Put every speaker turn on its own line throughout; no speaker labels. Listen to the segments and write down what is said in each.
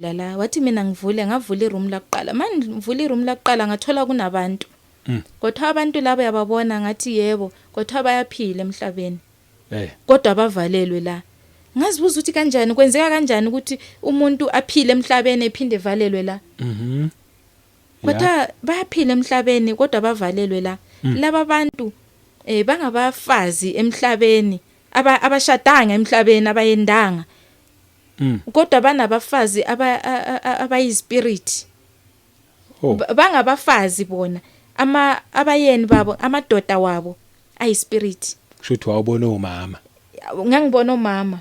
La wathi mina ngivule, ngavula iroom lakuqala. Manje ngivula iroom lakuqala, ngathola kunabantu. Kodwa abantu labo yababona, ngathi yebo, kodwa bayaphila emhlabeni. Kodwa bavalelwe la. Ngazibuza ukuthi kanjani, kwenzeka kanjani ukuthi umuntu aphile emhlabeni ephinde evalelwe la. Kodwa bayaphila emhlabeni, kodwa bavalelwe la. Laba bantu bangabafazi emhlabeni, abashadanga emhlabeni, abayendanga. Kodwa banabafazi abayispirit. Bangabafazi bona, ama abayeni babo, amadoda wabo ayispirit.
Kusho ukuthi wawubona omama.
Ngangibona omama.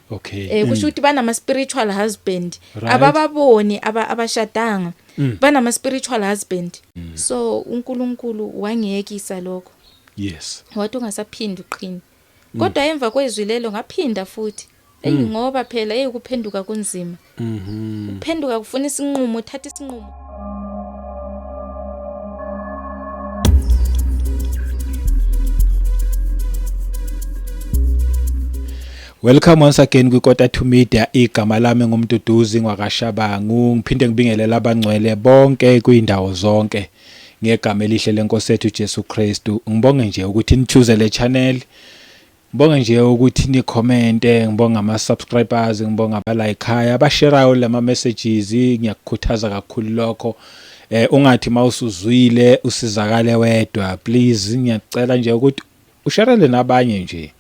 Kusho ukuthi banama spiritual husband. Abababoni, abashadanga. Banama spiritual husband. So uNkulunkulu wangiyekisa lokho. Wathi ungasaphindi uqhini. Kodwa emva kwezwi lelo ngaphinda futhi. Ey, ngoba phela hey, ukuphenduka kunzima. Ukuphenduka kufuna isinqumo, uthatha isinqumo.
Welcome once again kwi Kota 2 Media. Igama lami nguMduduzi ngwakaShabangu. Ngiphinde ngibingelele abangcwele bonke kwindawo zonke ngegama elihle lenkosi yethu Jesu Kristu. Ngibonge nje ukuthi nichoose le channel. Ngibonge nje ukuthi ni commente, ngibonga ama subscribers, ngibonga abalikeayo, abashareayo lama messages, ngiyakukhuthaza kakhulu lokho. Ungathi mawusuzwile usizakale wedwa, please ngiyacela nje ukuthi usharele nabanye nje.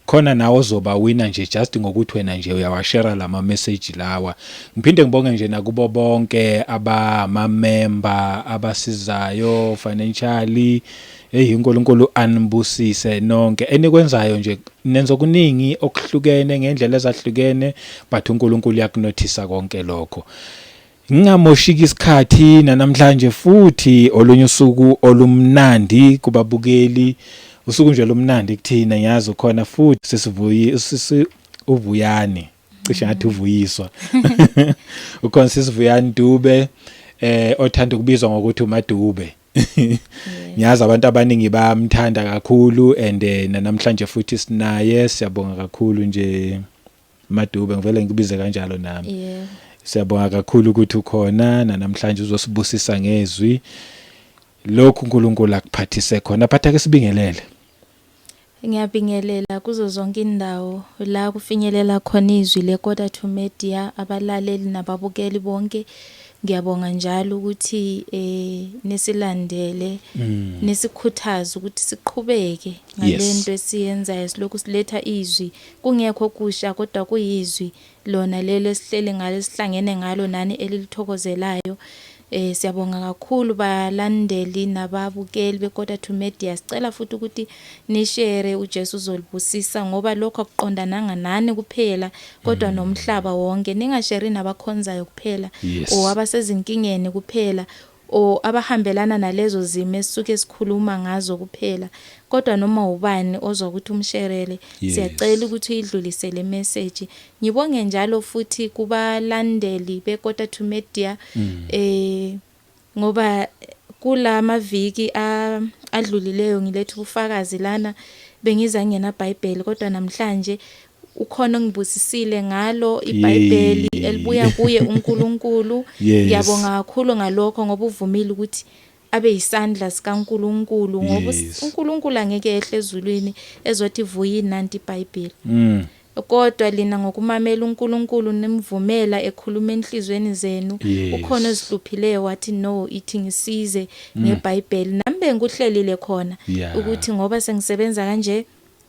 Khona nawe ozoba winner nje just ngokuthi wena nje uyawashare lama message lawa. Ngiphinde ngibonge nje nakubo bonke abama member abasizayo financially. Hey, uNkulunkulu anibusise nonke enikwenzayo nje, nenza okuningi okuhlukene ngendlela ezahlukene, but uNkulunkulu uyakunothisa konke lokho. Ngingamoshiki isikhathi namhlanje, futhi olunye usuku olumnandi kubabukeli, usuku nje olumnandi kuthina. Ngiyazi ukhona futhi sisivuyi sisi uvuyani, cishe ngathi uvuyiswa, ukhona sisivuyani Dube, othanda ukubizwa ngokuthi uMadube. Ngiyazi abantu abaningi bayamthanda kakhulu and namhlanje futhi sinaye. Siyabonga kakhulu nje Madube, ngivele ngikubize kanjalo nami. Siyabonga kakhulu ukuthi ukhona namhlanje, uzosibusisa ngezwi lokhu uNkulunkulu akuphathise khona. Phatha ke sibingelele.
Ngiyabingelela kuzo zonke indawo la kufinyelela khona izwi leKota 2 Media, abalaleli nababukeli bonke. Ngiyabonga njalo ukuthi nisilandele, nisikhuthaze ukuthi siqhubeke ngalento esiyenzayo, silokhu siletha izwi, kungekho kusha kodwa kuyizwi lona lelo esihleli ngalo, esihlangene ngalo nani elilithokozelayo. Siyabonga kakhulu balandeli nababukeli beKota 2 Media. Sicela futhi ukuthi nishare, uJesu uzolibusisa, ngoba lokho akuqondananga nani kuphela kodwa nomhlaba wonke. Ningashare nabakhonzayo kuphela or abasezinkingeni kuphela or abahambelana nalezo zimo esisuke sikhuluma ngazo kuphela, kodwa noma ubani ozwa ukuthi umsherele, siyacela ukuthi uyidlulise le message. Ngibonge njalo futhi kubalandeli beKota 2 Media, ngoba kulamaviki adlulileyo ngiletha ubufakazi lana, bengiza ngena iBhayibheli, kodwa namhlanje ukhona ongibusisile ngalo iBhayibheli elibuya kuye uNkulunkulu. Ngiyabonga kakhulu ngalokho, ngoba uvumile ukuthi abe yisandla sikaNkulunkulu, ngoba uNkulunkulu angeke ehle ezulwini ezothi vuyini nanti iBhayibheli. Kodwa lina ngokumamela uNkulunkulu, nimvumela ekhuluma enhlizweni zenu, ukhona ozihluphileyo wathi no, ithi ngisize ngeBhayibheli. Nami bengikuhlelile khona ukuthi ngoba sengisebenza kanje,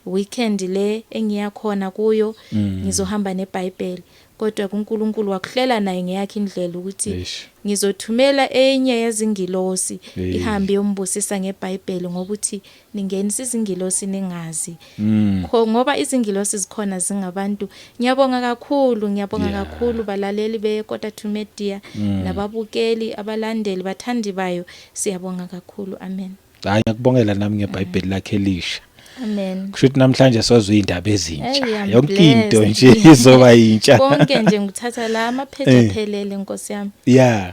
weekend le engiya khona kuyo ngizohamba neBhayibheli, kodwa kuNkulunkulu wakuhlela naye ngeyakhe indlela ukuthi ngizothumela enye yezingilosi ihambe yombusisa ngeBhayibheli, ngoba uthi ningenisa izingilosi ningazi. Ngoba izingilosi zikhona zingabantu. Ngiyabonga kakhulu, ngiyabonga kakhulu balaleli beKota 2 Media nababukeli, abalandeli, bathandi bayo. Siyabonga kakhulu. Amen.
Hayi, ngiyakubongela nami ngeBhayibheli lakhe elisha.
Amen.
Kusho ukuthi namhlanje sozwa indaba ezintsha. Hey, I'm Yonke into nje izoba yintsha.
Konke nje ngithatha la amapheji aphelele, Nkosi yami.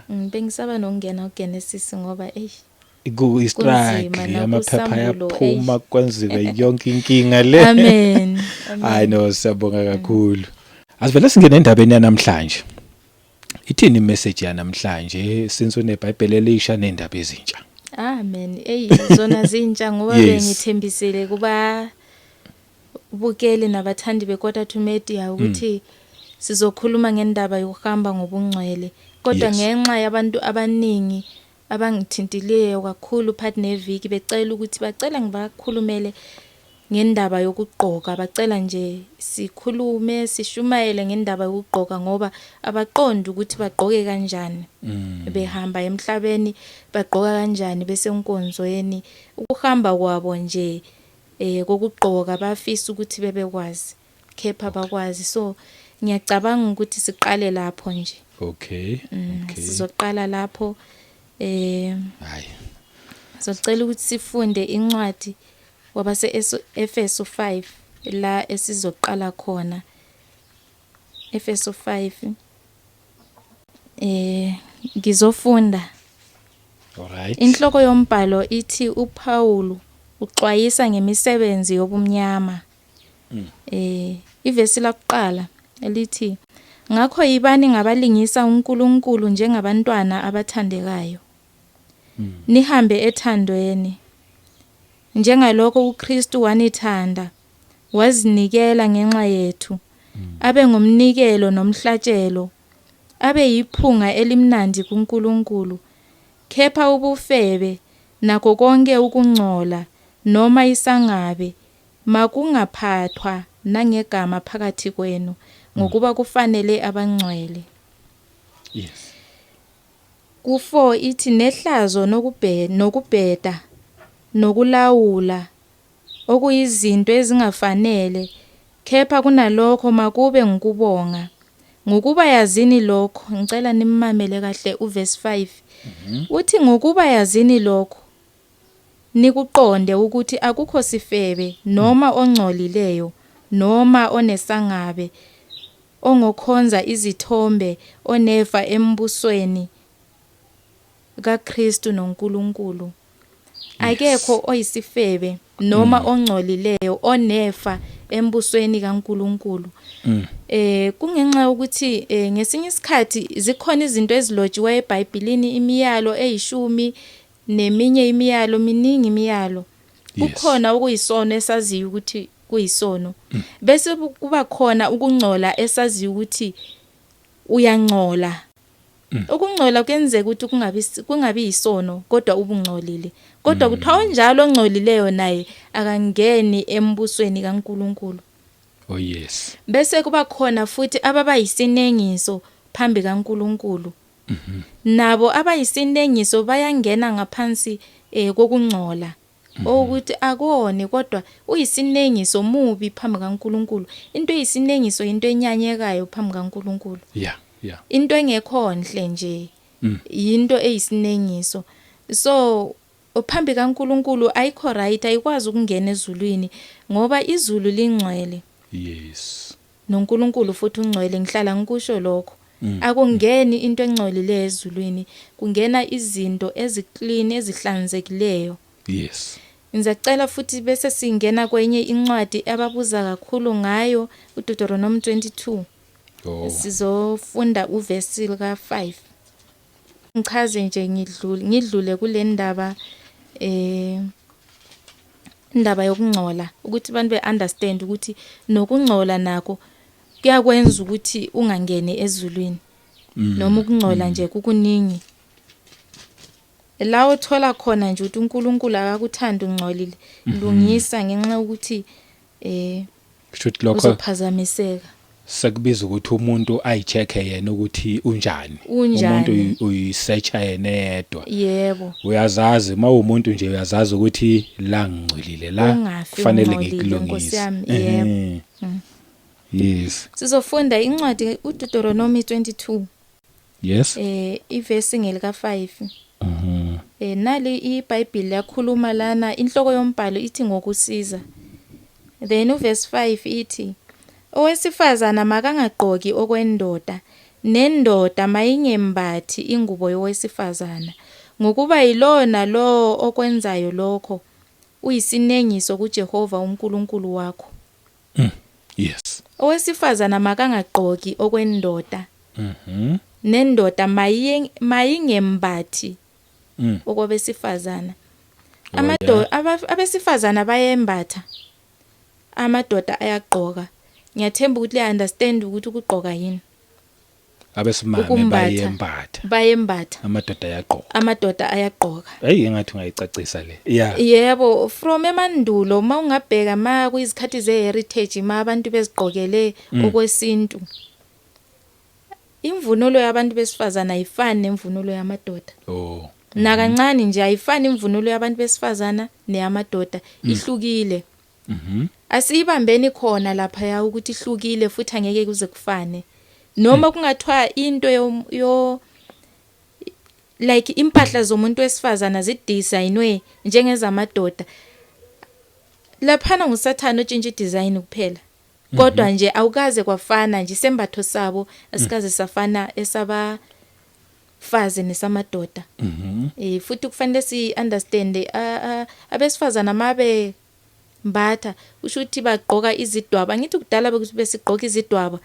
Bengisaba nokungena kuGenesis ngoba ey
Ku struggle
Kunzima,
amaphepha
nakusambulo,
ayaphuma, kwenziwe yonke inkinga le.
Amen.
Hayi no, siyabonga kakhulu. Asivele singene endabeni yanamhlanje. Ithini imessage yanamhlanje since uneBhayibheli elisha nendaba ezintsha?
Amen. Ey, zona zintsha ngoba bengithembisile kuba bukeli nabathandi beKota to Media ukuthi sizokhuluma ngendaba yokuhamba ngobungcwele, kodwa ngenxa yabantu abaningi abangithintileyo kakhulu phakathi neviki becela ukuthi bacela ngibakhulumele ngendaba yokugqoka, bacela nje sikhulume sishumayele ngendaba yokugqoka ngoba abaqondi ukuthi bagqoke kanjani behamba emhlabeni, bagqoka kanjani besenkonzweni, ukuhamba kwabo nje kokugqoka bafisa ukuthi bebekwazi kepha bakwazi. So ngiyacabanga ukuthi siqale lapho nje. Sizoqala lapho.
Hayi.
Sicela ukuthi sifunde incwadi wabase Efeso 5 la esizoqala khona. Efeso 5, ngizofunda.
Alright.
Inhloko yombhalo ithi uPaul uxwayisa ngemisebenzi yobumnyama. Ivesi lakuqala elithi, ngakho yibani ngabalingisa uNkulunkulu njengabantwana abathandekayo. Nihambe ethandweni njengalokho uKristu wanithanda wazinikela ngenxa yethu, abe ngumnikelo nomhlatshelo, abe yiphunga elimnandi kuNkulunkulu. Kepha ubufebe nakho konke ukungcola noma isangabe makungaphathwa nangegama phakathi kwenu, ngokuba kufanele abangcwele. Ku4 ithi nehlazo nokubheda nokulawula, okuyizinto ezingafanele, kepha kunalokho makube ngukubonga. Ngokuba yazini lokho, ngicela nimamele kahle uverse 5. Uthi ngokuba yazini lokho, nikuqonde ukuthi akukho sifebe noma ongcolileyo noma onesangabe ongokhonza izithombe onefa embusweni kaKristu noNkulunkulu. Akekho oyisifebe noma ongcolileyo onefa embusweni kaNkulunkulu. Kungenxa yokuthi ngesinye isikhathi zikhona izinto ezilotshiwe eBhayibhelini, imiyalo eyishumi neminye imiyalo, miningi imiyalo. Kukhona okuyisono esaziyo ukuthi kuyisono, bese kuba khona ukungcola esaziyo ukuthi uyangcola. Ukungcola kuyenzeka ukuthi kungabi yisono kodwa ubungcolile, kodwa kuthiwa onjalo ongcolileyo naye akangeni embusweni kaNkulunkulu.
Oh yes.
Bese kuba khona futhi ababayisinengiso phambi kaNkulunkulu. Nabo abayisinengiso bayangena ngaphansi kokungcola. Ukuthi akoni kodwa uyisinengiso mubi phambi kaNkulunkulu. Into eyisinengiso into enyanyekayo phambi kaNkulunkulu. Into engekho enhle nje. Into eyisinengiso. So phambi kaNkulunkulu ayikho right, ayikwazi ukungena ezulwini ngoba izulu lingcwele. NoNkulunkulu futhi ungcwele, ngihlala ngikusho lokho. Akungeni into engcolileyo ezulwini, kungena izinto eziclean ezihlanzekileyo. Ngizacela futhi bese singena kwenye incwadi ababuza kakhulu ngayo, uDeuteronomy 22. Sizofunda uvesi lika 5. Ngichaze nje ngidlule kule ndaba, indaba yokungcola, ukuthi abantu beunderstand ukuthi nokungcola nako kuyakwenza ukuthi ungangeni ezulwini. Noma ukungcola nje kukuningi. La uthola khona nje ukuthi uNkulunkulu akakuthandi ungcolile, lungisa ngenxa yokuthi
Kusho ukuthi lokho
uzophazamiseka.
Sekubiza ukuthi umuntu ayicheck yena ukuthi unjani.
Unjani?
Umuntu uyisearcha yena yedwa.
Yebo.
Uyazazi uma umuntu nje, uyazazi ukuthi la ngingcolile la,
Ungafi
kufanele
ungcolile, Nkosi
ngikulungise.
yami, yebo.
Yes.
Sizofunda incwadi uDeuteronomy 22. Ivesi ngelika 5. Nali iBhayibheli yakhuluma lana, inhloko yombhalo ithi ngokusiza. Then uverse 5 ithi owesifazana makangagqoki okwendoda, nendoda mayingembathi ingubo yowesifazana, ngokuba yilona lo okwenzayo lokho uyisinengiso kuJehova uNkulunkulu wakho.
Yes.
Owesifazana makangagqoki okwendoda. Nendoda mayingembathi okwabesifazana. Amadoda, abesifazana bayembatha, amadoda ayagqoka. Ngiyathemba ukuthi liya understand ukuthi ukugqoka yini.
Abesimame
Ukumbatha.
Bayembatha.
Bayembatha.
Amadoda ayagqoka.
Amadoda ayagqoka.
Hey, engathi ungayicacisa le, yeah.
Yebo, from emandulo mawungabheka ma kuyizikhathi ze-heritage, ma abantu bezigqokele okwesintu, imvunulo yabantu besifazana ayifani nemvunulo yamadoda. Nakancane nje ayifani imvunulo yabantu besifazana neyamadoda, ihlukile. Asiyibambeni khona lapha ya ukuthi ihlukile futhi angeke kuze kufane. Noma kungathiwa into yo like impahla zomuntu wesifazana zidesignwe njengezamadoda, laphana ngusathana otshintsha idesign kuphela. Kodwa nje awukaze kwafana nje, isembatho sabo asikaze safana esaba fazi nesamadoda. Futhi kufanele si understand, abesifazana mabe mbatha usho ukuthi bagqoka izidwaba. Ngithi kudala bekuthi besigqoka izidwaba.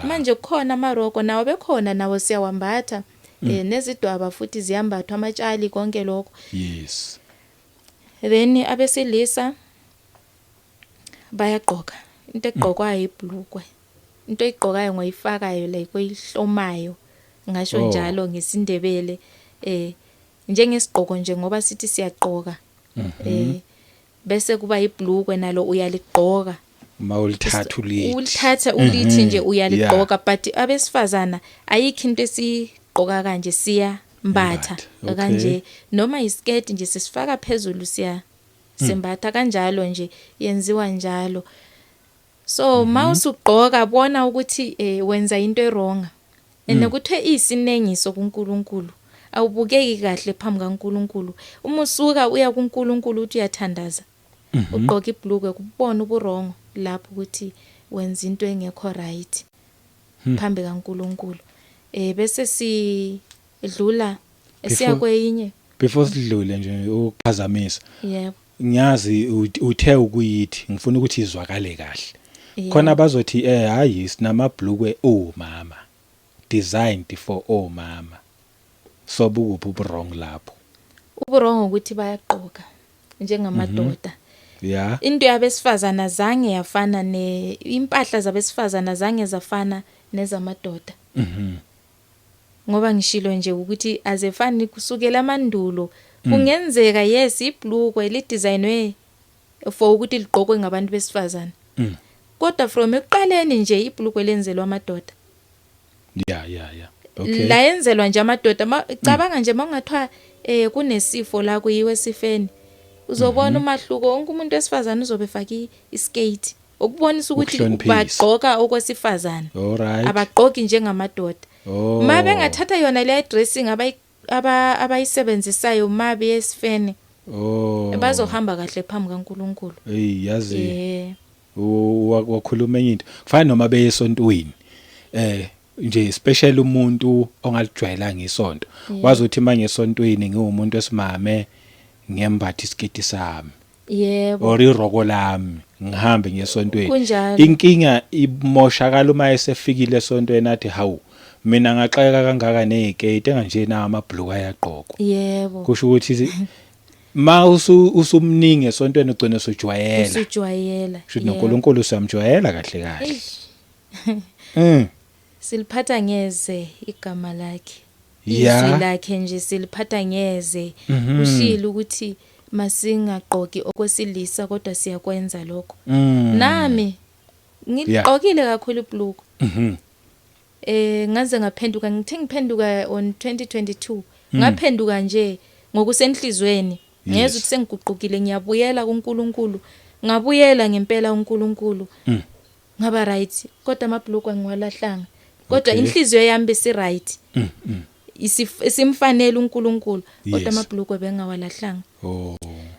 Manje kukhona amaroko nawo, bekhona nawo, siyawambatha, nezidwaba futhi ziyambathwa, amatshali, konke lokho. Then abesilisa bayagqoka. Into egqokwayo ibhlukwe, into oyigqokayo ngoyifakayo, like oyihlomayo ngasho njalo ngesindebele, njengesigqoko nje, ngoba sithi siyagqoka, bese kuba ibhlukwe nalo uyaligqoka.
Mawulithatha ulithi.
Ulithatha ulithi nje, uyaligqoka. But abesifazana ayikho into esigqoka kanje, siya mbatha
Embatha,
kanje, noma iskirt nje sisifaka phezulu, siya simbatha kanjalo nje, yenziwa njalo. So mawusugqoka bona ukuthi wenza into ewrong and kuthe isinengiso kuNkulunkulu, awubukeki kahle phambi kaNkulunkulu uma usuka uya kuNkulunkulu uthi uyathandaza, ugqoka ibhlukwe, kubona ubuwrong lapho ukuthi wenza into engekho right phambi kaNkulunkulu. Bese sidlula siya kweyinye.
Before sidlule nje, ukuphazamisa,
Yebo.
Ngiyazi uthe ukuyithi ngifuna ukuthi izwakale kahle. Khona bazothi hayi, sinamabhlukwe omama designed for omama, so bukuphi ubuwrong lapho?
Ubuwrong ukuthi bayagqoka njengamadoda. Into yabesifazana zange yafana ne impahla zabesifazana zange zafana nezamadoda. Ngoba ngishilo nje ukuthi azefani kusukela amandulo. Kungenzeka, yes, ibhlukwe lidesignwe for ukuthi ligqokwe ngabantu besifazana. Kodwa from ekuqaleni nje ibhlukwe lenzelwa amadoda.
yeah yeah okay
La yenzelwa nje amadoda. Cabanga nje mawungathiwa kunesifo la, kuyiwe esifeni, uzobona umahluko. Wonke umuntu wesifazana uzobe efake iskirt ukubonisa ukuthi
Ukuhloniphisa.
Bagqoka okwesifazana. Abagqoki njengamadoda. Ma bengathatha yona le dressing abayisebenzisayo ma beyesifeni, bazohamba kahle phambi kaNkuluNkulu.
Hey, yazi, wakhuluma enye into, kufana noma beye esontweni nje, especially umuntu ongalijwayelanga isonto, wazi ukuthi manje esontweni ngiwumuntu esimame, ngiyembatha isiketi sami or iroko lami, ngihambe ngiyesontweni. Inkinga imoshakala uma esefikile esontweni athi, "Hawu, mina ngaxeka kangaka neziketi enganje, na amabhluku ayagqokwa." Kusho ukuthi ma usumningi esontweni ugcina usujwayela.
Usujwayela.
Kusho ukuthi noNkulunkulu usiyamjwayela kahle kahle.
Eish. Siliphatha ngeze igama lakhe. Izwi lakhe nje siliphatha ngeze. Ushilo ukuthi masingagqoki okwesilisa, kodwa siyakwenza lokho. Nami ngigqokile kakhulu ibhluku. Ngaze ngaphenduka, ngithe ngiphenduka on 2022, ngaphenduka nje ngokusenhlizweni, ngezwe ukuthi sengiguqukile, ngiyabuyela kuNkulunkulu. Ngabuyela ngempela uNkulunkulu. Ngaba right, kodwa amabhluku angiwalahlanga, kodwa inhliziyo yami besi right. Isimfanele uNkulunkulu, kodwa amabhluku bengawalahlanga.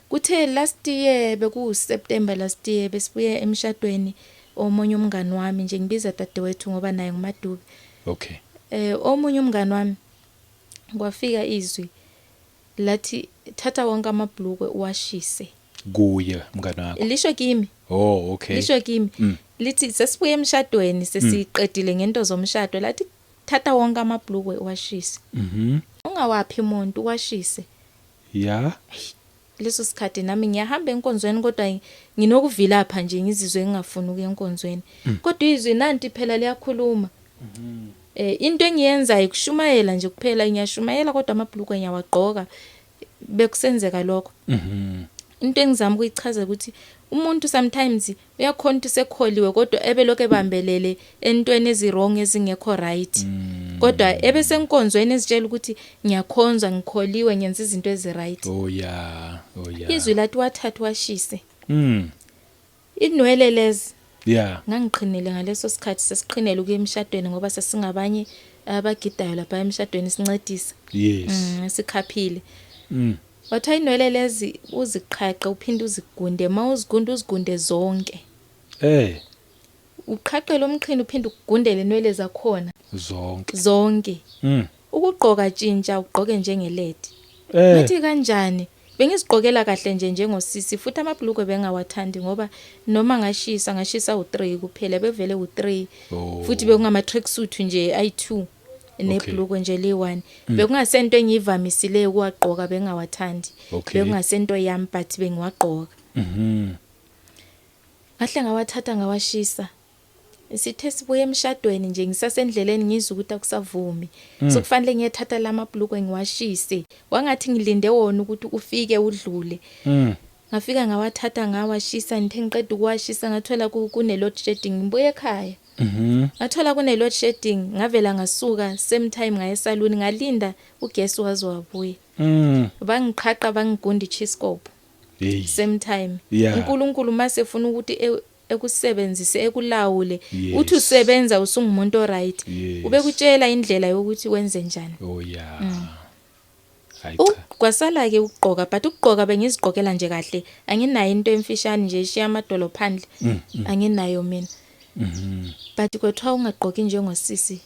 Kuthe last year, beku September last year, besibuye emshadweni omunye umngani wami nje, ngibiza dadewethu ngoba naye nguMadube. Omunye umngani wami, kwafika izwi lathi, "Thatha wonke amabhlukwe uwashise."
Kuye mngani wakho?
Lisho kimi.
Oh, okay.
Lisho kimi. Lithi sesibuye emshadweni, sesiqedile ngento zomshado, lathi Thatha wonke amabhlukwe uwashise. Ungawaphi umuntu, uwashise. Leso sikhathi nami ngiyahamba enkonzweni, kodwa nginokuvilapha nje, ngizizwe ngingafuni ukuya enkonzweni. Kodwa izwi nanti phela liyakhuluma. Into engiyenzayo ukushumayela nje kuphela, ngiyashumayela kodwa amabhlukwe ngiyawagqoka. Bekusenzeka lokho. Into engizama ukuyichaza ukuthi umuntu sometimes uyakhona ukuthi sekholiwe, kodwa ebelokhu ebambelele entweni ezi-wrong, ezingekho right. Kodwa ebesenkonzweni ezitshela ukuthi ngiyakhonza, ngikholiwe, ngenza izinto ezi-right.
Oh yeah. Oh yeah.
Izwi lathi wathatha washise. Inwele lezi ngangiqhinile ngaleso sikhathi, sesiqhinele ukuya emshadweni, ngoba sesingabanye abagidayo lapha emshadweni, sincedisa. Sikhaphile. Wathiwa inwele lezi uziqhaqe, uphinde uzigunde, mawuzigunde uzigunde zonke. Uqhaqe lo mqhino, uphinde ugundele inwele zakhona
Zonke.
zonke. Ukugqoka tshintsha, ugqoke njengelady. Ngathi kanjani? Bengizigqokela kahle nje njengosisi, futhi amabhlukwe bengawathandi, ngoba noma ngashisa, ngashisa u3 kuphela, bevele u3. Futhi bekungama tracksuit nje ayi2 nebhlukwe nje li1. Bekungasento engiyivamisileyo ukuwagqoka, bengawathandi. Bekungasento yami, but bengiwagqoka. Ngahle ngawathatha ngawashisa. Sithe sibuye emshadweni nje, ngisasendleleni, ngizwe ukuthi akusavumi. Sokufanele ngiyethatha lamabhlukwe ngiwashise. Wangathi ngilinde wona ukuthi ufike udlule. Ngafika ngawathatha ngawashisa, ngithe ngiqeda ukuwashisa ngathola kune load shedding, ngibuye ekhaya. Ngathola kune load shedding, ngavela ngasuka same time ngaye esaluni, ngalinda ugesi waze wabuya. Bangiqhaqa, bangigunda ichiskop
Hey.
same time. uNkulunkulu mase efuna ukuthi ekusebenzise, ekulawule, uthi usebenza usungumuntu oright, ubekutshela indlela yokuthi wenze njani.
Oh yeah. Hayi cha.
Kwasala ke ukugqoka, but ukugqoka bengizigqokela nje kahle, anginayo into emfishane nje eshiya amadolo phandle, anginayo mina. But kwethiwa ungagqoki njengosisi,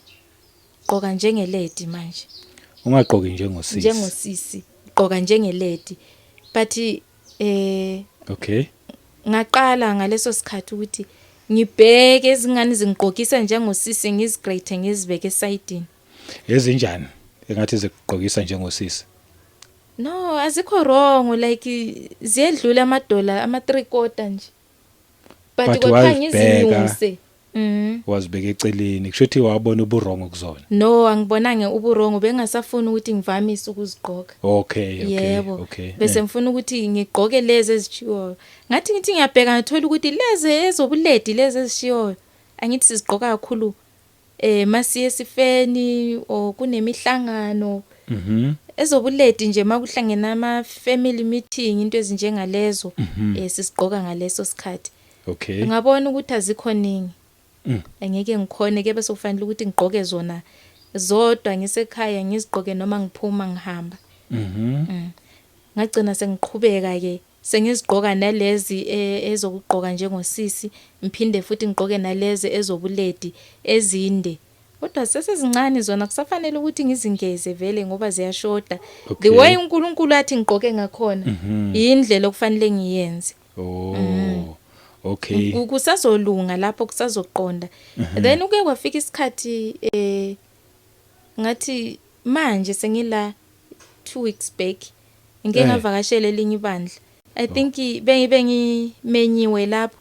gqoka njengelady manje.
Ungagqoki njengosisi.
Njengosisi, gqoka njengelady. But ngaqala ngaleso sikhathi ukuthi ngibheke izingane zingigqokisa njengosisi, ngizigrade, ngizibeke esayidini.
Ezinjani? Engathi zikugqokisa njengosisi.
No, azikho wrong, like ziyedlula amadola ama 3 quarter nje. But
But
kodwa
wazibheka.
ngizinyuse.
Wazibeka eceleni. Kusho ukuthi wabona ubuwrong kuzona.
No, angibonange ubuwrong, bengasafuni ukuthi ngivamise ukuzigqoka.
Okay.
Yebo. Bese ngifuna ukuthi ngigqoke lezi ezishiwoyo. Ngathi ngithi ngiyabheka, ngathola ukuthi lezi ezobulady, lezi ezishiwoyo, angithi sizigqoka kakhulu masiye esifeni or kunemihlangano. Ezobulady nje makuhlangena ama family meeting, into ezinjengalezo, sisigqoka ngaleso sikhathi. Ngabona ukuthi azikho ningi. Angeke ngikhone ke, bese kufanele ukuthi ngigqoke zona zodwa ngisekhaya, ngizigqoke noma ngiphuma ngihamba. Ngagcina sengiqhubeka ke sengizigqoka nalezi ezokugqoka njengosisi, ngiphinde futhi ngigqoke nalezi ezobulady ezinde. Kodwa sesezincane zona, kusafanele ukuthi ngizingeze vele ngoba ziyashoda. The way uNkulunkulu athi ngigqoke ngakhona, indlela okufanele ngiyenze.
Oh. Okay.
Kusazolunga lapho, kusazoqonda. Then uke kwafika isikhathi, ngathi manje sengila 2 weeks back, ngike ngavakashela elinye ibandla. I think bengimenyiwe lapho.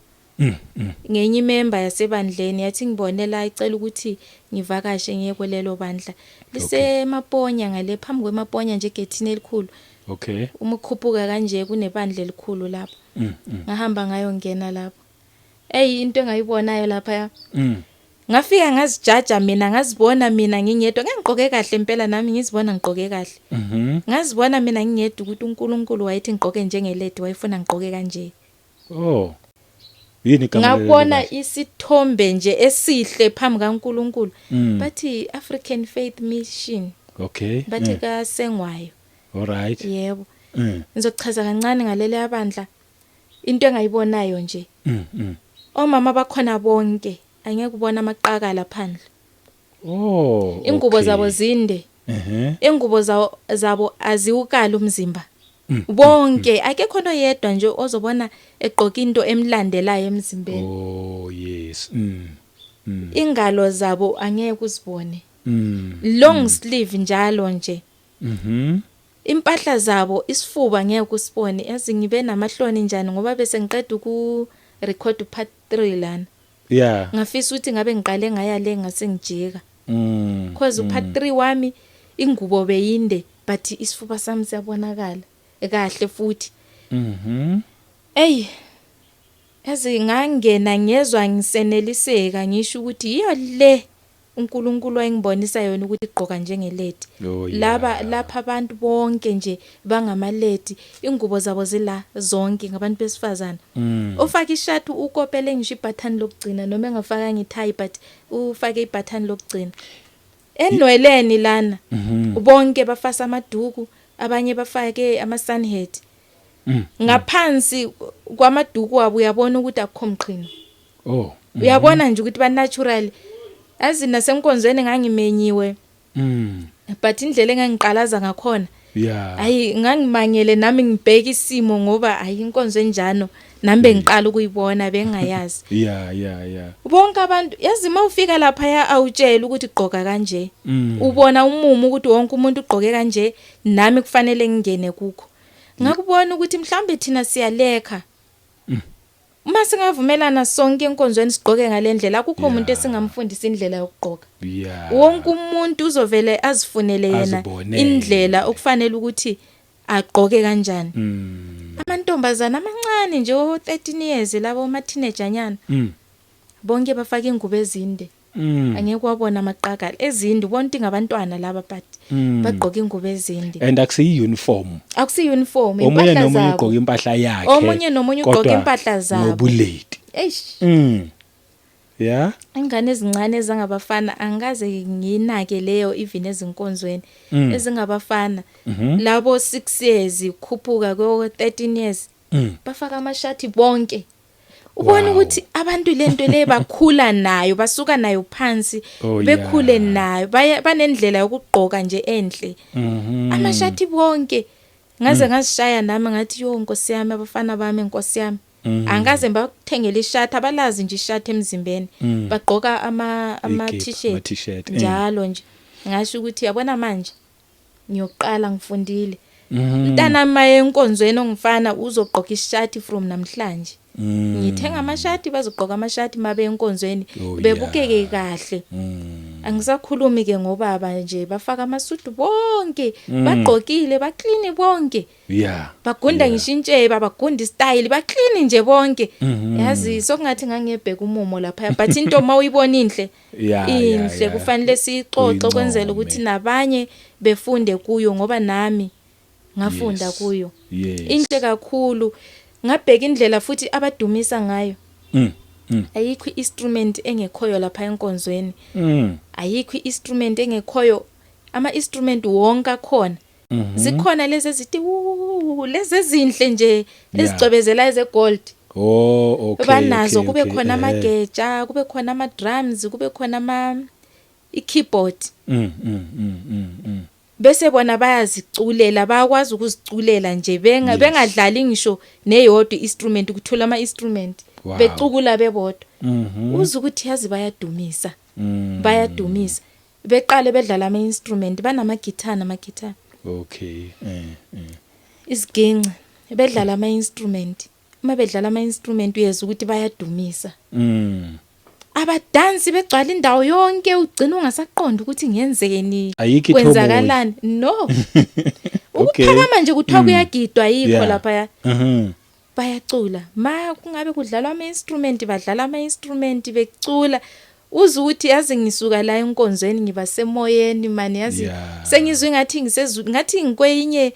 Ngenye imember yasebandleni yathi ngibone la, icela ukuthi ngivakashe ngiye kulelo bandla. Lisemaponya ngale, phambi kwemaponya nje, egethini elikhulu. Uma ukhuphuka kanje kunebandla elikhulu lapho. Ngahamba ngayongena lapho. Ey, into engayibonayo lapha, ngafika ngazijaja mina, ngazibona mina ngingedwa, ngangigqoke kahle impela nami, ngizibona ngigqoke kahle. Ngazibona mina ngingedwa ukuthi uNkulunkulu wayethi ngigqoke njengelady, wayefuna ngigqoke kanje.
Oh. Yini igama lelo
Ngabona
bandla?
isithombe nje esihle phambi kaNkulunkulu. Bathi African Faith Mission. Bathi kaSengwayo.
All right.
Yebo. Ngizochaza kancane ngaleli abandla. Into engayibonayo nje. Omama bakhona bonke, angeke ubona amaqakala phandle. Ingubo zabo zinde. Ingubo zabo aziwukali umzimba. Bonke, akekho noyedwa nje ozobona egqoka into emlandelayo emzimbeni.
Oh yes.
Ingalo zabo angeke uzibone. Long sleeve njalo nje. Impahla zabo, isifuba ngeke usibone. Yazi ngibe namahloni njani ngoba bese ngiqeda uku record part 3 lana. Ngafisa ukuthi ngabe ngiqale ngaya le ngase ngijika. Cause part 3 wami ingubo beyinde, but isifuba sami siyabonakala kahle futhi. Ey, yazi ngangena ngezwa ngiseneliseka, ngisho ukuthi yiyo le uNkulunkulu wayengibonisa yona ukuthi igqoka njengelady. Laba lapha abantu bonke nje bangamalady, ingubo zabo zila zonke ngabantu besifazana. Ufaka ishati, ukopele ngisho ibutton lokugcina, noma engafaka ngithayi, but ufake ibutton lokugcina. Enweleni lana bonke bafasa amaduku, abanye bafake ama sunhat. Ngaphansi kwamaduku wabo uyabona ukuthi akukho mqhino. Uyabona nje ukuthi ba natural. Yazi nasenkonzweni ngangimenyiwe, but indlela engangiqalaza ngakhona, hayi, ngangimangele nami ngibheka isimo, ngoba hayi, inkonzo enjano nami bengiqala ukuyibona, bengayazi.
yeah yeah yeah
Bonke abantu, yazi mawufika lapha ya, awutshela ukuthi gqoka kanje, ubona umumo ukuthi wonke umuntu ugqoke kanje, nami kufanele ngingene kukho. Ngakubona ukuthi mhlambe thina siyalekha. Uma singavumelana sonke enkonzweni sigqoke ngalendlela, akukho umuntu esingamfundisa indlela yokugqoka. Wonke umuntu uzovele azifunele yena
Azibonele.
indlela okufanele ukuthi agqoke kanjani. Amantombazana amancane nje, o 13 years labo, ama teenager nyana, bonke bafaka ingubo ezinde. Angeke wabona amaqakala, ezinde, ubona ukuthi ngabantwana laba, but bagqoka ingubo ezinde.
And akusiyi uniform.
Akusi uniform.
Omunye
Impahla
nomunye
zabo.
ugqoka impahla yakhe.
Omunye nomunye ugqoka
kodwa
impahla zabo.
Ngobulady.
Eish. Ingane ezincane ezangabafana, angikaze nginake leyo even ezinkonzweni. Ezingabafana labo 6 years khuphuka ko 13 years, bafaka amashati bonke. Ubona ukuthi abantu lento le bakhula nayo, basuka nayo phansi, bekhule nayo, banendlela yokugqoka nje enhle. Amashati bonke. Ngaze ngazishaya nami, ngathi yo Nkosi yami, abafana bami, Nkosi yami. Angikaze ngibathengele ishati, abalazi nje ishati emzimbeni. Bagqoka ama
Ikipa,
t-shirt.
Ama t-shirt.
Njalo nje. Ngasho ukuthi yabona manje ngiyoqala ngifundile. Mntana maye enkonzweni ongifana uzogqoka ishati from namhlanje. Ngithenga amashati, bazogqoka amashati mabe enkonzweni, bebukeke kahle. Angisakhulumi ke ngobaba nje, bafaka amasudu bonke, bagqokile, baclean bonke. Bagunda ngisho intsheba, bagunda istyle, baclean nje bonke. Yazi sokungathi ngangebheka umumo lapha, but into mawuyibona inhle, inhle, kufanele siyixoxe ukwenzela ukuthi
Uyincome.
nabanye befunde kuyo, ngoba nami ngafunda kuyo. Inhle kakhulu. Ngabheka indlela futhi abadumisa ngayo. Ayikho instrument engekhoyo lapha enkonzweni. Ayikho instrument engekhoyo. Ama instrument wonke akhona. Zikhona lezi ezithi "Wuu", lezi ezinhle nje, ezicwebezela ezegold.
Oh okay.
Banazo, kube khona amageja, kube khona ama drums, kube khona ama i-keyboard. Bese bona bayaziculela, bayakwazi ukuziculela nje benga bengadlali ngisho neyodwa instrument, kuthola ama instrument, becukula bebodwa. Uza ukuthi yazi bayadumisa. Bayadumisa. Beqale bedlala ama instrument, banama guitar nama guitar.
Okay.
Isiginci, bedlala ama instrument. Uma bedlala ama instrument uyezwa ukuthi bayadumisa. Abadansi begcwala indawo yonke, ugcina ungasaqonda ukuthi ngenzeni.
Ayikho ithoboyi.
Kwenzakalani? No. Ukuphakama nje kuthiwa kuyagidwa, yikho lapha. Bayacula. Ma kungabe kudlalwa ama instrument, badlala ama instrument becula. Uze ukuthi yazi ngisuka la enkonzweni ngiba semoyeni mani, yazi sengizwe ngathi ngisezulu, ngathi ngikweyinye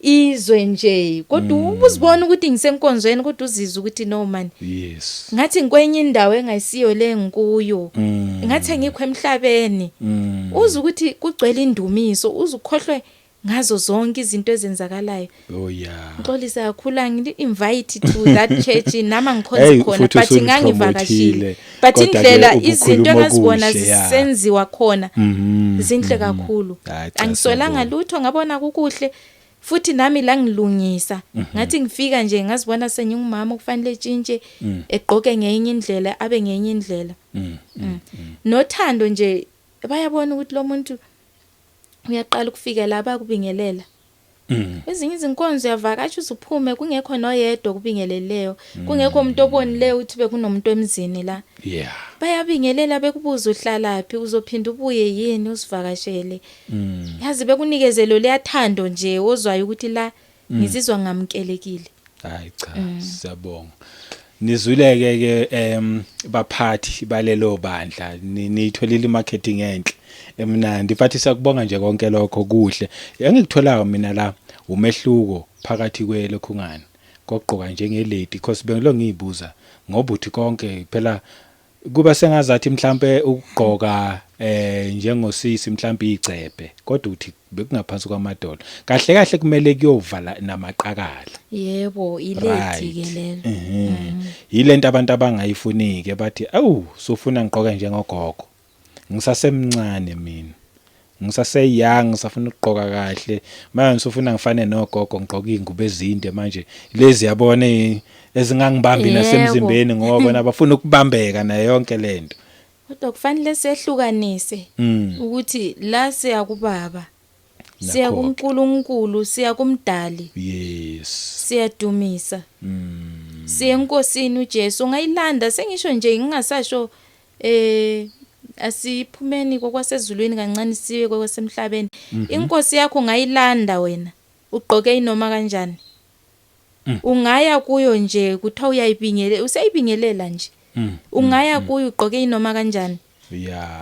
izwe nje, kodwa ubuzibona ukuthi ngisenkonzweni, kodwa uzizwe ukuthi no man, ngathi ngikwenye indawo engayisiyo le ngikuyo, ngathi angikho emhlabeni. Uze ukuthi kugcwele indumiso, uze ukhohlwe ngazo zonke izinto ezenzakalayo. Ngixolisa kakhulu, angili invite to that church, nama ngikhonza
Hey,
khona,
futhi
but ngangivakashile,
usulipromotile.
but
Kodwa-ke
indlela
ubukhuluma
izinto engazibona
okuhle, yeah.
zisenziwa khona zinhle kakhulu.
Hayi, cha,
Angisolanga
siyabonga.
lutho, ngabona kukuhle futhi nami la ngilungisa. Ngathi ngifika nje ngazibona sengingumama okufanele etshintshe, egqoke ngenye indlela, abe ngenye indlela. Nothando nje. Bayabona ukuthi lo muntu uyaqala ukufika la, bakubingelela. Ezinye izinkonzo uyavakatsha uzuphume kungekho noyedwa okubingeleleyo, kungekho umuntu obonileyo ukuthi bekunomuntu emzini la. Bayabingelela, bekubuza uhlalaphi, uzophinda ubuye yini usivakashele. Yazi bekunikezelo leyathando nje ozwayo ukuthi la ngizizwa ngamukelekile.
Hayi cha, siyabonga. Nizwileke ke baphathi balelo bandla, niyitholile marketing enhle emnandi. Mfathi, siyakubonga nje konke lokho kuhle. Engikutholayo mina la umehluko phakathi kwelokhungana kokugqoka njengelady, because bengilo ngiyibuza ngoba uthi konke phela kuba sengazathi mhlambe ukugqoka njengosisi mhlambe igcebhe, kodwa uthi bekungaphansi kwamadolo, kahle kahle kumele kuyovala namaqakala.
Yebo, ilady ke lelo.
Yilento abantu abangayifuni ke, bathi awu, sufuna ngigqoke njengogogo, ngisasemncane mina, ngisase young, ngisafuna ukugqoka kahle manje, usufuna ngifane nogogo, ngigqoka ingubo ezinde manje lezi yabona ezingangibambi nasemzimbeni, ngoba bona bafuna ukubambeka nayo yonke lento.
Kodwa kufanele sehlukanise ukuthi la siya kubaba, siya
Nakho-ke.
kuNkulunkulu, siya kumdali, siyadumisa, siye enkosini uJesu. Ungayilanda, sengisho nje, ngingasasho asiphumeni kokwasezulwini kancane siye kokwasemhlabeni. Inkosi yakho ungayilanda wena ugqoke inoma kanjani. Ungaya kuyo nje, kuthiwa uyayibingelela, usayibingelela nje. Ungaya kuyo ugqoke inoma kanjani?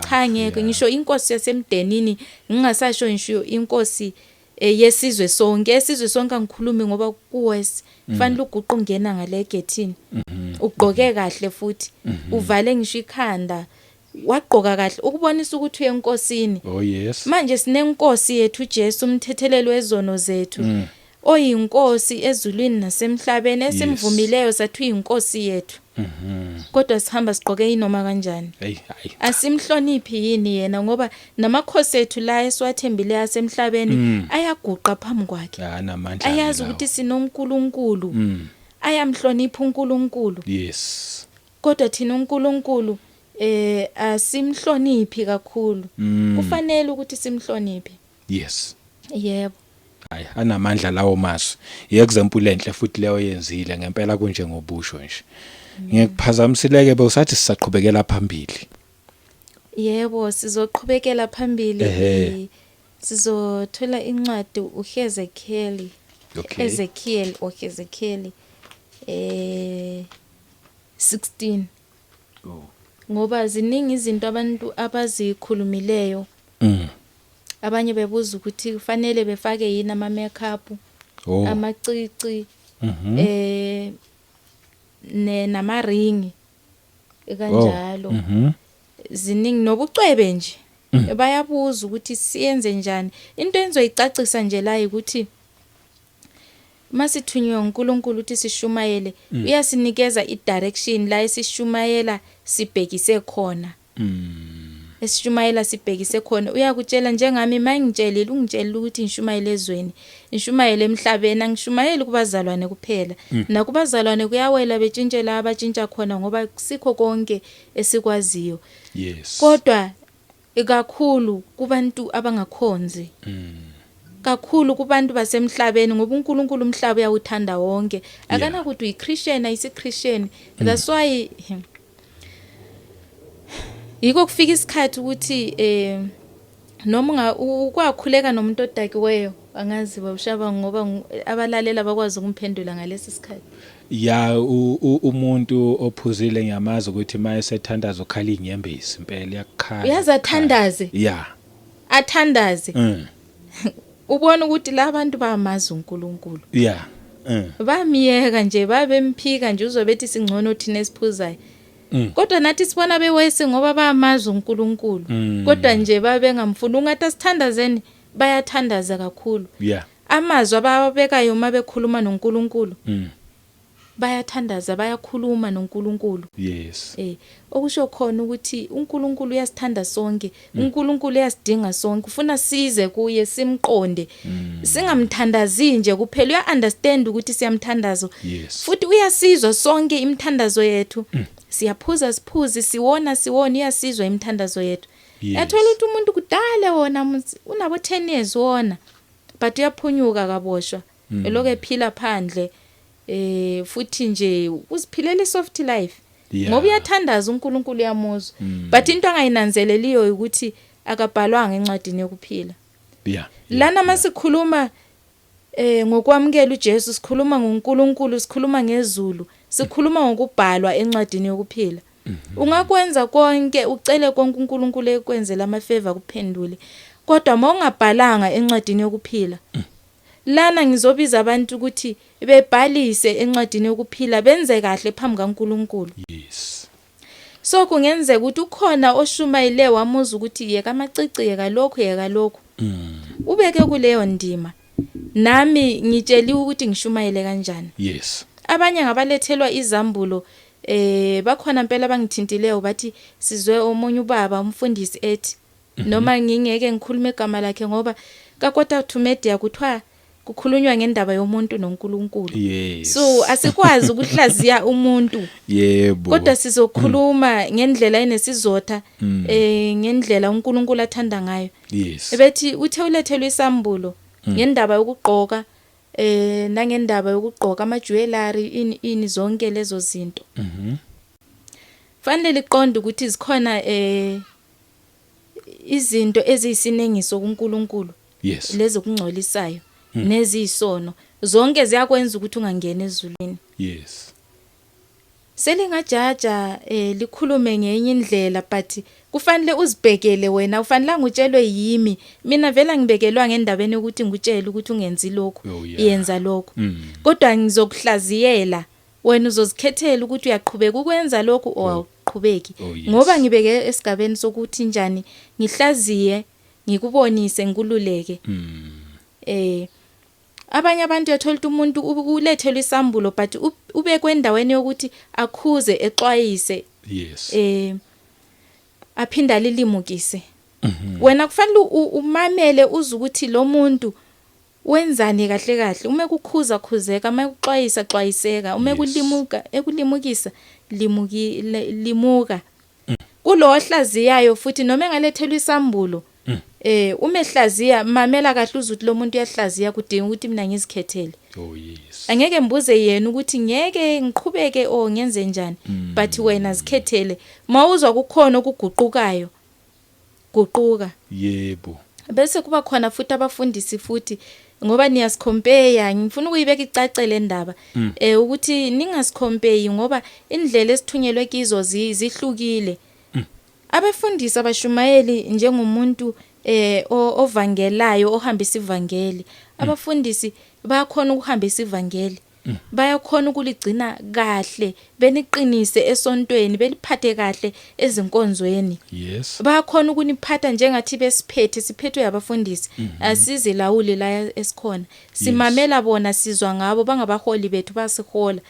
Cha, ngeke. Ngisho inkosi yasemndenini, ngingasasho ngisho inkosi yesizwe sonke. Esizwe sonke angikhulumi, ngoba kuwes kufanele uguqe ungena ngale egethini, ugqoke kahle futhi uvale ngisho ikhanda, wagqoka kahle ukubonisa ukuthi uyenkosini.
Oh yes.
Manje sinenkosi yethu uJesu, umthethelelo wezono zethu, oyinkosi ezulwini nasemhlabeni, esimvumileyo sathi uyinkosi yethu, kodwa sihamba sigqoke inoma kanjani.
Hey, hayi.
Asimhloniphi yini yena? Ngoba namakhosi ethu la esiwathembile asemhlabeni ayaguqa phambi kwakhe.
Anamandla.
Ayazi
Lawo.
ukuthi sinoNkulunkulu, ayamhlonipha uNkulunkulu. Kodwa thina uNkulunkulu asimhloniphi kakhulu. Kufanele ukuthi simhloniphe. Yebo.
Hayi, anamandla lawo mazwi. I-example enhle futhi leyo yenzile ngempela, kunje ngobusho nje. Ngikuphazamisileke, bewusathi sisaqhubekela phambili.
Yebo, sizoqhubekela phambili. Sizothola incwadi uHezekiel. Ezekiel or Hezekiel 16.
Oh.
Ngoba ziningi izinto abantu abazikhulumileyo. Abanye bebuza ukuthi kufanele befake yini ama makeup, amacici, ne nama ring kanjalo. Ziningi nobucwebe nje. Bayabuza ukuthi siyenze njani. Into enzoyicacisa nje la ukuthi masithunywe uNkulunkulu ukuthi sishumayele, uyasinikeza i-direction la esishumayela sibhekise khona. Esishumayela sibhekise khona, uyakutshela. Njengami mangitshelile, ungitshelile ukuthi ngishumayele ezweni, ngishumayele emhlabeni, angishumayeli kubazalwane kuphela. Nakubazalwane kuyawela betshintshela abatshintsha khona, ngoba sikho konke esikwaziyo. Kodwa ikakhulu kubantu abangakhonzi, kakhulu kubantu basemhlabeni, ngoba uNkulunkulu umhlaba uyawuthanda wonke, akanakuthi uyiChristian, ayisiChristian. That's why yiko kufika isikhathi ukuthi noma ukwakhuleka nomuntu odakiweyo, angazi bawushaba, ngoba abalalela bakwazi ukumphendula ngalesi sikhathi.
Ya, umuntu ophuzile ngiyamazi ukuthi maye sethandaza ukhala inyembezi impela, iyakhala.
Uyazi athandaze. Athandaze. Ubona ukuthi la bantu bamazi uNkulunkulu. Bamiyeka nje, babemphika nje, uzobethi singcono thina esiphuzayo. Kodwa nathi sibona bewese ngoba bamazi uNkulunkulu. Kodwa nje babengamfuni. Ungathi asithandazeni, bayathandaza kakhulu. Amazwi abawabekayo uma bekhuluma noNkulunkulu, bayathandaza, bayakhuluma noNkulunkulu. Okusho khona ukuthi uNkulunkulu uyasithanda sonke, uNkulunkulu uyasidinga sonke, ufuna size kuye simqonde. Singamthandazi nje kuphela, uya understand ukuthi siyamthandaza. Futhi uyasizwa sonke imithandazo yethu. Siyaphuza siphuze, siwona siwona, uyasizwa imithandazo yethu. Yathola ukuthi umuntu kudala wona unabo 10 years wona, but uyaphunyuka kaboshwa, elokhu ephila phandle, futhi nje uziphilela isoft life. Ngoba uyathandaza, uNkulunkulu uyamuzwa, but into angayinanzeleliyo ukuthi akabhalwanga encwadini yokuphila. Lana masikhuluma ngokwamukela uJesu, sikhuluma ngoNkulunkulu, sikhuluma ngezulu, sikhuluma ngokubhalwa encwadini yokuphila. Ungakwenza konke, ucele konke uNkulunkulu ekwenzela amafavor, kuphendule, kodwa mawungabhalanga encwadini yokuphila. Lana ngizobiza abantu ukuthi bebhalise encwadini yokuphila, benze kahle phambi kaNkulunkulu. So kungenzeka ukuthi ukhona oshumayile, wamuza ukuthi yeka amacici, yeka lokhu, yeka lokhu, ubeke kuleyo ndima. Nami ngitsheliwe ukuthi ngishumayele kanjani. Abanye ngabalethelwa izambulo, bakhona impela abangithintileyo, bathi sizwe omunye ubaba umfundisi ethi, noma ngingeke ngikhulume igama lakhe, ngoba kaKota to Media kuthiwa kukhulunywa ngendaba yomuntu noNkulunkulu. So asikwazi ukuhlaziya umuntu, kodwa sizokhuluma ngendlela enesizotha, ngendlela uNkulunkulu athanda ngayo. Bethi uthe ulethelwe isambulo ngendaba yokugqoka, nangendaba yokugqoka ama jewelry, ini ini, zonke lezo zinto. Fanele liqonde ukuthi zikhona izinto eziyisinengiso kuNkulunkulu, lezi kungcolisayo neziyisono, zonke ziyakwenza ukuthi ungangena ezulwini. Selingajaja likhulume ngenye indlela, but kufanele uzibhekele wena, ufanele utshelwe yimi. Mina vela ngibekelwa ngendabeni yokuthi ngikutshele ukuthi ungenzi lokhu, yenza lokhu, kodwa ngizokuhlaziyela, wena uzozikhethela ukuthi uyaqhubeka ukwenza lokhu or awuqhubeki. Ngoba ngibeke esigabeni sokuthi njani ngihlaziye, ngikubonise, ngikululeke. Abanye abantu uyathola ukuthi umuntu ulethelwe isambulo, but ubekwe endaweni yokuthi akhuze, exwayise, aphinda lilimukise. Wena kufanele umamele, uze ukuthi lo muntu wenzani kahle kahle. Uma kukhuza, khuzeka; uma kuxwayisa, xwayiseka; uma kulimuka, ekulimukisa, limuki, limuka. Kulo ohlaziyayo futhi, noma engalethelwa isambulo, uma ehlaziya, mamela kahle, uze ukuthi lo muntu uyahlaziya, kudinga ukuthi mina ngizikhethele. Angeke ngibuze yena ukuthi ngeke ngiqhubeke or ngenze njani, but wena zikhethele. Mawuzwa kukhona okuguqukayo, guquka. Bese kuba khona futhi abafundisi futhi, ngoba niyasicompare, ngifuna ukuyibeka icace le ndaba, ukuthi ningasicompare, ngoba indlela esithunyelwe kizo zihlukile. Abefundisi, abashumayeli njengomuntu ovangelayo, ohambisa ivangeli. Abafundisi bayakhona ukuhambisa ivangeli, bayakhona ukuligcina kahle, beniqinise esontweni, beliphathe kahle ezinkonzweni. Bayakhona ukuniphatha njengathi besiphethe, siphethwe abafundisi. Asizilawuli la esikhona, simamela bona, sizwa ngabo, bangabaholi bethu, basihola,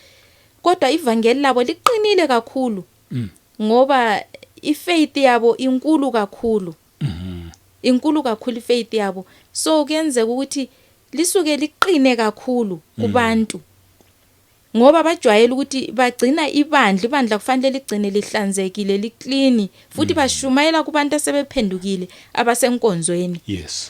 kodwa ivangeli labo liqinile kakhulu, ngoba ifaith yabo inkulu kakhulu, inkulu kakhulu ifaith yabo. So kuyenzeka ukuthi lisuke liqine kakhulu kubantu, ngoba bajwayele ukuthi bagcina ibandla. Ibandla kufanele ligcine lihlanzekile, liclean, futhi bashumayela kubantu asebephendukile, abasenkonzweni.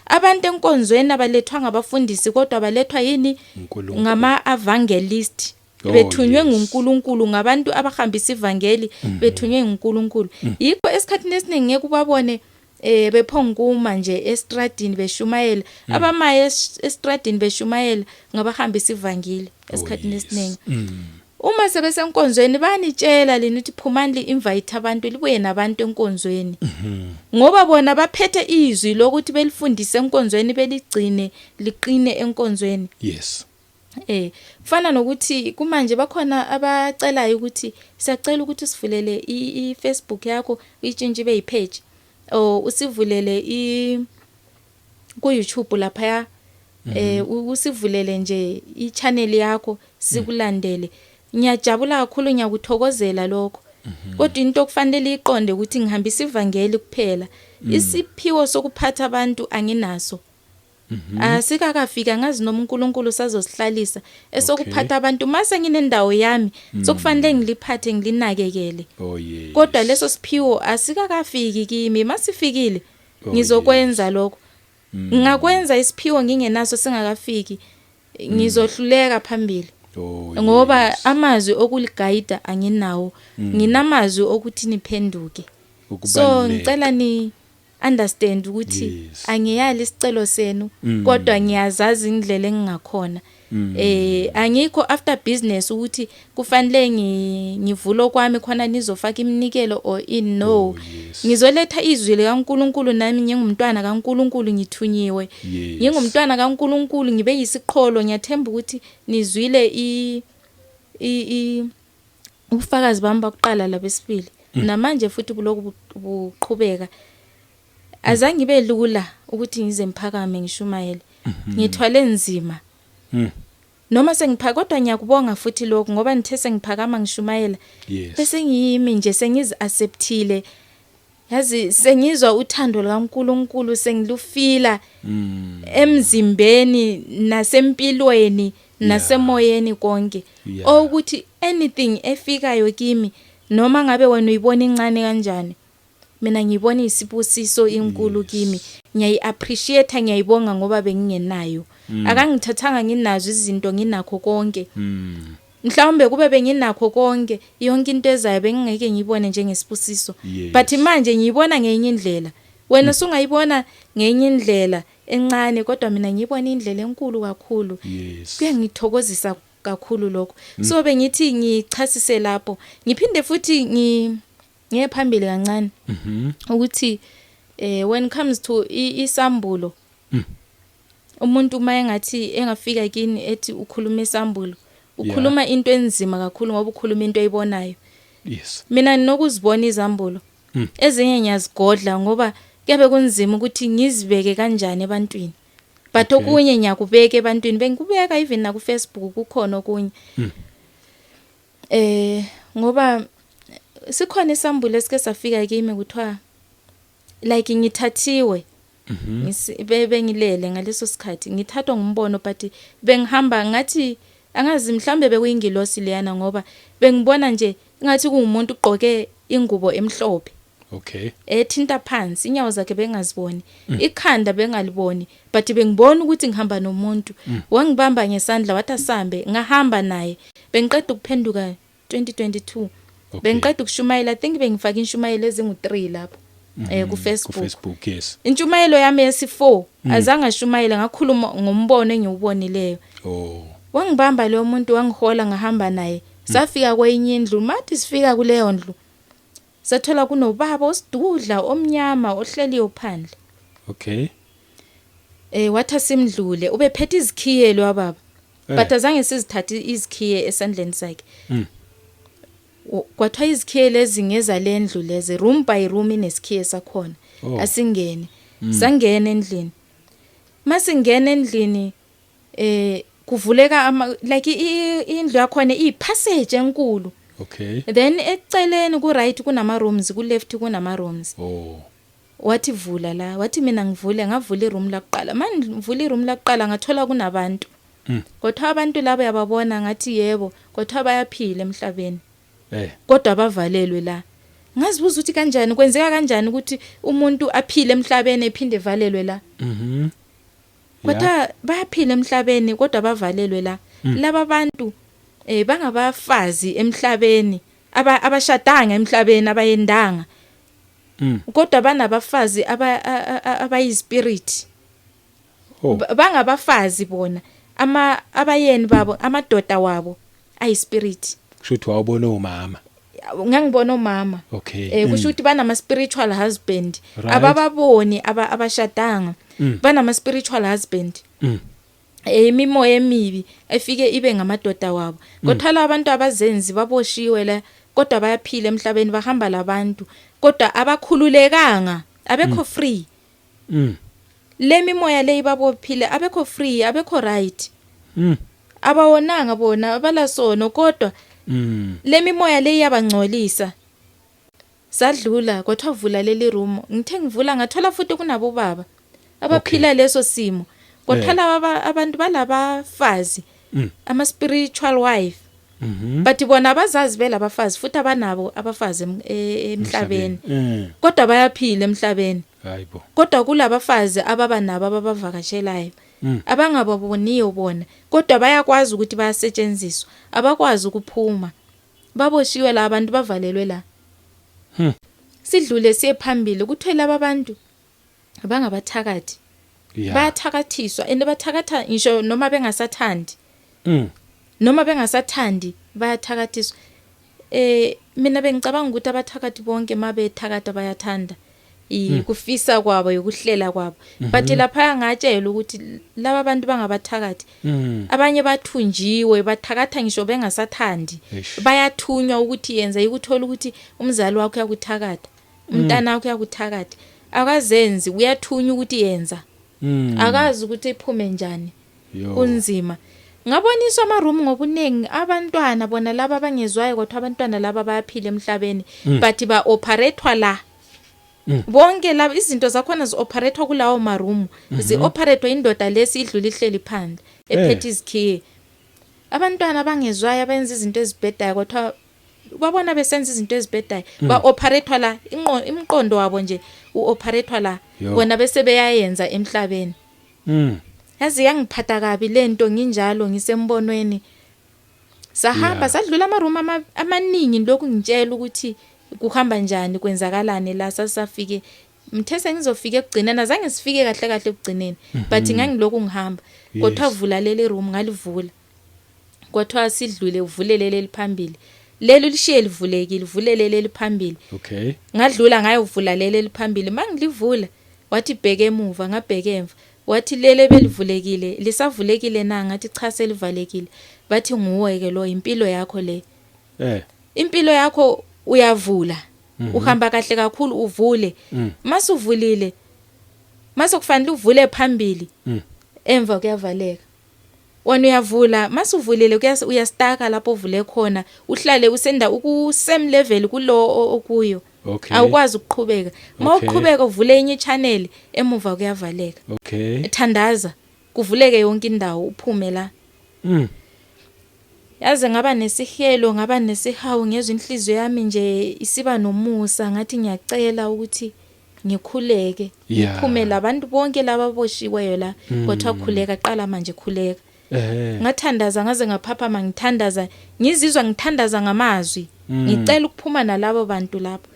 Abantu enkonzweni abalethwa ngabafundisi, kodwa balethwa yini?
uNkulunkulu.
Ngama evangelist, bethunywe nguNkulunkulu, ngabantu abahambisa ivangeli, bethunywe nguNkulunkulu. Yikho esikhathini esiningi ngeke ubabone bephonguma nje estradini beshumayela. Abamaye estradini beshumayela ngabahambisa ivangeli esikhathini esiningi. Uma sebesenkonzweni, banitshela lina ukuthi phumani, li-invite abantu, libuye nabantu enkonzweni, ngoba bona baphethe izwi lokuthi belifundise enkonzweni, beligcine liqine enkonzweni. Kufana nokuthi kumanje bakhona abacelayo ukuthi siyacela ukuthi usivulele i-Facebook yakho, uyitshintshe ibe yipage, or usivulele i ku YouTube lapha, usivulele nje i-channel yakho, sikulandele. Ngiyajabula kakhulu, ngiyakuthokozela lokho, kodwa into okufanele iqonde ukuthi ngihambisa ivangeli kuphela, isiphiwo sokuphatha abantu anginaso. Asikakafika, ngazi noma uNkulunkulu sazosihlalisa esokuphatha abantu mase nginendawo yami, sokufanele ngiliphathe, ngilinakekele.
Oh yes.
Kodwa leso siphiwo asikakafiki kimi. Masifikile,
Oh,
ngizokwenza lokho. Ngingakwenza isiphiwo ngingenaso, singakafiki, ngizohluleka phambili.
Oh.
Ngoba
yes.
amazwi okuligayida anginawo, nginamazwi okuthi niphenduke. So
Ukubaluleka.
ngicela ni understand ukuthi angiyali isicelo senu, kodwa ngiyazazi indlela engingakhona. Angikho after business ukuthi kufanele ngivulo kwami khona nizofaka iminikelo or in, no.
Oh, yes.
Ngizoletha izwi likaNkuluNkulu, nami ngingumntwana kaNkuluNkulu, ngithunyiwe. Ngingumntwana kaNkuluNkulu, ngibe yisiqholo. Ngiyathemba ukuthi nizwile i i i ubufakazi bami bakuqala labesibili, namanje futhi buloku buqhubeka. Azange ibe lula ukuthi ngize ngiphakame ngishumayele, ngithwale nzima. Noma sengiphaka, kodwa ngiyakubonga futhi lokho, ngoba nithe sengiphakama ngishumayela, bese ngiyimi nje sengizi acceptile, yazi, sengizwa uthando likaNkuluNkulu, sengilufila emzimbeni nasempilweni nasemoyeni konke, ukuthi anything efikayo kimi, noma ngabe wena uyibona incane kanjani, mina ngibona isibusiso inkulu kimi. Ngiyayi appreciate, ngiyayibonga, ngoba bengingenayo. Akangithathanga nginazo izinto, nginakho konke. Mhlawumbe kube benginakho konke, yonke into ezayo bengingeke ngiyibone njengesibusiso. But manje ngiyibona ngenye indlela. Wena usungayibona ngenye indlela encane, kodwa mina ngiyibona indlela enkulu kakhulu. Kuyangithokozisa kakhulu lokho. So bengithi ngichasise lapho, ngiphinde futhi ngiye phambili kancane ukuthi when comes to isambulo, umuntu uma engathi engafika kini ethi ukhuluma isambulo, ukhuluma into enzima kakhulu, ngoba ukhuluma into ayibonayo. Mina nokuzibona izambulo, ezinye ngiyazigodla ngoba kuyabe kunzima ukuthi ngizibeke kanjani ebantwini, but okunye ngiyakubeka ebantwini, bengikubeka even na ku Facebook kukhona okunye. Ngoba sikhona isambulo esike safika kimi, kuthiwa like ngithathiwe. Bengilele ngaleso sikhathi, ngithathwa ngumbono, but bengihamba ngathi, angazi, mhlambe bekuyingilosi leyana, ngoba bengibona nje ngathi kuwumuntu ugqoke ingubo emhlophe ethinta phansi, inyawo zakhe bengaziboni, ikhanda bengaliboni, but bengibona ukuthi ngihamba nomuntu. Wangibamba ngesandla, wathi asambe, ngahamba naye. Bengiqeda ukuphenduka 2022. Bengiqeda ukushumayela, I think bengifaka inshumayelo ezingu3 lapho ku Facebook.
Ku Facebook, yes.
Intshumayelo yami yesi4 azange ashumayele, ngakhuluma ngombono engiwubonileyo. Wangibamba lo muntu, wangihola, ngahamba naye, safika kwenye indlu. Mathi sifika kuleyo ndlu, sathola kunobaba osidudla omnyama ohleliyo phandle. Wathi asimdlule, ubephethe izikhiye lo baba, but azange sizithathe izikhiye esandleni sakhe. Kwathiwa izikhiye lezi ngeza lendlu lezi, room by room inesikhiye sakhona. Asingene. Sangena endlini. Masingena endlini, kuvuleka ama like indlu yakhona iyipassage enkulu. Then eceleni ku right kunama rooms, ku left kunama rooms. Wathi vula la, wathi mina ngivule, ngavula iroom lakuqala. Manje ngivula iroom lakuqala, ngathola kunabantu. Kodwa abantu labo yababona, ngathi yebo, kodwa bayaphila emhlabeni. Kodwa bavalelwe la. Ngazibuza ukuthi kanjani, kwenzeka kanjani ukuthi umuntu aphile emhlabeni ephinde evalelwe la. Kodwa bayaphila emhlabeni, kodwa bavalelwe la. Laba bantu bangabafazi emhlabeni, abashadanga emhlabeni, abayendanga. Kodwa banabafazi abayispirit. Bangabafazi bona, ama abayeni babo, amadoda wabo ayispirit.
Kusho ukuthi wawubona umama.
Ngangibona omama. Kusho ukuthi banama spiritual husband. Abababoni, abashadanga. Banama spiritual husband. Imimoya emibi efike ibe ngamadoda wabo. Kodwa labantu abazenzi, baboshiwe la, kodwa bayaphila emhlabeni, bahamba labantu, kodwa abakhululekanga, abekho free. Le mimoya le ibabophile, abekho free, abekho right. Abawonanga bona, abalasono, kodwa le mimoya le iyabangcolisa. Sadlula, kwathiwa vula leli room. Ngithe ngivula, ngathola futhi kunabo baba abaphila leso simo. Kodwa
Eh.
laba abantu balabafazi, ama spiritual wife, but bona abazazi belabafazi futhi abanabo abafazi emhlabeni, kodwa bayaphila emhlabeni.
Hayibo.
Kodwa kulabafazi ababa nabo ababavakashelayo, abangababoniyo bona, kodwa bayakwazi ukuthi bayasetshenziswa, abakwazi ukuphuma, baboshiwe la bantu, bavalelwe la. Sidlule siye phambili, kuthiwe laba bantu abangabathakathi, bayathakathiswa and bathakatha ngisho noma bengasathandi. Noma bengasathandi bayathakathiswa. Mina bengicabanga ukuthi abathakathi bonke mabethakatha bayathanda, kufisa kwabo, ukuhlela kwabo, but lapha ngatshela ukuthi laba bantu bangabathakathi. Abanye bathunjiwe, bathakatha ngisho bengasathandi.
Eish.
Bayathunywa ukuthi yenza, ikuthola ukuthi umzali wakho uyakuthakatha, umntana wakho uyakuthakatha, akazenzi, uyathunywa ukuthi yenza, akazi ukuthi iphume njani.
Yo.
Kunzima. Ngaboniswa ama room ngobuningi, abantwana bona laba abangezwayo, kodwa abantwana laba bayaphila emhlabeni, but ba operatewa la. Bonke laba izinto zakhona zi-operatewa kulawo maroom, zi-operatewa indoda lesi idlula ihleli phandle ephethe izikhiye. Abantwana abangezwayo abenza izinto ezibhedayo, kodwa babona besenza izinto ezibhedayo, ba-operatewa la, imqondo wabo nje u-operatewa la.
Yo.
Bona bese beyayenza emhlabeni. Yazi yangiphatha kabi lento nginjalo ngisembonweni. Sahamba, sadlula ama room amaningi, lokhu ngitshela ukuthi kuhamba njani, kwenzakalani la. Sasafike mthe sengizofika ekugcineni, azange sifike kahle kahle ekugcineni, but ngangilokhu ngihamba. Kodwa vula leli room, ngalivula, kwathiwa sidlule, uvulele leli phambili, leli lishiye livulekile, uvulele leli phambili. Ngadlula ngayovula leli eliphambili. Mangilivula wathi bheke emuva, ngabheke emva. Wathi lele belivulekile lisavulekile na? Ngathi cha, selivalekile. Bathi nguwe ke lo, impilo yakho le. Impilo yakho uyavula, uhamba kahle kakhulu, uvule. Masuvulile, mase kufanele uvule phambili, emva kuyavaleka. Wena uyavula, masuvulile uyastaka lapho uvule khona, uhlale usenda uku same level kulo okuyo. Awukwazi ukuqhubeka. Mawuqhubeka uvule enye channel, emuva kuyavaleka. Thandaza kuvuleke yonke indawo, uphume la. Yaze ngaba nesihelo, ngaba nesihawu, ngezwe inhliziyo yami nje isiba nomusa, ngathi ngiyacela ukuthi ngikhuleke, ngiphume labantu bonke laba aboshiweyo la. Kodwa khuleka, qala manje, khuleka. Ngathandaza ngaze ngaphaphama ngithandaza, ngizizwa ngithandaza ngamazwi, ngicela ukuphuma nalabo bantu lapho.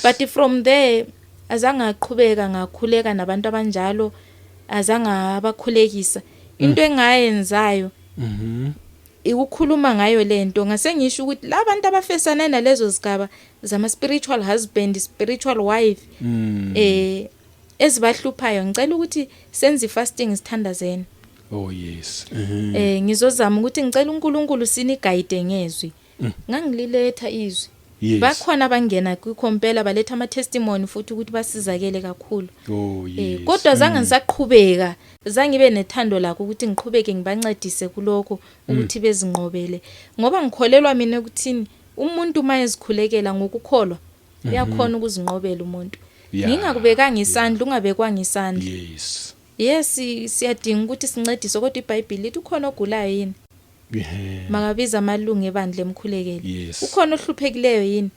But from there azange aqhubeka, ngakhuleka nabantu abanjalo, azange abakhulekisa. Into engayenzayo ukukhuluma ngayo lento, ngase ngisho ukuthi labantu abafesana nalezo zigaba zama spiritual husband, spiritual wife, ezibahluphayo, ngicela ukuthi senze fasting, sithandazeni.
Oh yes.
Ngizozama ukuthi ngicela uNkulunkulu siniguide ngezwi. Ngangililetha izwi. Bakhona abangena kwikhompela, baletha ama testimony futhi ukuthi basizakele kakhulu. Kodwa zange ngisaqhubeka, zange ngibe nethando lakho ukuthi ngiqhubeke ngibancedise kulokho ukuthi bezinqobele, ngoba ngikholelwa mina ukuthini, umuntu mayezikhulekela ngokukholwa uyakhona ukuzinqobela umuntu. Ngingakubekanga isandla, ungabekwanga isandla. Yes, siyadinga ukuthi sincediswe, kodwa iBhayibheli lithi ukhona ogulayo yini? Makabiza amalungu ebandla emkhulekele. Ukhona ohluphekileyo yini?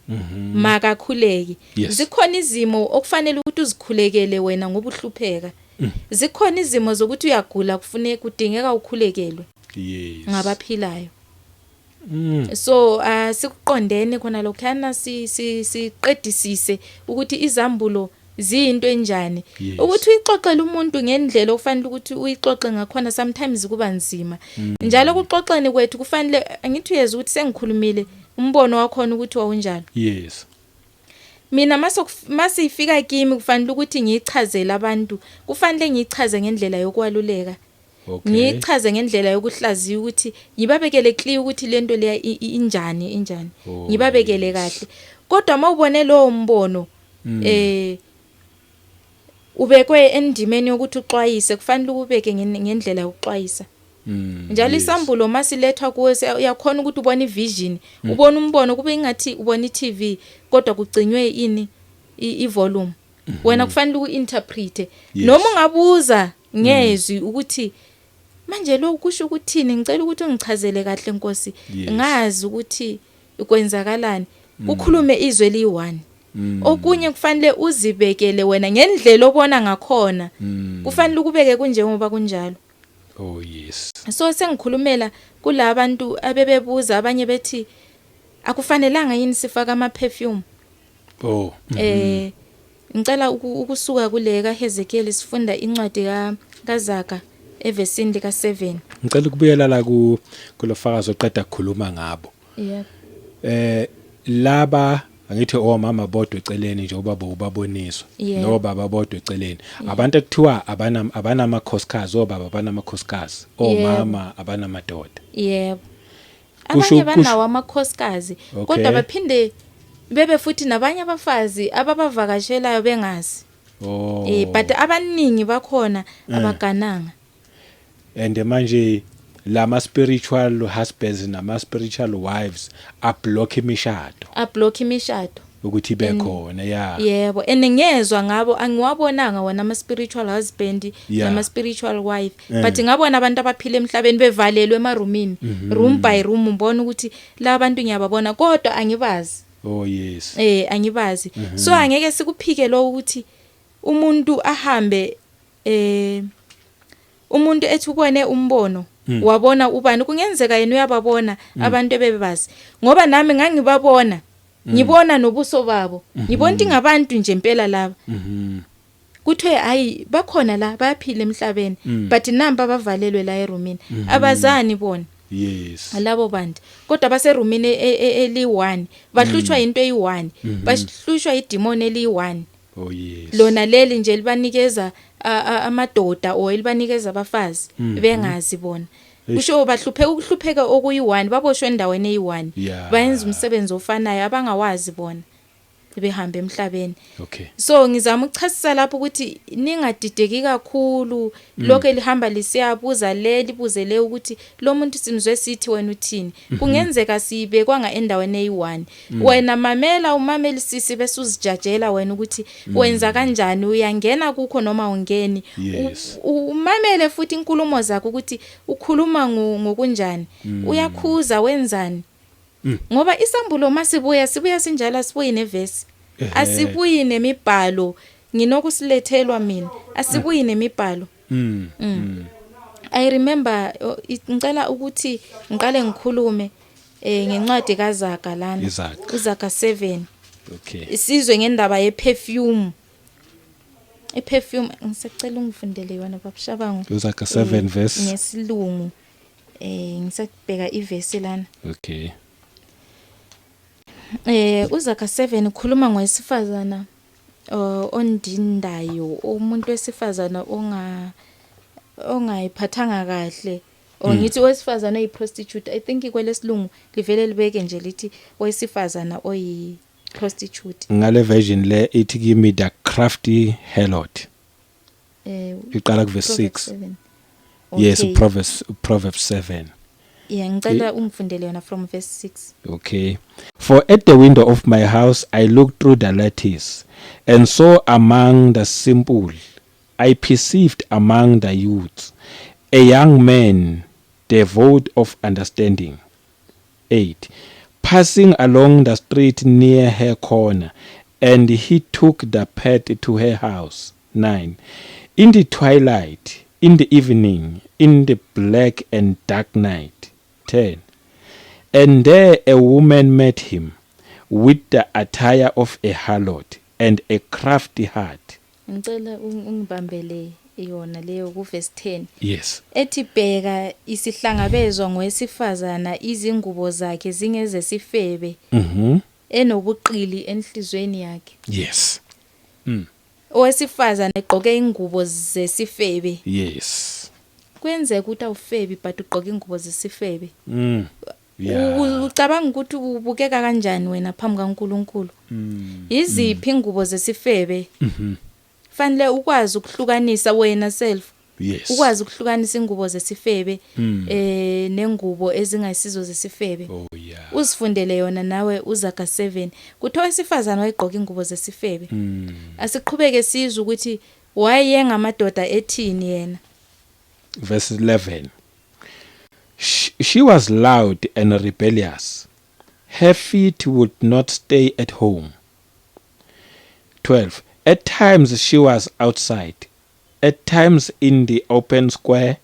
Makakhuleke. Zikhona izimo okufanele ukuthi uzikhulekele wena ngoba uhlupheka. Zikhona izimo zokuthi uyagula, kufuneka, kudingeka ukhulekelwe ngabaphilayo. So sikuqondene khona lokhana, si siqedisise ukuthi izambulo ziyinto enjani. Ukuthi uyixoxele umuntu ngendlela okufanele ukuthi uyixoxe ngakhona, sometimes kuba nzima. Njalo kuxoxeni kwethu kufanele angithi uyeza ukuthi sengikhulumile umbono wakhona ukuthi wawunjani. Mina masifika kimi kufanele ukuthi ngiyichazele abantu, kufanele ngiyichaze ngendlela yokwaluleka. Ngiyichaze ngendlela yokuhlaziya, ukuthi ngibabekele clear ukuthi lento leya injani injani. Ngibabekele kahle. Kodwa mawubone lowo mbono ubekwe endimeni yokuthi uxwayise, kufanele ukubeke ngendlela yokuxwayisa. Njalo isambulo masilethwa kuwe, uyakhona ukuthi ubone ivision, ubone umbono kube ingathi ubona iTV, kodwa kugcinywe ini, ivolume. Wena kufanele uinterprete. Noma ungabuza Ngezwi ukuthi manje lo kusho ukuthini, ngicela ukuthi ungichazele kahle Nkosi, ngazi ukuthi kwenzakalani. Kukhulume izwi eliyi-1. Okunye kufanele uzibekele wena ngendlela obona ngakhona. Kufanele ukubeke kunjengoba kunjalo.
Oh yes.
So sengikhulumela kulabantu abebebuza, abanye bethi akufanelanga yini sifaka ama perfume.
Oh.
Ngicela ukusuka kule kaHezekiel sifunda incwadi kaZaga evesini lika 7.
Ngicela ukubuyela la ku kulofakazi oqeda ukukhuluma ngabo.
Yebo.
Laba angithi omama bodwa eceleni nje, ubaba ubaboniswa nobaba bodwa eceleni. Abantu ekuthiwa abanamakhosikazi, obaba abanamakhosikazi, omama abanamadoda.
Yebo. Abanye banawo amakhosikazi kodwa baphinde bebe futhi nabanye abafazi ababavakashelayo bengazi. But abaningi bakhona abagananga.
And manje lama spiritual husbands nama spiritual wives ablock imishado.
Ablock imishado
ukuthi ibe khona, yeah.
Yebo, and ngezwe ngabo, angiwabonanga wona ama spiritual husband nama spiritual wife, but ngabona abantu abaphila emhlabeni bevalelwe emarumini, room by room, ngibona ukuthi la bantu ngiyababona kodwa angibazi.
Oh yes.
Angibazi. So angeke sikuphike lo ukuthi umuntu ahambe umuntu ethi ubone umbono, wabona ubani, kungenzeka yena uyababona abantu ebebazi, ngoba nami ngangibabona, ngibona nobuso babo, ngibona ukuthi ngabantu nje impela laba. Kuthiwe hayi bakhona la, bayaphila emhlabeni, but namba abavalelwe la erumini, abazani bona.
Yes.
Labo bantu kodwa baserumini eli1, bahlutshwa into eyi1, bahlushwa idemon eli1.
Oh yes.
Lona leli nje libanikeza amadoda or libanikeza abafazi bengazi bona. Kusho bahlupheka ukuhlupheka okuyi1, baboshwe endaweni eyi1. Bayenza umsebenzi ofanayo abangawazi bona behamba emhlabeni.
Okay.
So ngizama ukuchasisa lapho ukuthi ningadideki kakhulu, lokho elihamba lisiyabuza le libuze le ukuthi lo muntu simzwe sithi wena uthini. Kungenzeka sibekwanga endaweni eyi1. Wena mamela umamelisisi bese uzijajela wena ukuthi wenza kanjani, uyangena kukho noma ungeni.
Yes.
Umamele futhi inkulumo zakho ukuthi ukhuluma ngokunjani, uyakhuza wenzani. Ngoba isambulo masibuya sibuya sinjalo, asibuyi nevesi, asibuyi nemibhalo, nginokusilethelwa mina, asibuyi nemibhalo. I remember, ngicela ukuthi ngiqale ngikhulume ngencwadi kaZaga lana.
Izaga.
uZaga 7.
Okay.
Isizwe ngendaba yeperfume. Iperfume, ngisacela ungifundele yona babushabangu.
Uzaga 7 verse
ngesilungu. Ngisakubheka ivesi lana.
Okay.
uZaga 7 ukhuluma ngowesifazana ondindayo, umuntu wesifazana ongayiphathanga kahle. Or ngithi owesifazana oyi prostitute. I think kwelesilungu livele libeke nje lithi owesifazana oyi prostitute.
Ngale version le ithi kimi the crafty harlot. Iqala ku verse
Proverbs
6.
7.
Yes,
Okay.
Proverbs 7.
Yeah, ngicela ungifundele yona from verse 6.
Okay. For at the window of my house I looked through the lattice and saw among the simple, I perceived among the youths, a young man devoid of understanding. 8. Passing along the street near her corner, and he took the path to her house. 9. In the twilight, in the evening, in the black and dark night. 10. And there a woman met him with the attire of a harlot and a crafty heart.
Ngicela ungibambele yona leyo ku verse 10.
Yes.
Ethi bheka isihlangabezwa ngowesifazana, izingubo zakhe zingezesifebe, enobuqili enhlizweni yakhe.
Yes.
Owesifazana egqoke ingubo zesifebe.
Yes.
Kuyenzeka ukuthi awufebi but ugqoke ingubo zesifebe. Ucabanga ukuthi ubukeka kanjani wena phambi kaNkuluNkulu? Iziphi ingubo zesifebe? Fanele ukwazi ukuhlukanisa wena self.
Yes.
Ukwazi ukuhlukanisa ingubo zesifebe nengubo ezingayisizo zesifebe.
Oh yeah.
Uzifundele yona nawe uZaga 7. Kuthiwa wesifazana wayegqoka ingubo zesifebe. Asiqhubeke sizwe ukuthi Wayengamadoda ethini yena?
Verse 11. She was loud and rebellious. Her feet would not stay at home. 12. At times she was outside, at times in the open square,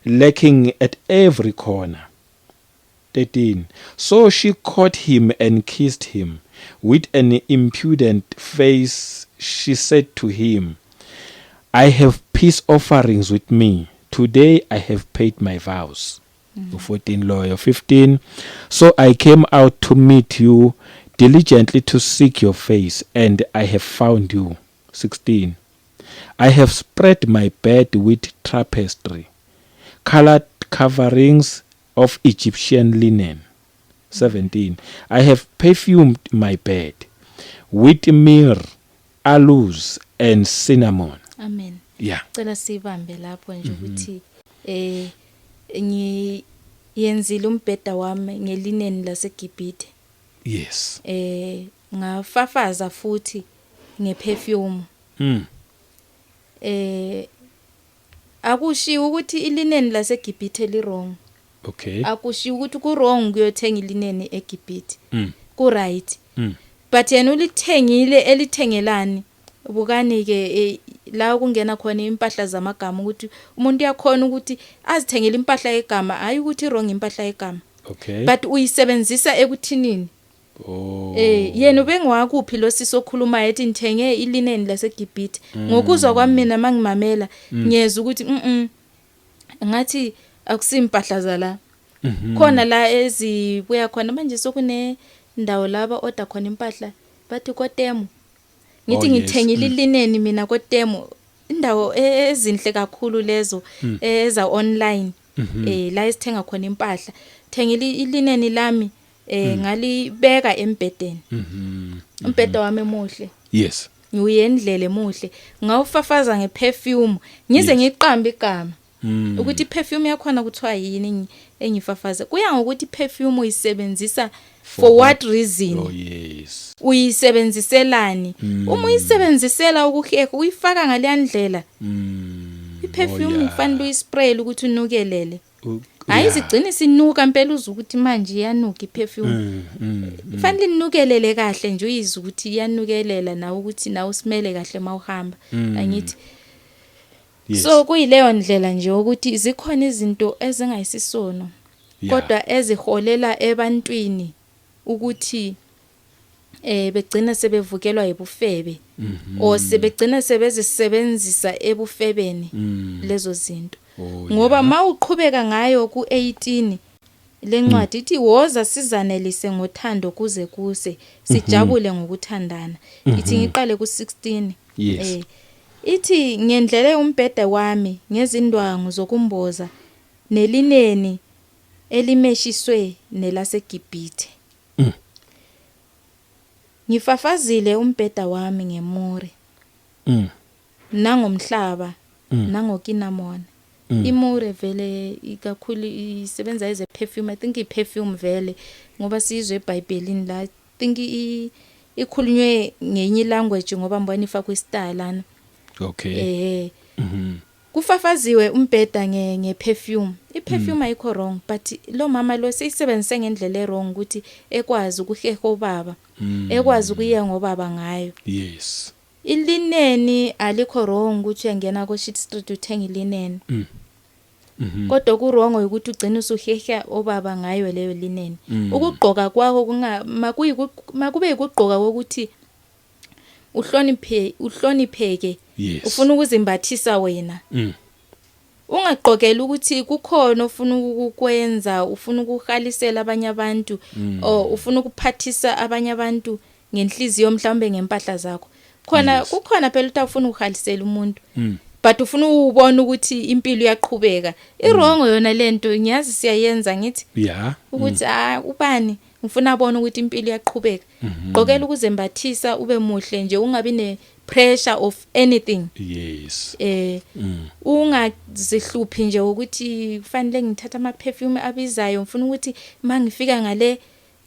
lurking at every corner. 13. So she caught him and kissed him. With an impudent face, she said to him, "I have peace offerings with me. Today I have paid my vows." 14 loyo. 15. So I came out to meet you, diligently to seek your face, and I have found you. 16. I have spread my bed with tapestry, colored coverings of Egyptian linen. 17. I have perfumed my bed with myrrh, aloes, and cinnamon.
Amen. Cela sibambe lapho nje ukuthi ngiyenzile umbheda wami ngelineni laseGibhithe. Ngafafaza futhi ngeperfume. Akushiwo ukuthi ilineni laseGibhithe li wrong. Akushiwo ukuthi ku wrong kuyothenga ilineni eGibhithe. Ku right. But yena ulithengile, elithengelani? Bukani ke la kungena khona impahla zamagama, ukuthi umuntu uyakhona ukuthi azithengele impahla yegama, hayi ukuthi wrong impahla yegama. But uyisebenzisa ekuthinini?
Oh.
Yena ubengwakuphi lo sisokhuluma ethi ngithenge ilineni laseGibhithe? Ngokuzwa kwami mina mangimamela, ngiyeza ukuthi ngathi akusimpahla zala. Khona la ezibuya khona manje, sokune ndawo laba order khona impahla, bathi koTemu. Ngithi ngithengile ilineni mina koTemu, indawo ezinhle kakhulu lezo eza online la esithenga khona impahla. Thengile ilineni lami, ngalibeka embhedeni. Umbhedo wami emuhle. Ngiyendlela emuhle, ngawufafaza ngeperfume, ngize ngiqambe igama ukuthi iperfume yakhona kuthiwa yini engifafaza. Kuya ngokuthi iperfume uyisebenzisa for what reason.
Oh yes.
Uyisebenziselani? Uma uyisebenzisela ukuheha, uyifaka ngaleya ndlela. Iperfume kufanele uyispray ukuthi unukelele. Hayi, izigcina sinuka impela, uze ukuthi manje iyanuka iperfume. Kufanele inukelele kahle nje, uyizwe ukuthi iyanukelela nawe, ukuthi nawe usimele kahle mawuhamba. Angithi?
Yes.
So kuyileyo ndlela nje ukuthi zikhona izinto ezingayisisono kodwa eziholela ebantwini ukuthi begcina sebevukelwa yibufebe or sebegcina sebezisebenzisa ebufebeni lezo zinto. Ngoba mawuqhubeka ngayo ku18 lencwadi, ithi, "Woza sizanelise ngothando kuze kuse, sijabule ngokuthandana." Ithi ngiqale ku16. Ithi, "Ngendlele umbhede wami ngezindwangu zokumboza nelineni elimeshiswe nelaseGibhithe. Ngifafazile umbheda wami ngemure nangomhlaba nangokinamona." Imure vele ikakhulu isebenza as a perfume, I think i perfume vele, ngoba sizwe eBhayibhelini la, I think ikhulunywe ngenye language, ngoba mbona ifakwe star lana. Kufafaziwe umbheda nge perfume. I perfume ayikho wrong, but lo mama lo seyisebenzise ngendlela e wrong ukuthi ekwazi ukuheha obaba, ekwazi ukuya ngobaba ngayo. Ilineni alikho wrong ukuthi uyangena ko Sheet Street uthenga ilineni. Kodwa ku wrong ukuthi ugcine usuheha obaba ngayo leyo lineni. Ukugqoka kwakho kunga makuyi makube ukugqoka kokuthi uhloniphe, uhlonipheke. Ufuna ukuzimbathisa wena. Ungagqokela ukuthi kukhona ofuna ukukwenza, ufuna ukuhalisela abanye abantu or ufuna ukuphathisa abanye abantu ngenhliziyo mhlawumbe ngempahla zakho. Khona kukhona phela ukuthi awufuna ukuhalisela umuntu. But ufuna ukubona ukuthi impilo iyaqhubeka. Iwrong yona lento, ngiyazi siyayenza, ngithi ukuthi ah, ubani ngifuna abone ukuthi impilo iyaqhubeka. Gqokela ukuzembathisa, ube muhle nje, ungabi ne pressure of anything. Ungazihluphi nje ukuthi kufanele ngithathe ama perfume abizayo, ngifuna ukuthi mangifika ngale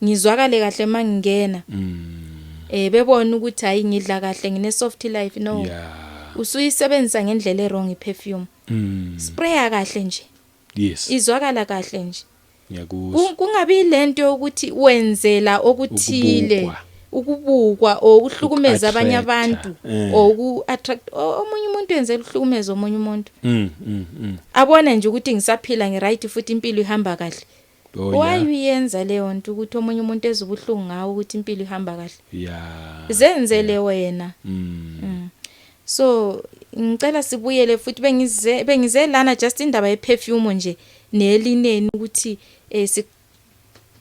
ngizwakale kahle mangingena. Bebona ukuthi hayi, ngidla kahle, ngine soft life, no. Usuyisebenzisa ngendlela e-wrong i-perfume. Spraya kahle nje. Izwakala kahle nje.
Ngiyakuzwa.
Kungabi lento yokuthi wenzela okuthile,
Ukubukwa.
Ukubukwa or ukuhlukumeza abanye
Uku-attracta,
abantu or uku-attract omunye umuntu, wenzela ukuhlukumeza omunye umuntu. Abone nje ukuthi ngisaphila, ngi-right, futhi impilo ihamba kahle. Why uyenza leyo nto ukuthi omunye umuntu ezubuhlungu ngawo ukuthi impilo ihamba kahle? Zenzele wena. So ngicela sibuyele futhi, bengize lana just indaba ye-perfume nje nelineni, ukuthi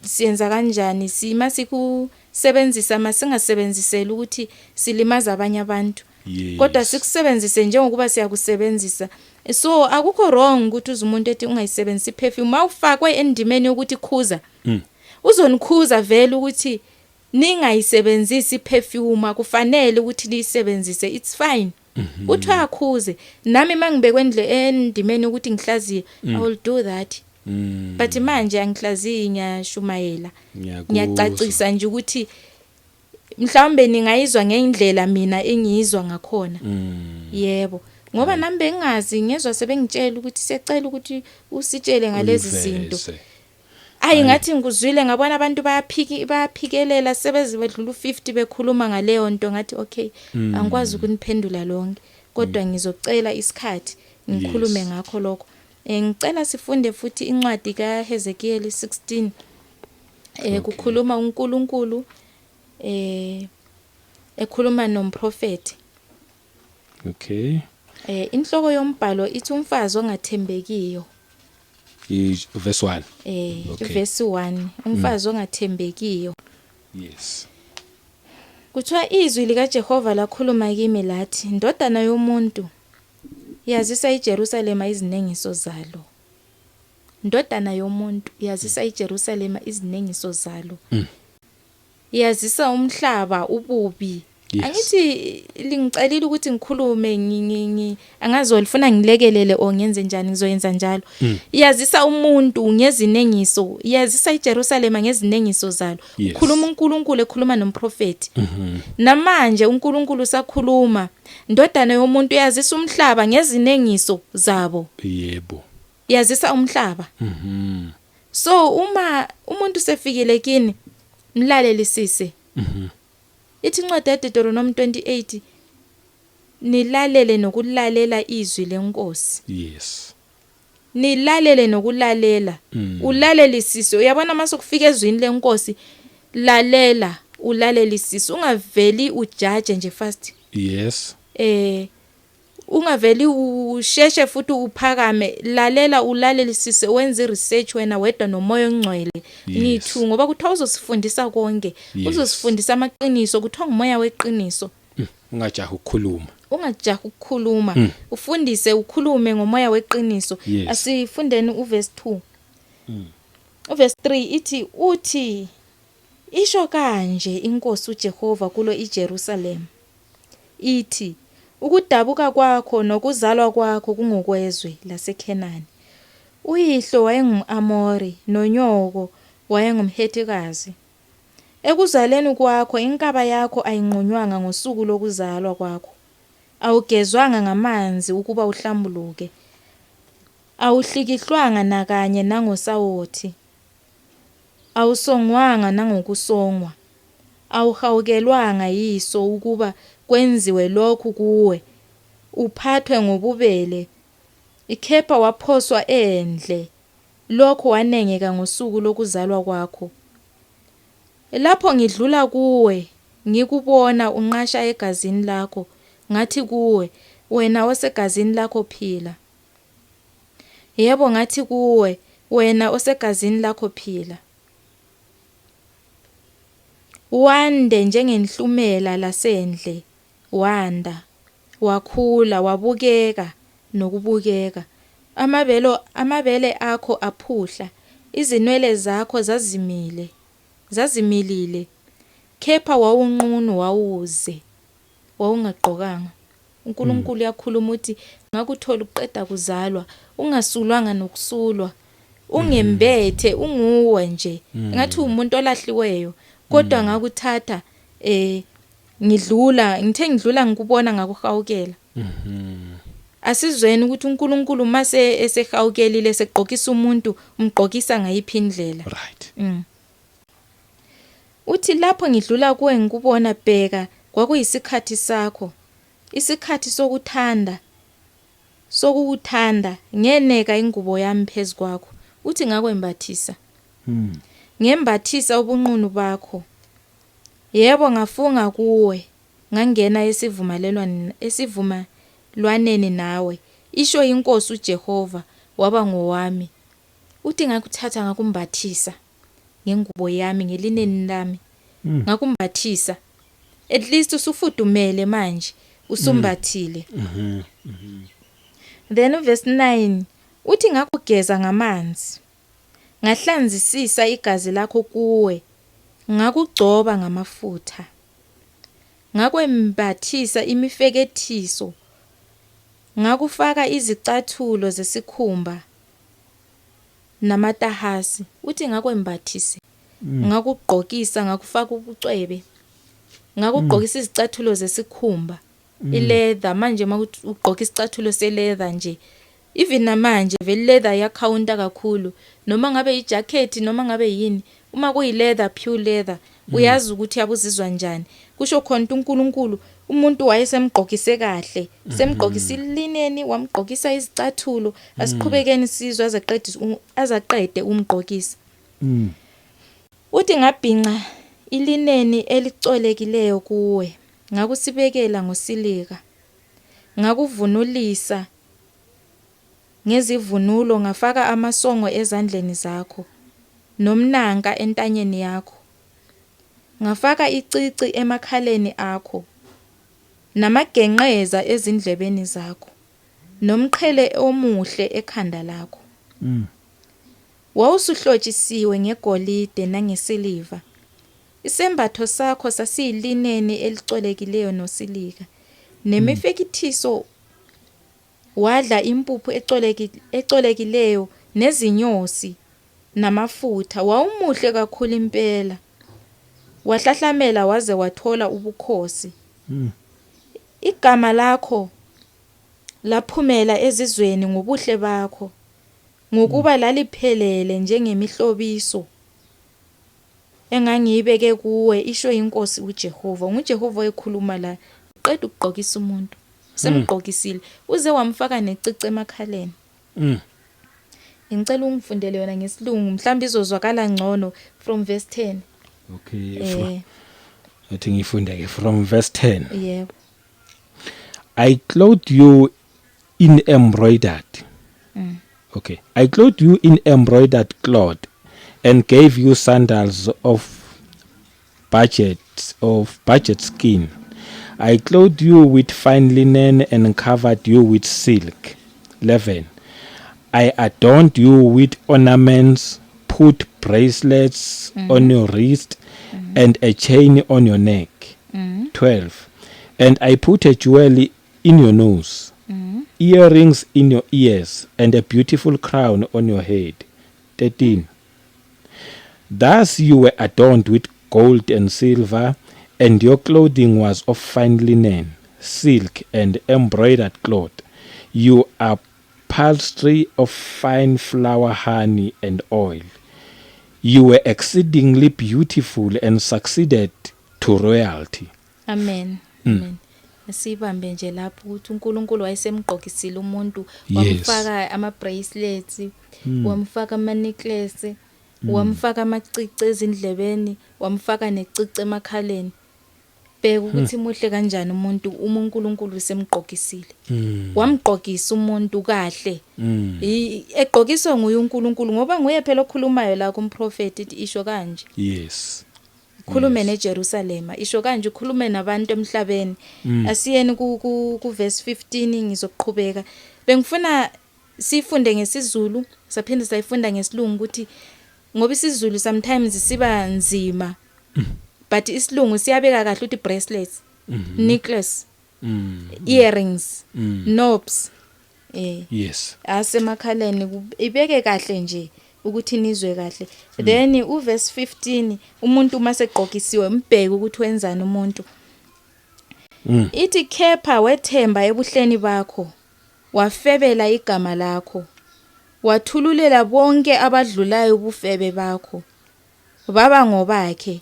siyenza kanjani, sima sikusebenzisa, masingasebenziseli ukuthi silimaza abanye abantu, kodwa sikusebenzise njengokuba siyakusebenzisa. So akukho wrong ukuthi uze umuntu ethi ungayisebenzisi i-perfume. Mawufakwe endimeni yokuthi khuza, uzonikhuza vele ukuthi ningayisebenzisi i-perfume, kufanele ukuthi niyisebenzise, it's fine. Uthi akhuze, nami mangibekwe endimeni ukuthi ngihlaziye, I will do that. But manje angihlaziyi, ngiyashumayela. Ngiyacacisa nje ukuthi mhlawumbe ningayizwa ngendlela mina engiyizwa ngakhona. Yebo, ngoba nami bengazi, ngezwe sebengitshela ukuthi siyacela ukuthi usitshele ngalezi zinto.
Uyiveze.
Ayi, ngathi ngikuzwile, ngabona abantu bayaphiki, bayaphikelela, sebeze bedlula u50 bekhuluma ngaleyo nto, ngathi okay, angikwazi ukuniphendula lonke, kodwa ngizocela isikhathi ngikhulume ngakho lokho. Ngicela sifunde futhi incwadi kaHezekiel 16. Kukhuluma uNkulunkulu ekhuluma nomprofeti. Inhloko yombhalo ithi umfazi ongathembekiyo.
Verse 1.
Verse 1, umfazi ongathembekiyo. Kuthiwa izwi likaJehova lakhuluma kimi lathi, ndodana yomuntu, yazisa iJerusalema izinengiso zalo. Ndodana yomuntu, yazisa iJerusalema izinengiso zalo. Yazisa umhlaba ububi. Angithi lingicelile ukuthi ngikhulume, angazolifuna ngilekelele o ngenze njani, ngizoyenza njalo. Yazisa umuntu ngezinengiso, yazisa iJerusalema ngezinengiso zalo. Khuluma uNkulunkulu ekhuluma nomprofeti. Namanje uNkulunkulu usakhuluma. Ndodana yomuntu, yazisa umhlaba ngezinengiso zabo. Yazisa umhlaba. So uma umuntu sefikile kini, mlalelisise. Ithi incwadi yaDeuteronomy 28, nilalele nokulalela izwi lenkosi. Nilalele nokulalela. Ulalelisise. Uyabona, mase kufika ezwini lenkosi, lalela, ulalelisise, ungaveli ujaje nje fast. Ungaveli usheshe futhi uphakame, lalela, ulalelisise, wenze research wena wedwa nomoya ongcwele. Ngithu ngoba kuthiwa uzosifundisa konke. Uzosifundisa amaqiniso, kuthiwa ngumoya weqiniso.
Ungajahi ukukhuluma.
Ungajahi ukukhuluma, ufundise, ukhulume ngomoya weqiniso. Asifundeni uverse 2. Uverse 3 ithi, uthi isho kanje inkosi uJehova kulo iJerusalem, ithi ukudabuka kwakho nokuzalwa kwakho kungokwezwe laseKhenani. Uyihlo wayengumAmori nonyoko wayengumHethikazi. Ekuzaleni kwakho inkaba yakho ayinqunywanga ngosuku lokuzalwa kwakho, awugezwanga ngamanzi ukuba uhlambuluke, awuhlikihlwanga nakanye nangosawothi, awusongwanga nangokusongwa, awuhawukelwanga yiso ukuba kwenziwe lokhu kuwe, uphathwe ngobubele. Ikhepha waphoswa endle, lokho wanengeka ngosuku lokuzalwa kwakho. Lapho ngidlula kuwe ngikubona unqasha egazini lakho, ngathi kuwe, wena osegazini lakho, phila. Yebo, ngathi kuwe, wena osegazini lakho, phila, wande njengenhlumela lasendle. Wanda, wakhula, wabukeka nokubukeka. Amabele akho aphuhla, izinwele zakho zazimile, zazimilile, kepha wawunqunu, wawuze wawungagqokanga. uNkulunkulu uyakhuluma, uthi ngakuthola uqeda kuzalwa, ungasulwanga nokusulwa, ungembethe, unguwe nje, ngathi umuntu olahliweyo, kodwa ngakuthatha ngidlula, ngithe ngidlula ngikubona, ngakuhawukela. Asizweni ukuthi uNkulunkulu mase esehawukelile segqokisa umuntu, umgqokisa ngayiphi indlela. Uthi lapho ngidlula kuwe ngikubona, bheka, kwakuyisikhathi sakho, isikhathi sokuthanda, sokukuthanda, ngeneka ingubo yami phezukwakho. Uthi ngakwembathisa. Ngembathisa ubunqunu bakho. Yebo, ngafunga kuwe, ngangena esivumelwaneni nawe, isho inkosi uJehova, waba ngowami. Uthi ngakuthatha ngakumbathisa ngengubo yami, ngelineni lami. Ngakumbathisa. At least usufudumele manje, usumbathile. Then verse 9 uthi ngakugeza ngamanzi, ngahlanzisisa igazi lakho kuwe, ngakugcoba ngamafutha, ngakwembathisa imifekethiso, ngakufaka izicathulo zesikhumba namatahasi. Uthi ngakwembathise, ngakugqokisa, ngakufaka ubucwebe, ngakugqokisa izicathulo zesikhumba, ileather. Manje makuthi ugqoka isicathulo seleather nje, even namanje vele leather iyacounta kakhulu, noma ngabe ijacket noma ngabe yini, uma kuyi leather, pure leather, uyazi ukuthi yabuzizwa njani. Kusho khona ukuthi uNkulunkulu umuntu wayesemgqokise kahle, semgqokisa ilineni, wamgqokisa izicathulo. Asiqhubekeni sizwe azaqede, azaqede umgqokisa. Uthi ngabhinca ilineni elicolekileyo kuwe, ngakusibekela ngosilika, ngakuvunulisa ngezivunulo, ngafaka amasongo ezandleni zakho nomnanka entanyeni yakho, ngafaka icici emakhaleni akho namagenqeza ezindlebeni zakho nomqhele omuhle ekhanda lakho. Wawusuhlotshisiwe ngegolide nangesiliva. Isembatho sakho sasiyilineni elicolekileyo nosilika nemifekethiso. Wadla impuphu ecolekileyo nezinyosi namafutha. Wawumuhle kakhulu impela, wahlahlamela waze wathola ubukhosi. Igama lakho laphumela ezizweni ngobuhle bakho, ngokuba laliphelele njengemihlobiso engangiyibeke kuwe, isho inkosi uJehova. NguJehova okhuluma la. Uqeda ukugqokisa umuntu, semgqokisile, uze wamfaka necici emakhaleni. Ngicela ungifundele yona ngesilungu, mhlawumbe izozwakala ngcono, from verse 10.
Okay. Athi ngifunde ke from verse 10.
Yebo.
I clothed you in embroidered. Okay. I clothed you in embroidered cloth and gave you sandals of badger skin. I clothed you with fine linen and covered you with silk. 11. I adorned you with ornaments, put bracelets on your wrist and a chain on your neck. 12. And I put a jewel in your nose, earrings in your ears, and a beautiful crown on your head. 13. Thus you were adorned with gold and silver, and your clothing was of fine linen, silk, and embroidered cloth. Your upholstery of fine flour, honey, and oil. You were exceedingly beautiful and succeeded to royalty.
Amen. Amen. Sibambe nje lapho ukuthi uNkulunkulu wayesemgqokisile umuntu, wamfaka ama bracelets, wamfaka ama necklace, wamfaka amacici ezindlebeni, wamfaka necici emakhaleni. Bheka ukuthi muhle kanjani umuntu uma uNkulunkulu semgqokisile. Wamgqokisa umuntu kahle. Egqokiswa nguye uNkulunkulu, ngoba nguye phela okhulumayo la kumprofeti, ithi isho kanje. Khulume neJerusalema, isho kanje, ukhulume nabantu emhlabeni. Asiyeni ku verse 15, ngizoqhubeka. Bengifuna sifunde ngesiZulu, saphinde sayifunda ngesilungu, ukuthi ngoba isiZulu sometimes siba nzima, but isilungu siyabeka kahle ukuthi bracelets, necklace, earrings, knobs, asemakhaleni, ibeke kahle nje ukuthi nizwe kahle. Then uverse 15, umuntu uma segqokisiwe, mbheke ukuthi wenzani umuntu. Ithi khepha wethemba ebuhleni bakho, wafebela igama lakho, wathululela bonke abadlulayo ubufebe bakho, baba ngobakhe.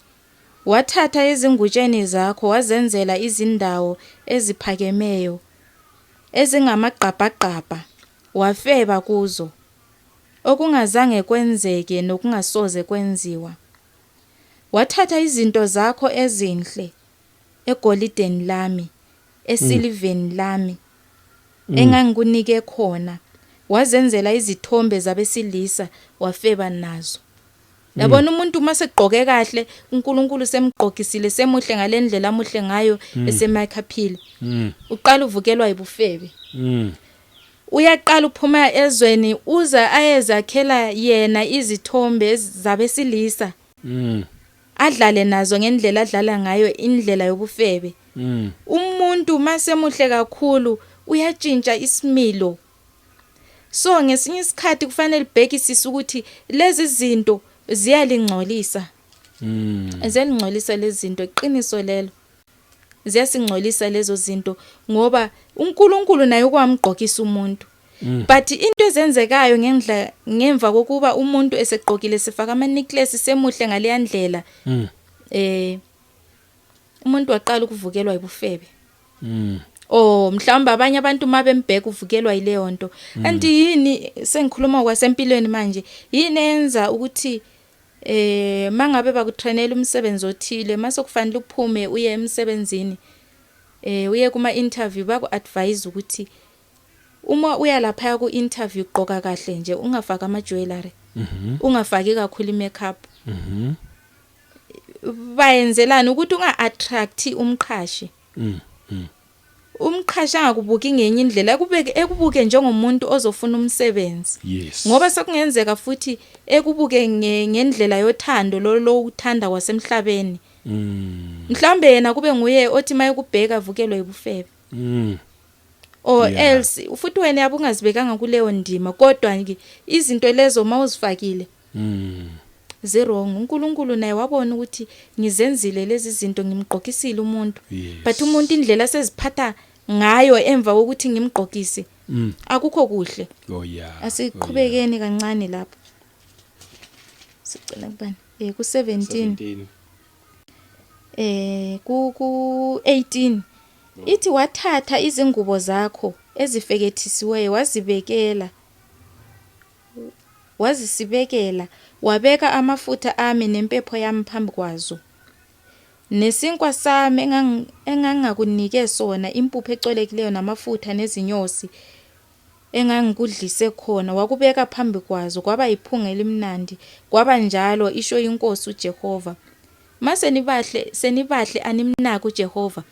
Wathatha ezingutsheni zakho wazenzela izindawo eziphakemeyo ezingamagqabhagqabha, wafeba kuzo, okungazange kwenzeke nokungasoze kwenziwa. Wathatha izinto zakho ezinhle egolideni lami, esiliveni lami, engangikunike khona, wazenzela izithombe zabesilisa, wafeba nazo. Yabona, umuntu uma segqoke kahle, uNkulunkulu semgqokisile, semuhle ngalendlela amuhle ngayo, esemakhaphile, uqala uvukelwa ibufebe. Uyaqala uphuma ezweni, uza ayezakhela yena izithombe zabesilisa, adlale nazo ngendlela adlala ngayo, indlela yobufebe. Umuntu masemuhle kakhulu uyatshintsha isimilo. So ngesinye isikhathi kufanele ubhekisise ukuthi lezi zinto ziyalingcolisa. Ziyalingcolisa lezi zinto, iqiniso lelo. Ziyasingcolisa lezo zinto ngoba uNkulunkulu naye ukwamgqokisa umuntu. But into ezenzekayo ngendla ngemva kokuba umuntu esegqokile, sifaka ama necklace, semuhle ngaleya ndlela, umuntu waqala ukuvukelwa ibufebe. Oh, mhlawumbe abanye abantu mabembheka uvukelwa yileyo nto. Kanti yini, sengikhuluma kwasempilweni manje, yini eyenza ukuthi mangabe bakutrainela umsebenzi othile, mase kufanele uphume uye emsebenzini, uye kuma interview, baku advise ukuthi uma uya lapha ku interview gqoka kahle nje, ungafaki ama jewelry, ungafaki kakhulu imakeup? Bayenzelani? Ukuthi unga attract umqhashi. Umqhashi angakubuki ngenye indlela, ekubeke ekubuke njengomuntu ozofuna umsebenzi. Ngoba sekungenzeka futhi ekubuke ngendlela yothando lo lokuthanda kwasemhlabeni. Mhlambe yena kube nguye othi mayekubheka avukelwe ibufebe. Or else futhi wena yabe ungazibekanga kuleyo ndima, kodwa ke izinto lezo mawuzifakile ziwrong. uNkulunkulu naye wabona ukuthi ngizenzile lezi zinto, ngimgqokisile umuntu, but umuntu indlela seziphatha ngayo emva kokuthi ngimgqokise akukho kuhle. Asiqhubekeni kancane lapho. Sicela kubani? Ku 17.
17.
Ku 18 ithi wathatha izingubo zakho ezifekethisiweyo, wazibekela, wazisibekela, wabeka amafutha ami nempepho yami phambi kwazo, nesinkwa sami engangakunike sona, impuphu ecolekileyo namafutha nezinyosi engangikudlise khona, wakubeka phambi kwazo, kwaba yiphunga elimnandi, kwaba njalo, isho inkosi uJehova. Mase nibahle, senibahle, animnaki uJehova.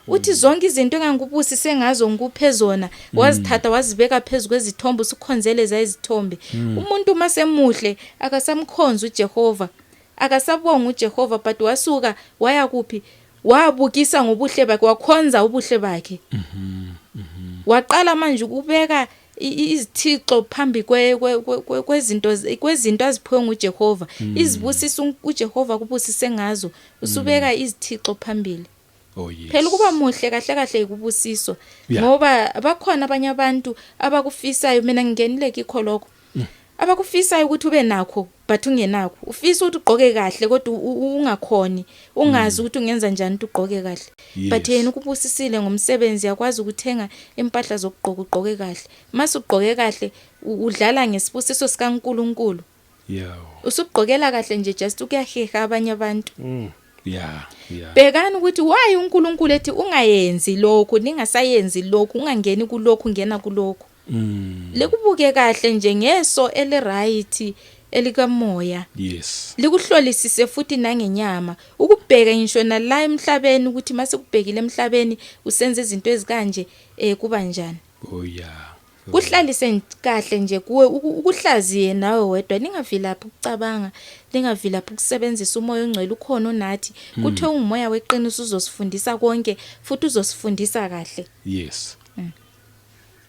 Uthi zonke izinto engangikubusise ngazo, ngikuphe zona, wazithatha wazibeka phezulu kwezithombe, usukhonzele izithombe. Umuntu masemuhle akasamkhonza uJehova, akasabonga uJehova, but wasuka waya kuphi? Wabukisa ngobuhle bakhe, wakhonza ubuhle bakhe. Waqala manje ukubeka izithixo phambi kwezinto aziphiwe nguJehova. Izibusiso uJehova kubusise ngazo, usubeka izithixo phambili.
Oh yes.
Phela ukuba muhle kahle kahle ikubusiswa, ngoba bakhona abanye abantu abakufisayo. Mina ngingenile kikho lokho, abakufisayo ukuthi ube nakho but ungenakho. Ufisa ukuthi ugqoke kahle kodwa ungakhoni, ungazi ukuthi ungenza njani ukuthi ugqoke kahle, but yena ukubusisile ngomsebenzi, yakwazi ukuthenga impahla zokugqoka, ugqoke kahle. Mase ugqoke kahle, udlala ngesibusiso sikaNkuluNkulu. Usugqokela kahle nje just ukuyaheha abanye abantu. Bhekani ukuthi why uNkulunkulu ethi ungayenzi lokhu, ningasayenzi lokhu, ungangeni kulokhu, ngena kulokhu. Lekubuke kahle nje ngeso eli right elikamoya. Likuhlolisise futhi nangenyama, ukubheka ngisho nala emhlabeni, ukuthi mase kubhekile emhlabeni usenza izinto ezikanje, kuba njani.
Oh yeah.
Kuhlalise kahle nje kuwe, ukuhlaziye nawe wedwa. Ningavilaphi ukucabanga, ningavilaphi ukusebenzisa umoya ongcwele, ukhona unathi. Kuthiwe ungumoya weqiniso, uzosifundisa konke futhi uzosifundisa kahle.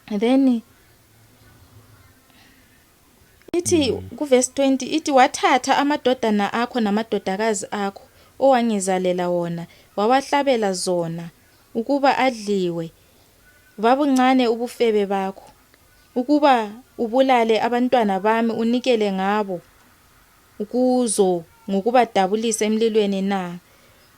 And then ithi kuverse 20, ithi wathatha amadodana akho namadodakazi akho owangizalela wona, wawahlabela zona. Ukuba adliwe. Babuncane ubufebe bakho, ukuba ubulale abantwana bami unikele ngabo kuzo ngokubadabulisa emlilweni na?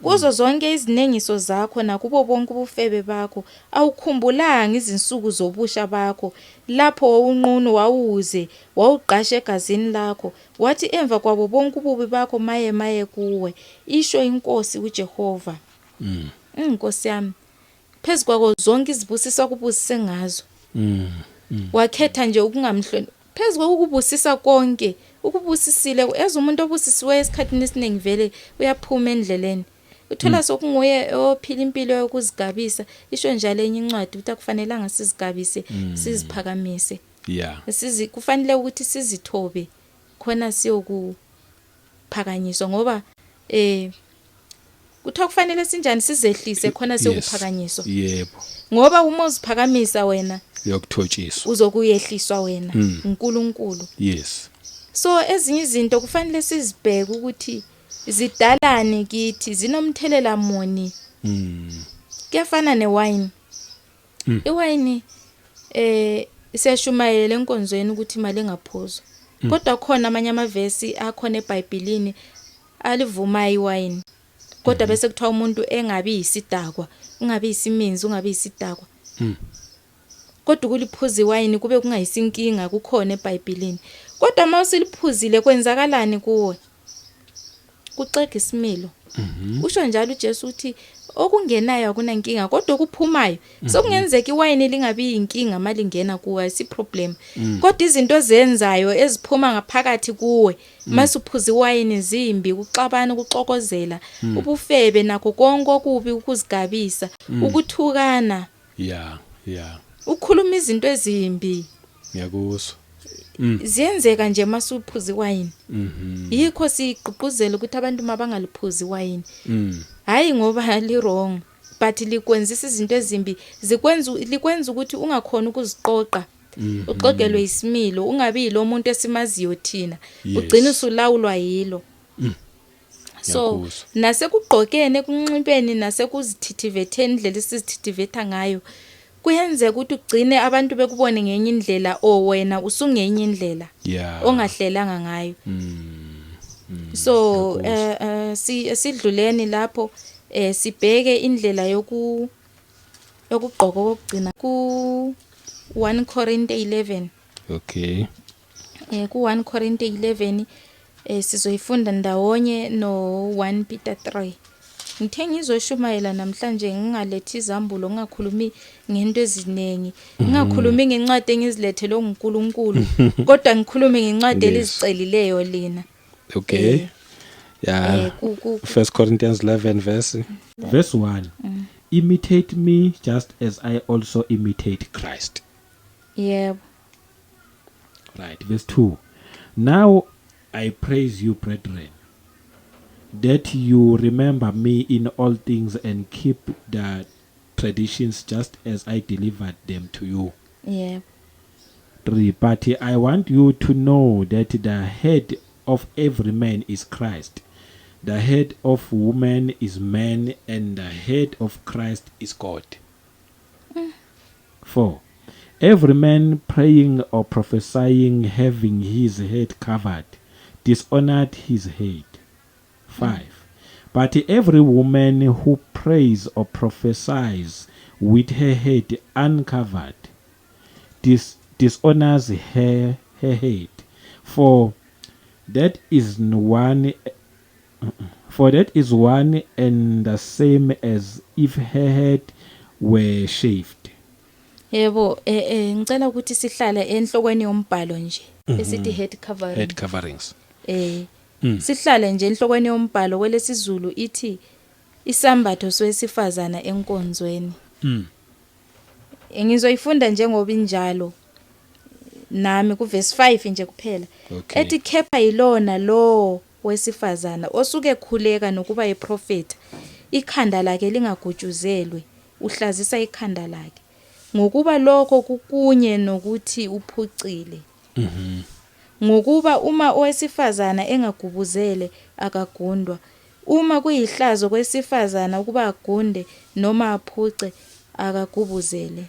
Kuzo zonke izinengiso zakho nakubo bonke ubufebe bakho awukhumbulanga izinsuku zobusha bakho, lapho wawunqunu, wawuze wawugqasha egazini lakho. Wathi emva kwabo bonke ububi bakho, maye, maye kuwe, isho inkosi uJehova. Inkosi yami, phezu kwako zonke izibusiso akubusise ngazo, wakhetha nje ukungamhloni phezu kokubusisa konke ukubusisile. As umuntu obusisiweyo, esikhathini esiningi vele uyaphuma endleleni, uthola sokunguye ophila impilo yokuzigabisa. Isho njalo enye incwadi ukuthi akufanelanga sizigabise, siziphakamise. Sizi kufanele ukuthi sizithobe khona siyokuphakanyiswa, ngoba kuthiwa kufanele sinjani? Sizehlise khona siyokuphakanyiswa. Ngoba uma uziphakamisa wena,
Yokuthotshiswa.
Uzokuyehliswa wena uNkulunkulu. So ezinye izinto kufanele sizibheke ukuthi zidalani kithi, zinomthelela muni. Kuyafana newine. Iwine, siyashumayela enkonzweni ukuthi imali engaphuzwa, kodwa khona amanye amavesi akhona eBhayibhelini alivuma iwine, kodwa bese kuthiwa umuntu engabi yisidakwa, ungabi yisiminzi, ungabi yisidakwa. Kodwa ukuliphuza iwayini kube kungayisinkinga, kukhona eBhayibhelini. Kodwa uma usiliphuzile, kwenzakalani kuwe? Kuxega isimilo. Usho njalo uJesu uthi okungenayo akunankinga, kodwa okuphumayo sokungenzeka. Iwayini lingabi yinkinga malingena kuwe, ayisi problem, kodwa izinto ozenzayo eziphuma ngaphakathi kuwe masuphuza iwayini zimbi: ukuxabana, ukuxokozela, ubufebe, nakho konke okubi, ukuzigabisa, ukuthukana,
yeah yeah
ukukhuluma izinto ezimbi.
Ngiyakuzwa.
Ziyenzeka nje masuphuza iwayini. Yikho sigqugquzela ukuthi abantu mabangaliphuzi iwayini. Hayi ngoba li wrong, but likwenzisa izinto ezimbi, zikwenza, likwenza ukuthi ungakhona ukuziqoqa, uxegelwe isimilo, ungabi lo muntu esimaziyo thina. Ugcina usulawulwa yilo. So
Ngiyakuzwa.
nasekugqokeni, ekunxibeni, nasekuzithithivetheni, indlela esizithithivetha ngayo, kuyenzeka ukuthi ugcine abantu bekubone ngenye indlela o wena usungenye indlela ongahlelanga ngayo. So
Ngiyakuzwa.
Si sidluleni lapho, sibheke indlela yokugqoka kokugcina ku 1 Corinthians 11. Ku 1 Corinthians 11, sizoyifunda ndawonye no 1 Peter 3. Ngithe ngizoshumayela namhlanje ngingalethi izambulo, ngingakhulumi ngento eziningi, ngingakhulumi ngencwadi engizilethele uNkulunkulu, kodwa ngikhulume ngencwadi elizicelileyo lina.
First Corinthians 11 verse 1. Imitate me just as I also imitate Christ. Right, verse 2. Now I praise you, brethren, that you remember me in all things and keep the traditions just as I delivered them to you. 3. But I want you to know that the head of every man is Christ. The head of woman is man, and the head of Christ is God. 4. Every man praying or prophesying, having his head covered, dishonored his head. 5. But every woman who prays or prophesies with her head uncovered dishonors her head. For that is one and the same as if her head were shaved.
Yebo, ngicela ukuthi sihlale enhlokweni yombhalo nje esithi head covering.
Head coverings.
Sihlale nje enhlokweni yombhalo. Kwelesizulu ithi isambatho sowesifazana enkonzweni. Ngizoyifunda njengoba injalo nami ku verse 5 nje kuphela. Ethi kepha yilona lo wesifazana osuke ekhuleka nokuba yiprofeta, ikhanda lakhe lingagutshuzelwe, uhlazisa ikhanda lakhe, ngokuba lokho kukunye nokuthi uphucile. Ngokuba uma owesifazana engagubuzele, akagundwa. Uma kuyihlazo kwesifazana ukuba agunde noma aphuce, akagubuzele.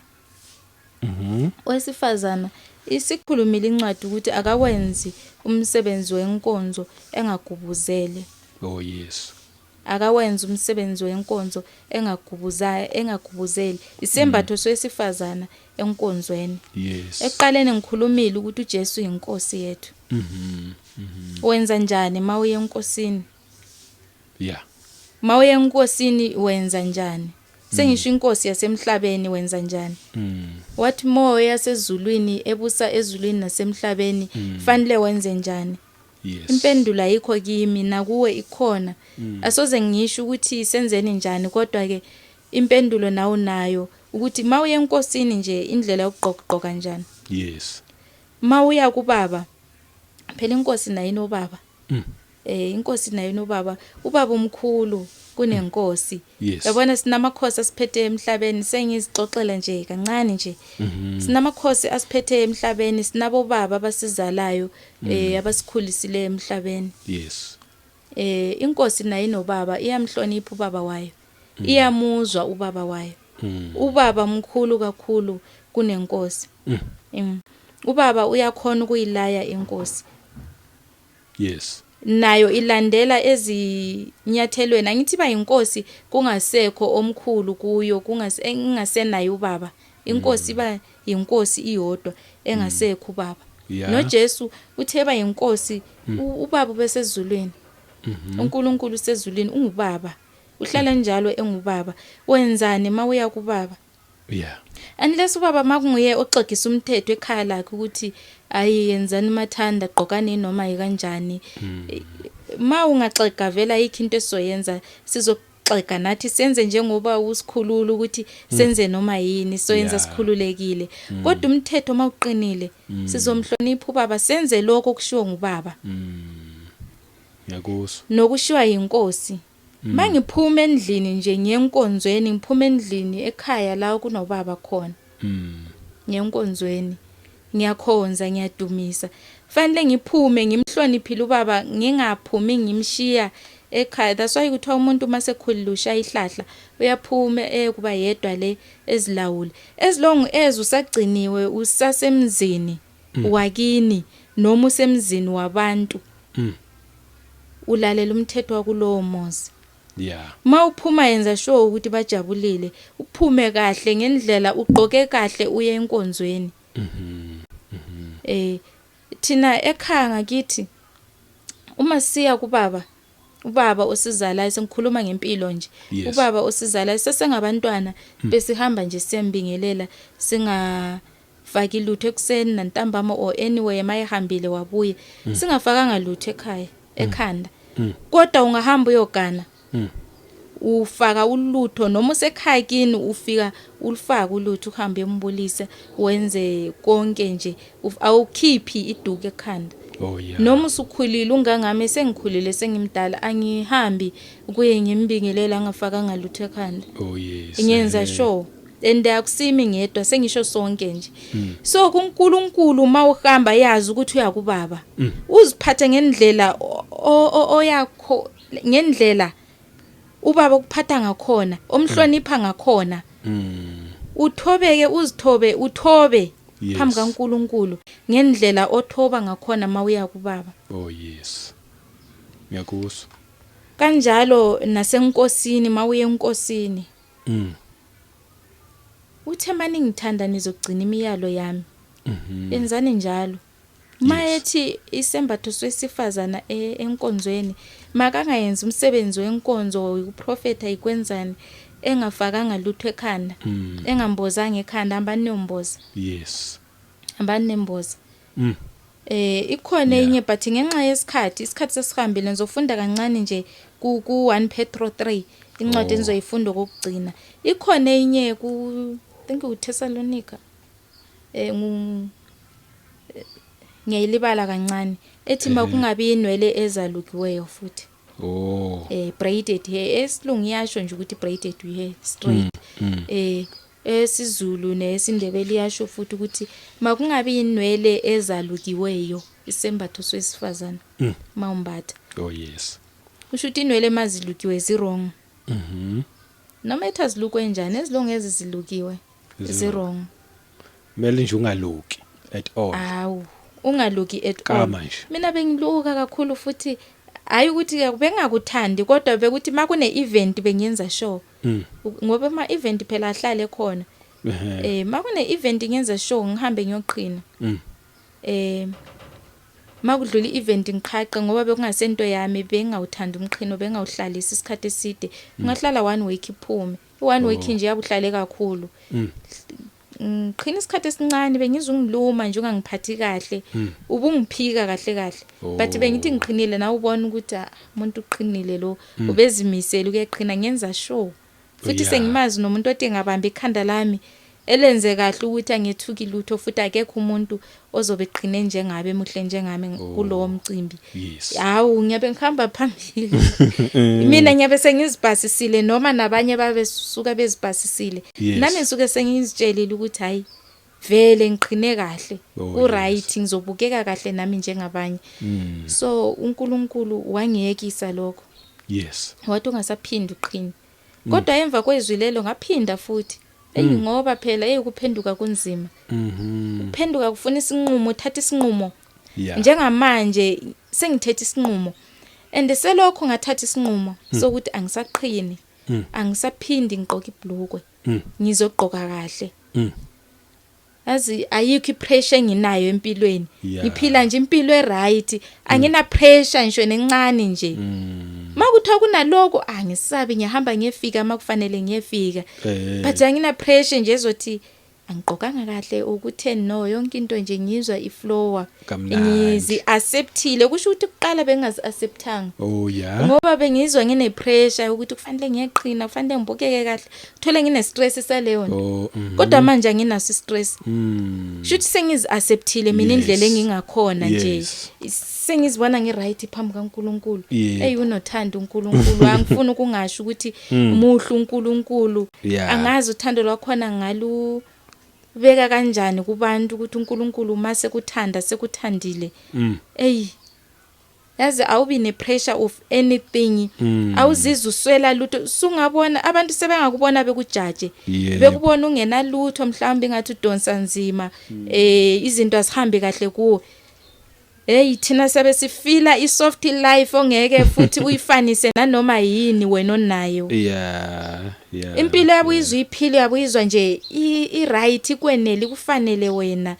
Owesifazana, isikhulumile incwadi ukuthi akawenzi umsebenzi wenkonzo engagubuzele.
Oh yes.
Akawenzi umsebenzi wenkonzo engagubuzeli. Isembatho sowesifazana enkonzweni.
Yes.
Ekuqaleni ngikhulumile ukuthi uJesu inkosi yethu. Wenza njani mawuye enkosini?
Yeah.
Mawuye enkosini wenza njani? Sengisho inkosi yasemhlabeni, wenza njani? What more yasezulwini ebusa ezulwini nasemhlabeni, fanele wenze njani?
Yes.
Impendulo ayikho kimi, nakuwe ikhona. Asoze ngisho ukuthi senzeni njani, kodwa ke impendulo nawo nayo ukuthi mawuye enkosini nje, indlela yokugqoka kanjani.
Yes.
Mawuya kubaba, phela inkosi nayo inobaba. Inkosi nayo inobaba, ubaba omkhulu kunenkosi.
Yes.
Yabona, sinamakhosi asiphethe emhlabeni, sengizixoxela nje kancane nje. Sinamakhosi asiphethe emhlabeni, sinabo baba abasizalayo, abasikhulisileyo emhlabeni.
Yes.
Inkosi nayo inobaba, iyamhlonipha ubaba wayo. Iyamuzwa ubaba wayo. Ubaba mkhulu kakhulu kunenkosi. Ubaba uyakhona ukuyilaya inkosi.
Yes.
Nayo ilandela ezinyathelweni. Angithi bayinkosi kungasekho omkhulu kuyo, kungase engasenayo ubaba. Inkosi iba inkosi iyodwa engasekho ubaba. NoJesu uthe bayinkosi, ubaba besezulwini. uNkulunkulu usezulwini, ungubaba. Uhlala njalo engubaba. Wenzani mawuya kubaba?
Yeah.
Unless ubaba makunguye oxegisa umthetho ekhaya lakhe ukuthi ayi, yenzani mathanda, gqokani noma yikanjani. Ma ungaxega vela ayikho into esizoyenza, sizoxega nathi senze njengoba usikhulula ukuthi senze noma yini, soyenza sikhululekile. Kodwa umthetho mawuqinile, sizomhlonipha ubaba, senze lokho okushiwo ngubaba.
Ngiyakuzwa.
Nokushiwa yinkosi. Mangiphuma endlini nje ngiyenkonzweni, ngiphuma endlini ekhaya la kunobaba khona. Ngiyenkonzweni, ngiyakhonza, ngiyadumisa. Fanele ngiphume ngimhloniphile ubaba, ngingaphumi ngimshiya ekhaya. That's why kuthiwa umuntu masekhulile ushaya ihlahla, uyaphuma ekuba yedwa le ezilawule. As long as usagciniwe, usasemzini wakini noma usemzini wabantu, ulalela umthetho wakulowo muzi. Mawuphuma yenza sure ukuthi bajabulile, uphume kahle ngendlela, ugqoke kahle, uye enkonzweni. Thina ekhaya ngakithi uma siya kubaba, ubaba osizalayo, sengikhuluma ngempilo nje. Ubaba osizalayo, sesengabantwana besihamba nje siyambingelela, singafaki lutho ekuseni nantambama or anyway mayehambile wabuye, singafakanga lutho ekhaya ekhanda. Kodwa ungahamba uyogana, ufaka ulutho, noma usekhaya kini ufika ulifaka ulutho, uhambe embulisa, wenze konke nje, awukhiphi iduku ekhanda.
Oh yeah.
Noma usukhulile ungangami, sengikhulile sengimdala, angihambi kuye ngimbingelela ngafakanga lutho ekhanda.
Oh yes.
Ngiyenza sure, and akusimi ngedwa, sengisho sonke nje. So kuNkulunkulu mawuhamba, yazi ukuthi uyakubaba, uziphathe ngendlela oyakho, ngendlela ubaba ukuphatha ngakhona, omhlonipha ngakhona. Uthobeke, uzithobe, uthobe phambi kaNkuluNkulu ngendlela othoba ngakhona mawuya kubaba.
Oh yes. Ngiyakuzwa.
Kanjalo nasenkosini, mawuye enkosini. Uthe maningithanda nizogcina imiyalo yami. Yenzani njalo. Mayethi isembatho sesifazana enkonzweni, makangayenzi umsebenzi wenkonzo, uprofeta ikwenzani engafakanga lutho ekhanda, engambozanga ekhanda, hambani niyomboza. Hambani nemboza. Ikhona enye, but ngenxa yesikhathi, isikhathi sesihambile, ngizofunda kancane nje ku 1 Petro 3, incwadi engizoyifunda kokugcina. Ikhona enye ku, I think uThessalonica. Ngu ngiyayilibala kancane, ethi makungabi inwele ezalukiweyo futhi. Braided hair, esilungu iyasho nje ukuthi braided hair, straight. EsiZulu nesiNdebele iyasho futhi ukuthi makungabi inwele ezalukiweyo isembatho sesifazana mawumbatha.
Oh yes.
Kusho ukuthi inwele mazilukiwe zi-wrong. Noma ethi azilukwe njani, ezilonge ezizilukiwe zi-wrong.
Kumele nje ungaluki at all.
Awu, ungaluki at all.
Kama nje.
Mina bengiluka kakhulu futhi, hayi ukuthi ke bengakuthandi, kodwa bekuthi makune event bengiyenza sure. Ngoba ama event phela ahlale khona. Makune event ngiyenza sure ngihambe ngiyoqhina. Makudlula i-event ngiqhaqe, ngoba bekungasento yami, bengawuthanda umqhino, bengawuhlalisi isikhathi eside. Ungahlala one week iphume. I-one week nje yabuhlale kakhulu. Ngiqhina isikhathi esincane, bengizwa ungiluma nje, ungangiphathi kahle. Ubungiphika kahle kahle. But bengithi ngiqhinile, nawe ubona ukuthi ah, umuntu uqhinile lo, ubezimisela ukuyeqhina, ngenza sure. Futhi sengimazi nomuntu othi ngabamba ikhanda lami elenze kahle ukuthi angethuki lutho, futhi akekho umuntu ozobe eqhine njengabe emuhle njengami kulowo mcimbi. Hawu, ngiyabe ngihamba phambili. Mina ngiyabe sengizibhasisile, noma nabanye babe suka bezibhasisile. Nami ngisuke sengizitshelile ukuthi hayi, vele ngiqhine kahle. Ku right, ngizobukeka kahle nami njengabanye. So uNkulunkulu wangiyekisa lokho. Wathi ungasaphindi uqhine. Kodwa emva kwezwi lelo ngaphinda futhi. Ey, ngoba phela eyukuphenduka kunzima. Uphenduka kufuna isinqumo, uthatha isinqumo. Njengamanje sengithethe isinqumo. And selokho ngathatha isinqumo sokuthi angisaqhini. Angisaphindi ngigqoke ibhlukwe. Ngizogqoka kahle. Yazi ayikho ipressure enginayo empilweni. Ngiphila nje impilo eright. Angina pressure ngisho nencane nje. Makuthiwa kunaloko angisabi, ngiyahamba ngiyefika makufanele ngiyefika. But angina pressure nje ezothi angigqokanga kahle ukutheni, no, yonke into nje ngizwa iflowa.
Kamnandi.
Ngizi acceptile, kusho ukuthi kuqala bengazi acceptanga. Ngoba bengizwa ngine pressure ukuthi kufanele ngiyeqhina, kufanele ngibukeke kahle. Thole ngine stress saleyo nto. Kodwa manje anginaso stress. Shuthi sengizi acceptile mina indlela engingakhona nje. Sengizibona ngiright phambi kaNkuluNkulu. Hey, unothando uNkulunkulu, angifuni ukungasho ukuthi muhle uNkulunkulu. Angazi uthando lwakhona ngalu beka kanjani kubantu ukuthi uNkulunkulu mase kuthanda sekuthandile. Ey, yazi awubi ne pressure of anything. Awuzizwa uswela lutho, sungabona abantu sebengakubona bekujaje, bekubona ungena lutho, mhlawumbe ngathi udonsa nzima, izinto azihambi kahle kuwe. Hey, thina sabe sifila isoft life ongeke futhi uyifanise nanoma yini wena onayo. Impilo yabo uyizwa iphilo yabo, uyizwa nje i right, ikwenele, kufanele wena.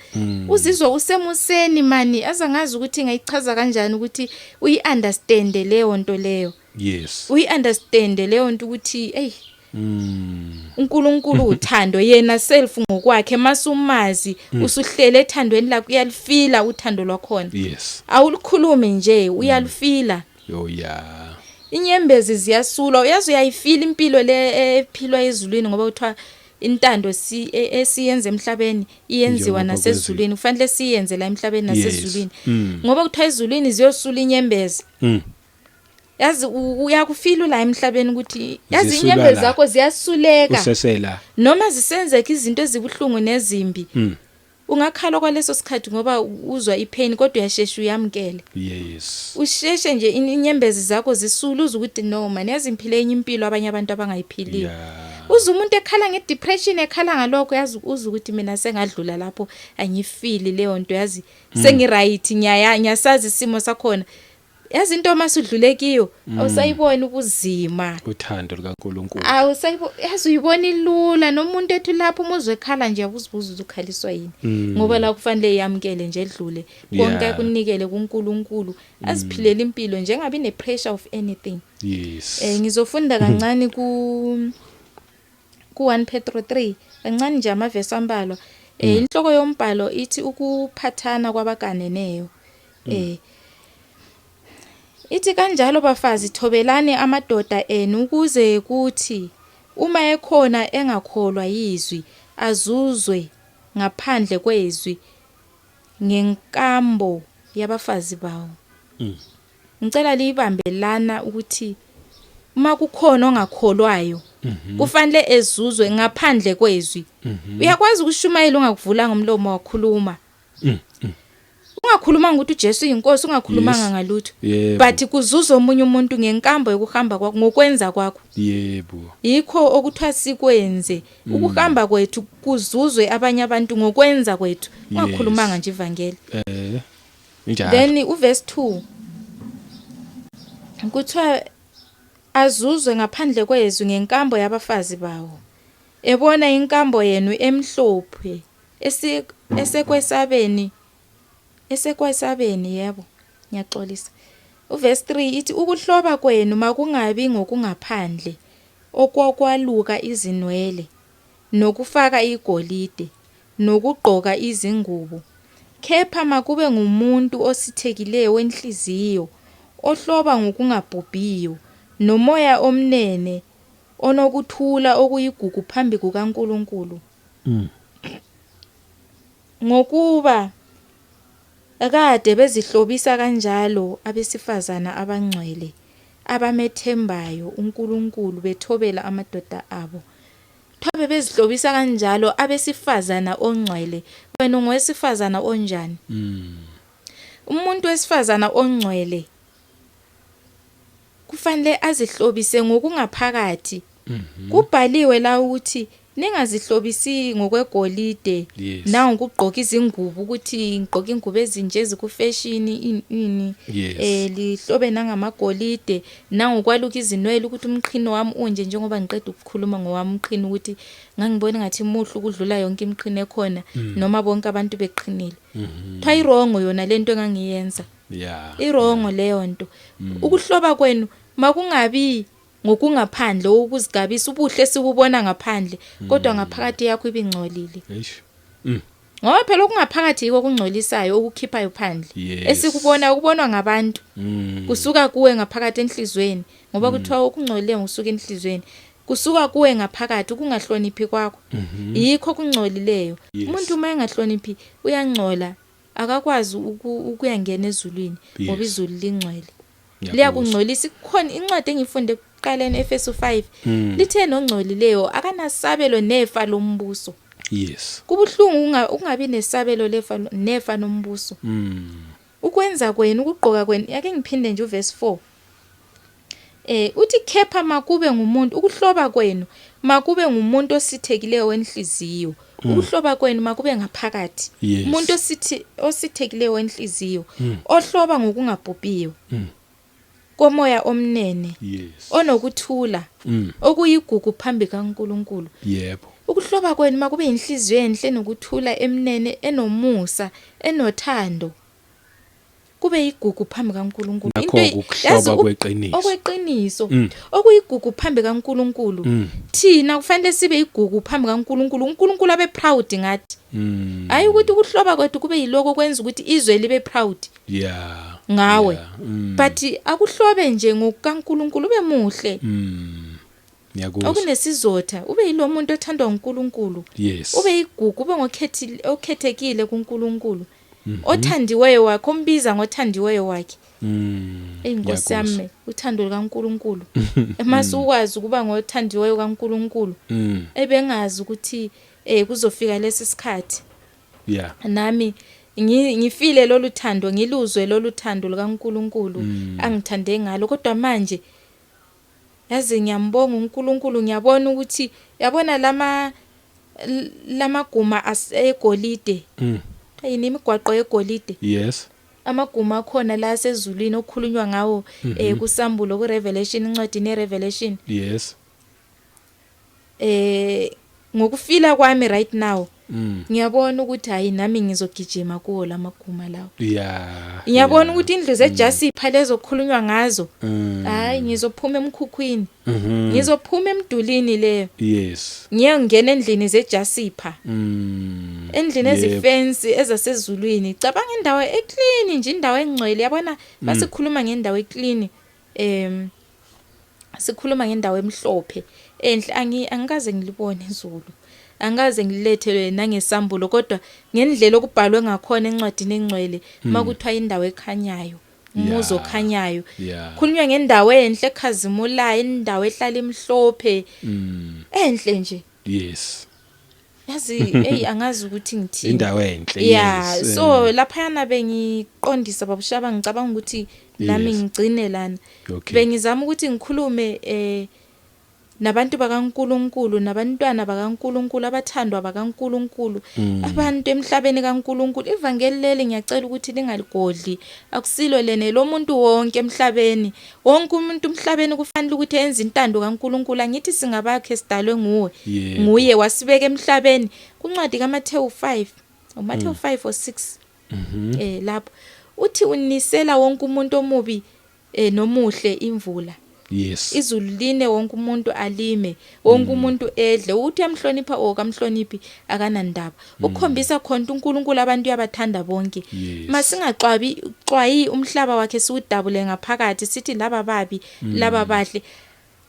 Uzizwa usemuseni mani, azangazi ukuthi ngayichaza kanjani ukuthi uyi understand leyo nto leyo. Uyi understand leyo nto ukuthi hey, uNkulunkulu uthando yena self ngokwakhe, masumazi usuhlele ethandweni lakhe, uyalifila uthando lwakhona. Awulikhulumi nje, uyalifila. Inyembezi ziyasulwa, uyazi uyayifila impilo le ephilwa ezulwini, ngoba kuthiwa intando si esiyenza emhlabeni iyenziwa
Njengoba
nasezulwini, kufanele siyenze la emhlabeni nasezulwini. Ngoba kuthiwa ezulwini ziyosula inyembezi. Yazi uyakufila la emhlabeni ukuthi yazi
Zisulwa
inyembezi
la.
zakho ziyasuleka.
Usesela.
Noma zisenzeka izinto ezibuhlungu nezimbi. Ungakhala kwaleso sikhathi ngoba uzwa ipain, kodwa uyashesha uyamkele. Usheshe nje inyembezi zakho zisula, uzwe ukuthi no man, yazi ngiphile enye impilo abanye abantu abangayiphiliyo. Uze umuntu ekhala ngedepression, ekhala ngalokho, yazi uze ukuthi mina sengadlula lapho, angifili leyo nto, yazi sengi right, ngiyaya ngiyasazi isimo sakhona. Yazi into masudlule kiyo awusayiboni ubuzima.
Uthando likaNkuluNkulu.
Awusayibo, yazi uyibona ilula, nomuntu ethu lapho umuzwe ekhala nje uzibuza ukuthi ukhaliswa yini. Ngoba la kufanele yamkele nje edlule konke, akunikele kuNkulunkulu, aziphilele impilo nje, engabi ne pressure of anything. Ngizofunda kancane ku 1 Petro 3, kancane nje amavesi ambalwa. Inhloko yombhalo ithi ukuphathana kwabaganeneyo. Ithi kanjalo bafazi, thobelani amadoda enu, ukuze kuthi uma ekhona engakholwa yizwi, azuzwe ngaphandle kwezwi ngenkambo yabafazi bawo. Ngicela liyibambe lana ukuthi uma kukhona ongakholwayo kufanele ezuzwe ngaphandle kwezwi. Uyakwazi ukushumayela ungakuvulanga umlomo wakhuluma. Ungakhulumanga ukuthi uJesu uyinkosi, ungakhulumanga ngalutho. But kuzuza omunye umuntu ngenkambo yokuhamba kwakho, ngokwenza kwakho. Yikho okuthiwa sikwenze. Ukuhamba kwethu kuzuzwe abanye abantu ngokwenza kwethu. Ungakhulumanga nje ivangeli.
Injalo.
Then uverse 2 kuthiwa azuzwe ngaphandle kwezwi ngenkambo yabafazi bawo, ebona inkambo yenu emhlophe esekwesabeni, yebo, ngiyaxolisa. Uverse 3 ithi ukuhloba kwenu makungabi ngokungaphandle okokwaluka izinwele nokufaka igolide nokugqoka izingubo, kepha makube ngumuntu osithekile wenhliziyo, ohloba ngokungabhubhiyo nomoya omnene onokuthula okuyigugu phambi kukaNkuluNkulu. Ngokuba kade bezihlobisa kanjalo abesifazana abangcwele abamethembayo uNkulunkulu bethobela amadoda abo. Thobe bezihlobisa kanjalo abesifazana ongcwele. Wena ungowesifazana onjani? Umuntu wesifazana ongcwele kufanele azihlobise ngokungaphakathi. Kubhaliwe la ukuthi ningazihlobisi ngokwegolide nangokugqoka izingubo, ukuthi ngigqoka ingubo ezinje ezikufashion ini lihlobe nangamagolide, nangokwaluka izinwele, ukuthi umqhino wami unje, njengoba ngiqeda ukukhuluma ngowami umqhino ukuthi ngangibona ngathi muhle ukudlula yonke imiqhino ekhona, noma bonke abantu beqhinile. Kuthiwa iwrong yona lento engangiyenza. Iwrong leyo nto. Ukuhloba kwenu makungabi ngokungaphandle ukuzigabisa ubuhle sikubona ngaphandle, kodwa ngaphakathi yakho ibingcolile.
Eish.
Ngoba phela okungaphakathi yiko okungcolisayo, okukhiphayo phandle. Esikubona ukubonwa ngabantu. Kusuka kuwe ngaphakathi enhlizweni, ngoba kuthiwa okungcolile ngokusuka enhlizweni. Kusuka kuwe ngaphakathi ukungahloniphi kwakho. Yikho okungcolileyo. Umuntu uma engahloniphi uyangcola, akakwazi ukuyangena ezulwini ngoba izulu lingcwele. Liyakungcolisa. Kukhona incwadi engifunde ekuqaleni Efesu 5, lithe nongcolileyo akanasabelo nefa lombuso. Kubuhlungu ukungabi nesabelo lefa nefa nombuso. Ukwenza kwenu, ukugqoka kwenu, ake ngiphinde nje uverse 4. Uthi kepha makube ngumuntu, ukuhloba kwenu makube ngumuntu osithekileyo wenhliziyo. Ukuhloba kwenu makube ngaphakathi. Umuntu osithekileyo wenhliziyo, ohloba ngokungabhubhiyo. Komoya omnene. Onokuthula. Okuyigugu phambi kaNkuluNkulu. Ukuhloba kwenu makube inhliziyo enhle nokuthula, emnene, enomusa, enothando. Kube igugu phambi kaNkuluNkulu.
Nakho ukuhloba kweqiniso.
Okweqiniso. Okuyigugu phambi kaNkuluNkulu. Thina kufanele sibe igugu phambi kaNkuluNkulu. uNkulunkulu abe proud ngathi. Hayi ukuthi ukuhloba kwethu kube yiloko kwenza ukuthi izwe libe proud. Ngawe. But akuhlobe nje ngokukaNkuluNkulu, ube muhle.
Ngiyakuzwa.
Okunesizotha, ube yilo muntu othandwa uNkulunkulu. Ube igugu, ube ngokhethekile kuNkulunkulu. Othandiweyo wakhe, ombiza ngothandiweyo wakhe. Inkosi yami, uthando likaNkuluNkulu. Emase ukwazi ukuba ngothandiweyo kaNkuluNkulu. Ebengazi ukuthi kuzofika lesi sikhathi. Nami ngifile lolu thando, ngiluzwe lolu thando likaNkuluNkulu angithande ngalo, kodwa manje yazi ngiyambonga uNkulunkulu, ngiyabona ukuthi yabona lamaguma egolide. Yini imigwaqo yegolide? Amaguma akhona la sezulwini okukhulunywa ngawo kusambulo, ku Revelation, incwadi ne Revelation. Ngokufila kwami right now, ngiyabona ukuthi hayi nami ngizogijima kuwo lamaguma lawo. Ngiyabona ukuthi indlu zejasipha lezo okukhulunywa ngazo, hayi ngizophuma emkhukhwini. Ngizophuma emdulini leyo. Ngiyongena endlini zejasipha. Endlini ezifensi ezasezulwini. Cabanga indawo eclean nje, indawo engcwele, yabona basikhuluma ngendawo eclean. Sikhuluma ngendawo emhlophe enhle, angikaze ngilibone izulu. Angikaze ngilethelwe nangesambulo, kodwa ngendlela okubhalwe ngakhona encwadini engcwele makuthiwa indawo ekhanyayo, umuzi okhanyayo. Khulunywa ngendawo enhle ekhazimulayo, indawo ehlala imhlophe. Enhle nje. Yazi, hey, angazi ukuthi ngithini.
Indawo enhle.
Yeah.
Yes.
So laphayana bengiqondisa, babushaba, ngicabanga ukuthi nami ngigcine lana. Bengizama ukuthi ngikhulume nabantu bakaNkuluNkulu, nabantwana bakaNkuluNkulu, abathandwa bakaNkuluNkulu, abantu emhlabeni kaNkuluNkulu. Ivangeli leli ngiyacela ukuthi lingaligodli, akusilo lene lo muntu wonke emhlabeni. Wonke umuntu emhlabeni kufanele ukuthi enze intando kaNkuluNkulu. Angithi singabakhe, sidalwe nguwe?
Yebo.
Nguye wasibeka emhlabeni. Kuncwadi kaMathewu 5, uMathewu 5 or 6, lapho uthi unisela wonke umuntu omubi nomuhle imvula. Izulu line, wonke umuntu alime, wonke umuntu edle. Uthi uyamhlonipha o kamhloniphi, akanandaba. Ukukhombisa khona uNkulunkulu abantu uyabathanda bonke. Masingaxwabi xwayi umhlaba wakhe, siwudabule ngaphakathi, sithi laba babi, laba bahle.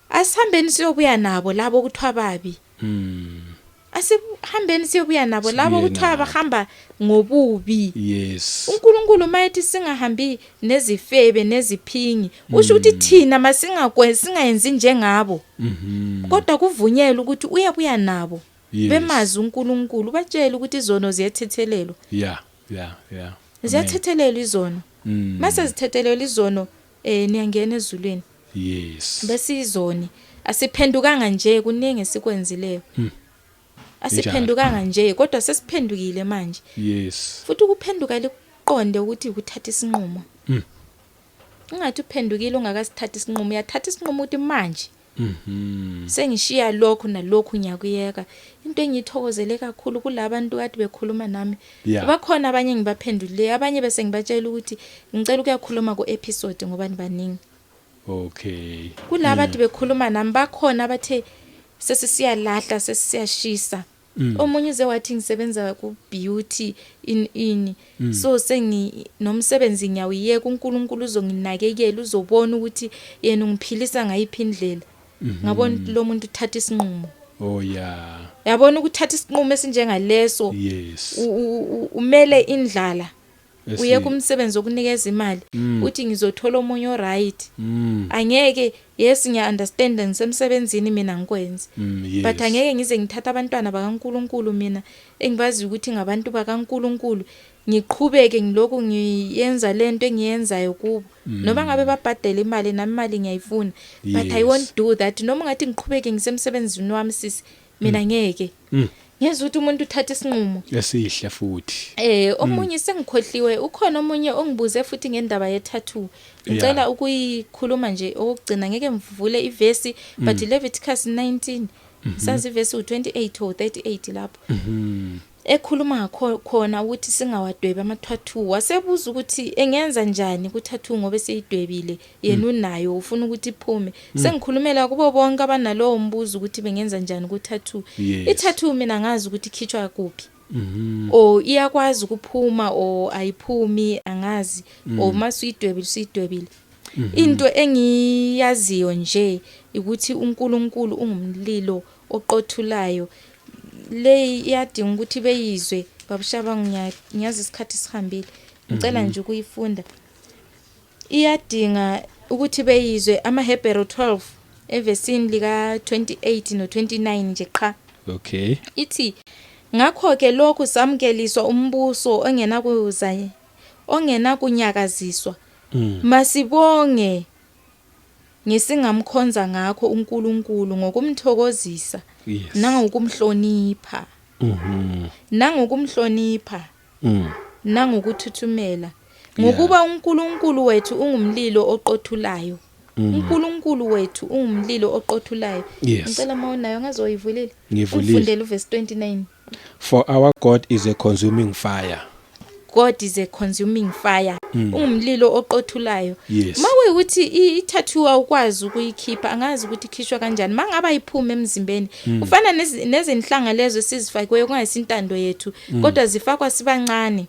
Asihambeni siyobuya nabo labo kuthiwa babi. Asihambeni siyobuya nabo labo
Sibuye
kuthiwa
nabo.
bahamba ngobubi. UNkulunkulu mayethi singahambi nezifebe neziphingi, usho ukuthi thina masingakwenzi, singayenzi njengabo. Kodwa kuvunyelwa ukuthi uyabuya nabo bemazi uNkulunkulu, batshele ukuthi izono ziyathethelelwa.
Yeah. Amen.
Ziyathethelelwa izono. Mase zithethelelwa izono, niyangena ezulwini. Bese izoni asiphendukanga nje, kuningi esikwenzileyo. Asiphendukanga nje, kodwa sesiphendukile manje. Futhi ukuphenduka liqonde ukuthi ukuthatha isinqumo. Ungathi uphendukile ungakasithatha isinqumo. Uyathatha isinqumo ukuthi manje sengishiya lokhu nalokhu, ngiyakuyeka. Into engiyithokozele kakhulu kulabantu kade bekhuluma nami, bakhona abanye ngibaphendulileyo, abanye bese ngibatshela ukuthi ngicela ukuyakhuluma ku-episode ngoba nibaningi. Kulaba kade bekhuluma nami, bakhona abathe sesisiyalahla, sesiyashisa. Omunye uze wathi ngisebenza ku beauty in so sengi nomsebenzi ngiyawuyeka, uNkulunkulu uzonginakekela, uzobona ukuthi yena ungiphilisa ngayiphi indlela. Ngabona ukuthi lo muntu uthatha isinqumo. Yabona, ukuthatha isinqumo esinjengaleso, umele indlala, uyeka umsebenzi okunikeza imali, uthi ngizothola omunye oright. Angeke. Yes, ngiya understand, ngisemsebenzini mina, ngikwenze, but angeke ngize ngithatha abantwana bakaNkuluNkulu mina engibazi ukuthi ngabantu bakaNkuluNkulu, ngiqhubeke ngiloku ngiyenza lento engiyenzayo kubo. Noma ngabe babhadela imali, nami imali ngiyayifuna, but I won't do that. Noma ungathi ngiqhubeke ngisemsebenzini wami, sisi, mina ngeke. Ngezwe ukuthi umuntu uthatha isinqumo
Esihle futhi.
Omunye sengikhohliwe, ukhona omunye ongibuze futhi ngendaba ye tattoo. Ngicela ukuyikhuluma nje okugcina, ngeke ngivule ivesi, but Leviticus 19, sazi ivesi u28 or 38 lapho. Ekhuluma ngakho khona ukuthi singawadwebi ama tattoo. Wasebuza ukuthi engenza njani ku tattoo ngoba eseyidwebile, yena unayo, ufuna ukuthi iphume. Sengikhulumela kubo bonke abanalowo mbuzo ukuthi bengenza njani ku tattoo. I tattoo mina ngazi ukuthi ikhitshwa kuphi. Or iyakwazi ukuphuma or ayiphumi, angazi, or masuyidwebile usuyidwebile. Into engiyaziyo nje ukuthi uNkulunkulu ungumlilo oqothulayo. Le iyadinga ukuthi beyizwe, babushaba. Ngiyazi isikhathi sihambile, ngicela nje ukuyifunda. Iyadinga ukuthi beyizwe amaHebheru 12 evesini lika 28 no 29 nje qha. Ithi ngakho ke lokhu samukeliswa umbuso ongenakuza, ongenakunyakaziswa, masibonge ngesingamkhonza ngakho uNkulunkulu ngokumthokozisa nangokumhlonipha, nangokumhlonipha, nangokuthuthumela, ngokuba uNkulunkulu wethu ungumlilo oqothulayo. uNkulunkulu wethu ungumlilo oqothulayo. Ngicela mawunayo ngazoyivulile.
Ngivulile.
Ungifundele uverse 29.
For our God is a consuming fire.
God is a consuming fire. Ungumlilo oqothulayo. Mawuyikuthi i-tattoo awukwazi ukuyikhipha, angazi ukuthi ikhishwa kanjani. Mangaba iphume emzimbeni, ufana nezinhlanga lezo esizifakiweyo kungayisintando yethu, kodwa zifakwa sibancane.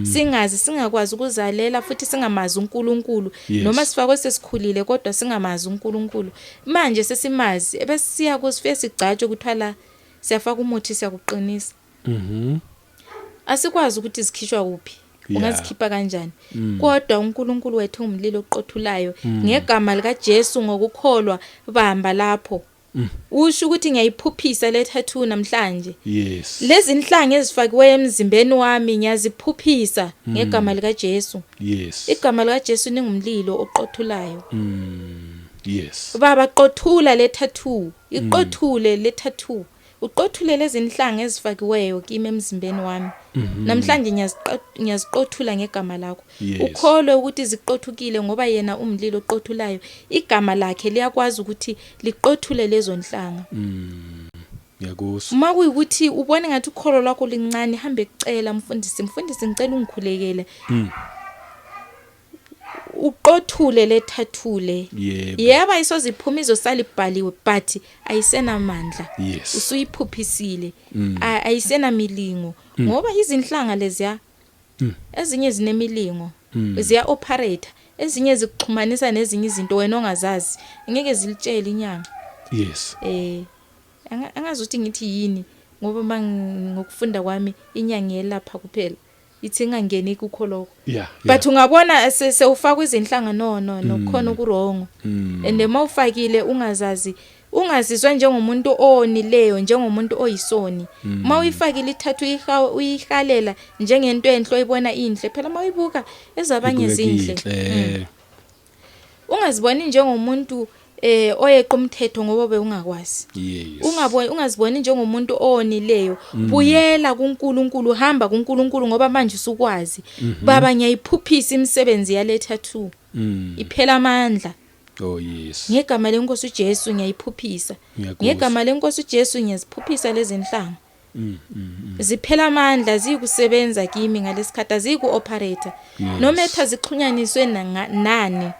Singazi, singakwazi ukuzalela futhi singamazi uNkulunkulu. Noma sifakwe sesikhulile kodwa singamazi uNkulunkulu. Manje sesimazi, ebese siya kusifike sigcatshwe, kuthiwa la siyafaka umuthi, siyakuqinisa. Asikwazi ukuthi zikhishwa kuphi. Ungazikhipha kanjani? Kodwa uNkulunkulu wethu ungumlilo oqothulayo. Ngegama lika Jesu, ngokukholwa, bamba lapho. Usho ukuthi ngiyayiphuphisa le tattoo namhlanje.
Yes.
Lezi inhlanga ezifakiweyo emzimbeni wami ngiyaziphuphisa ngegama lika Jesu.
Yes.
Igama lika Jesu ningumlilo oqothulayo.
Yes.
Baba, qothula le tattoo, iqothule le tattoo. Uqothule lezi inhlanga ezifakiweyo kimi emzimbeni wami. Namhlanje ngiyaziqothula ngegama lakho.
Yes.
Ukholwe ukuthi ziqothukile ngoba yena umlilo oqothulayo. Igama lakhe liyakwazi ukuthi liqothule lezo nhlanga.
Ngiyakuzwa.
Uma kuyikuthi ubone ngathi ukholo lwakho lincane, hambe kucela mfundisi, mfundisi ngicela ungikhulekele. Uqothule le tattoo le.
Yebo.
Yebo, ayisoziphuma, izosala ibhaliwe, but ayisenamandla.
Yes.
Usuyiphuphisile. Ayisenamilingo ngoba izinhlanga leziya ezinye zinemilingo. Ziya operate, ezinye zikuxhumanisa nezinye izinto wena ongazazi. Ngeke zilitshele inyanga.
Yes.
Angazi ukuthi ngithi yini ngoba mangokufunda kwami inyanga yelapha kuphela. Ithi ingangeni kukho lokho. But ungabona sewufaka izinhlanga, no no no, khona okuwrong. And mawufakile ungazazi, ungazizwa njengomuntu owonileyo, njengomuntu oyisoni. Mawuyifakile ithathu uyihalela njengento enhle oyibona inhle phela, mawuyibuka ezabanye zinhle.
Zinhle.
Ungaziboni njengomuntu oyeqa umthetho ngoba bewungakwazi.
Yes.
Ungaboni, ungaziboni njengomuntu owonileyo. Buyela kuNkulunkulu, hamba kuNkulunkulu ngoba manje usukwazi. Baba, ngiyayiphuphisa imisebenzi yale tattoo. Iphela amandla.
Oh yes.
Ngegama lenkosi uJesu ngiyayiphuphisa.
Ngiyakuzwa.
Ngegama lenkosi uJesu ngiyaziphuphisa lezi nhlanga. Ziphela amandla, zikusebenza kimi ngalesikhathi, aziku operate.
Yes.
Noma etha zixhunyaniswe nani.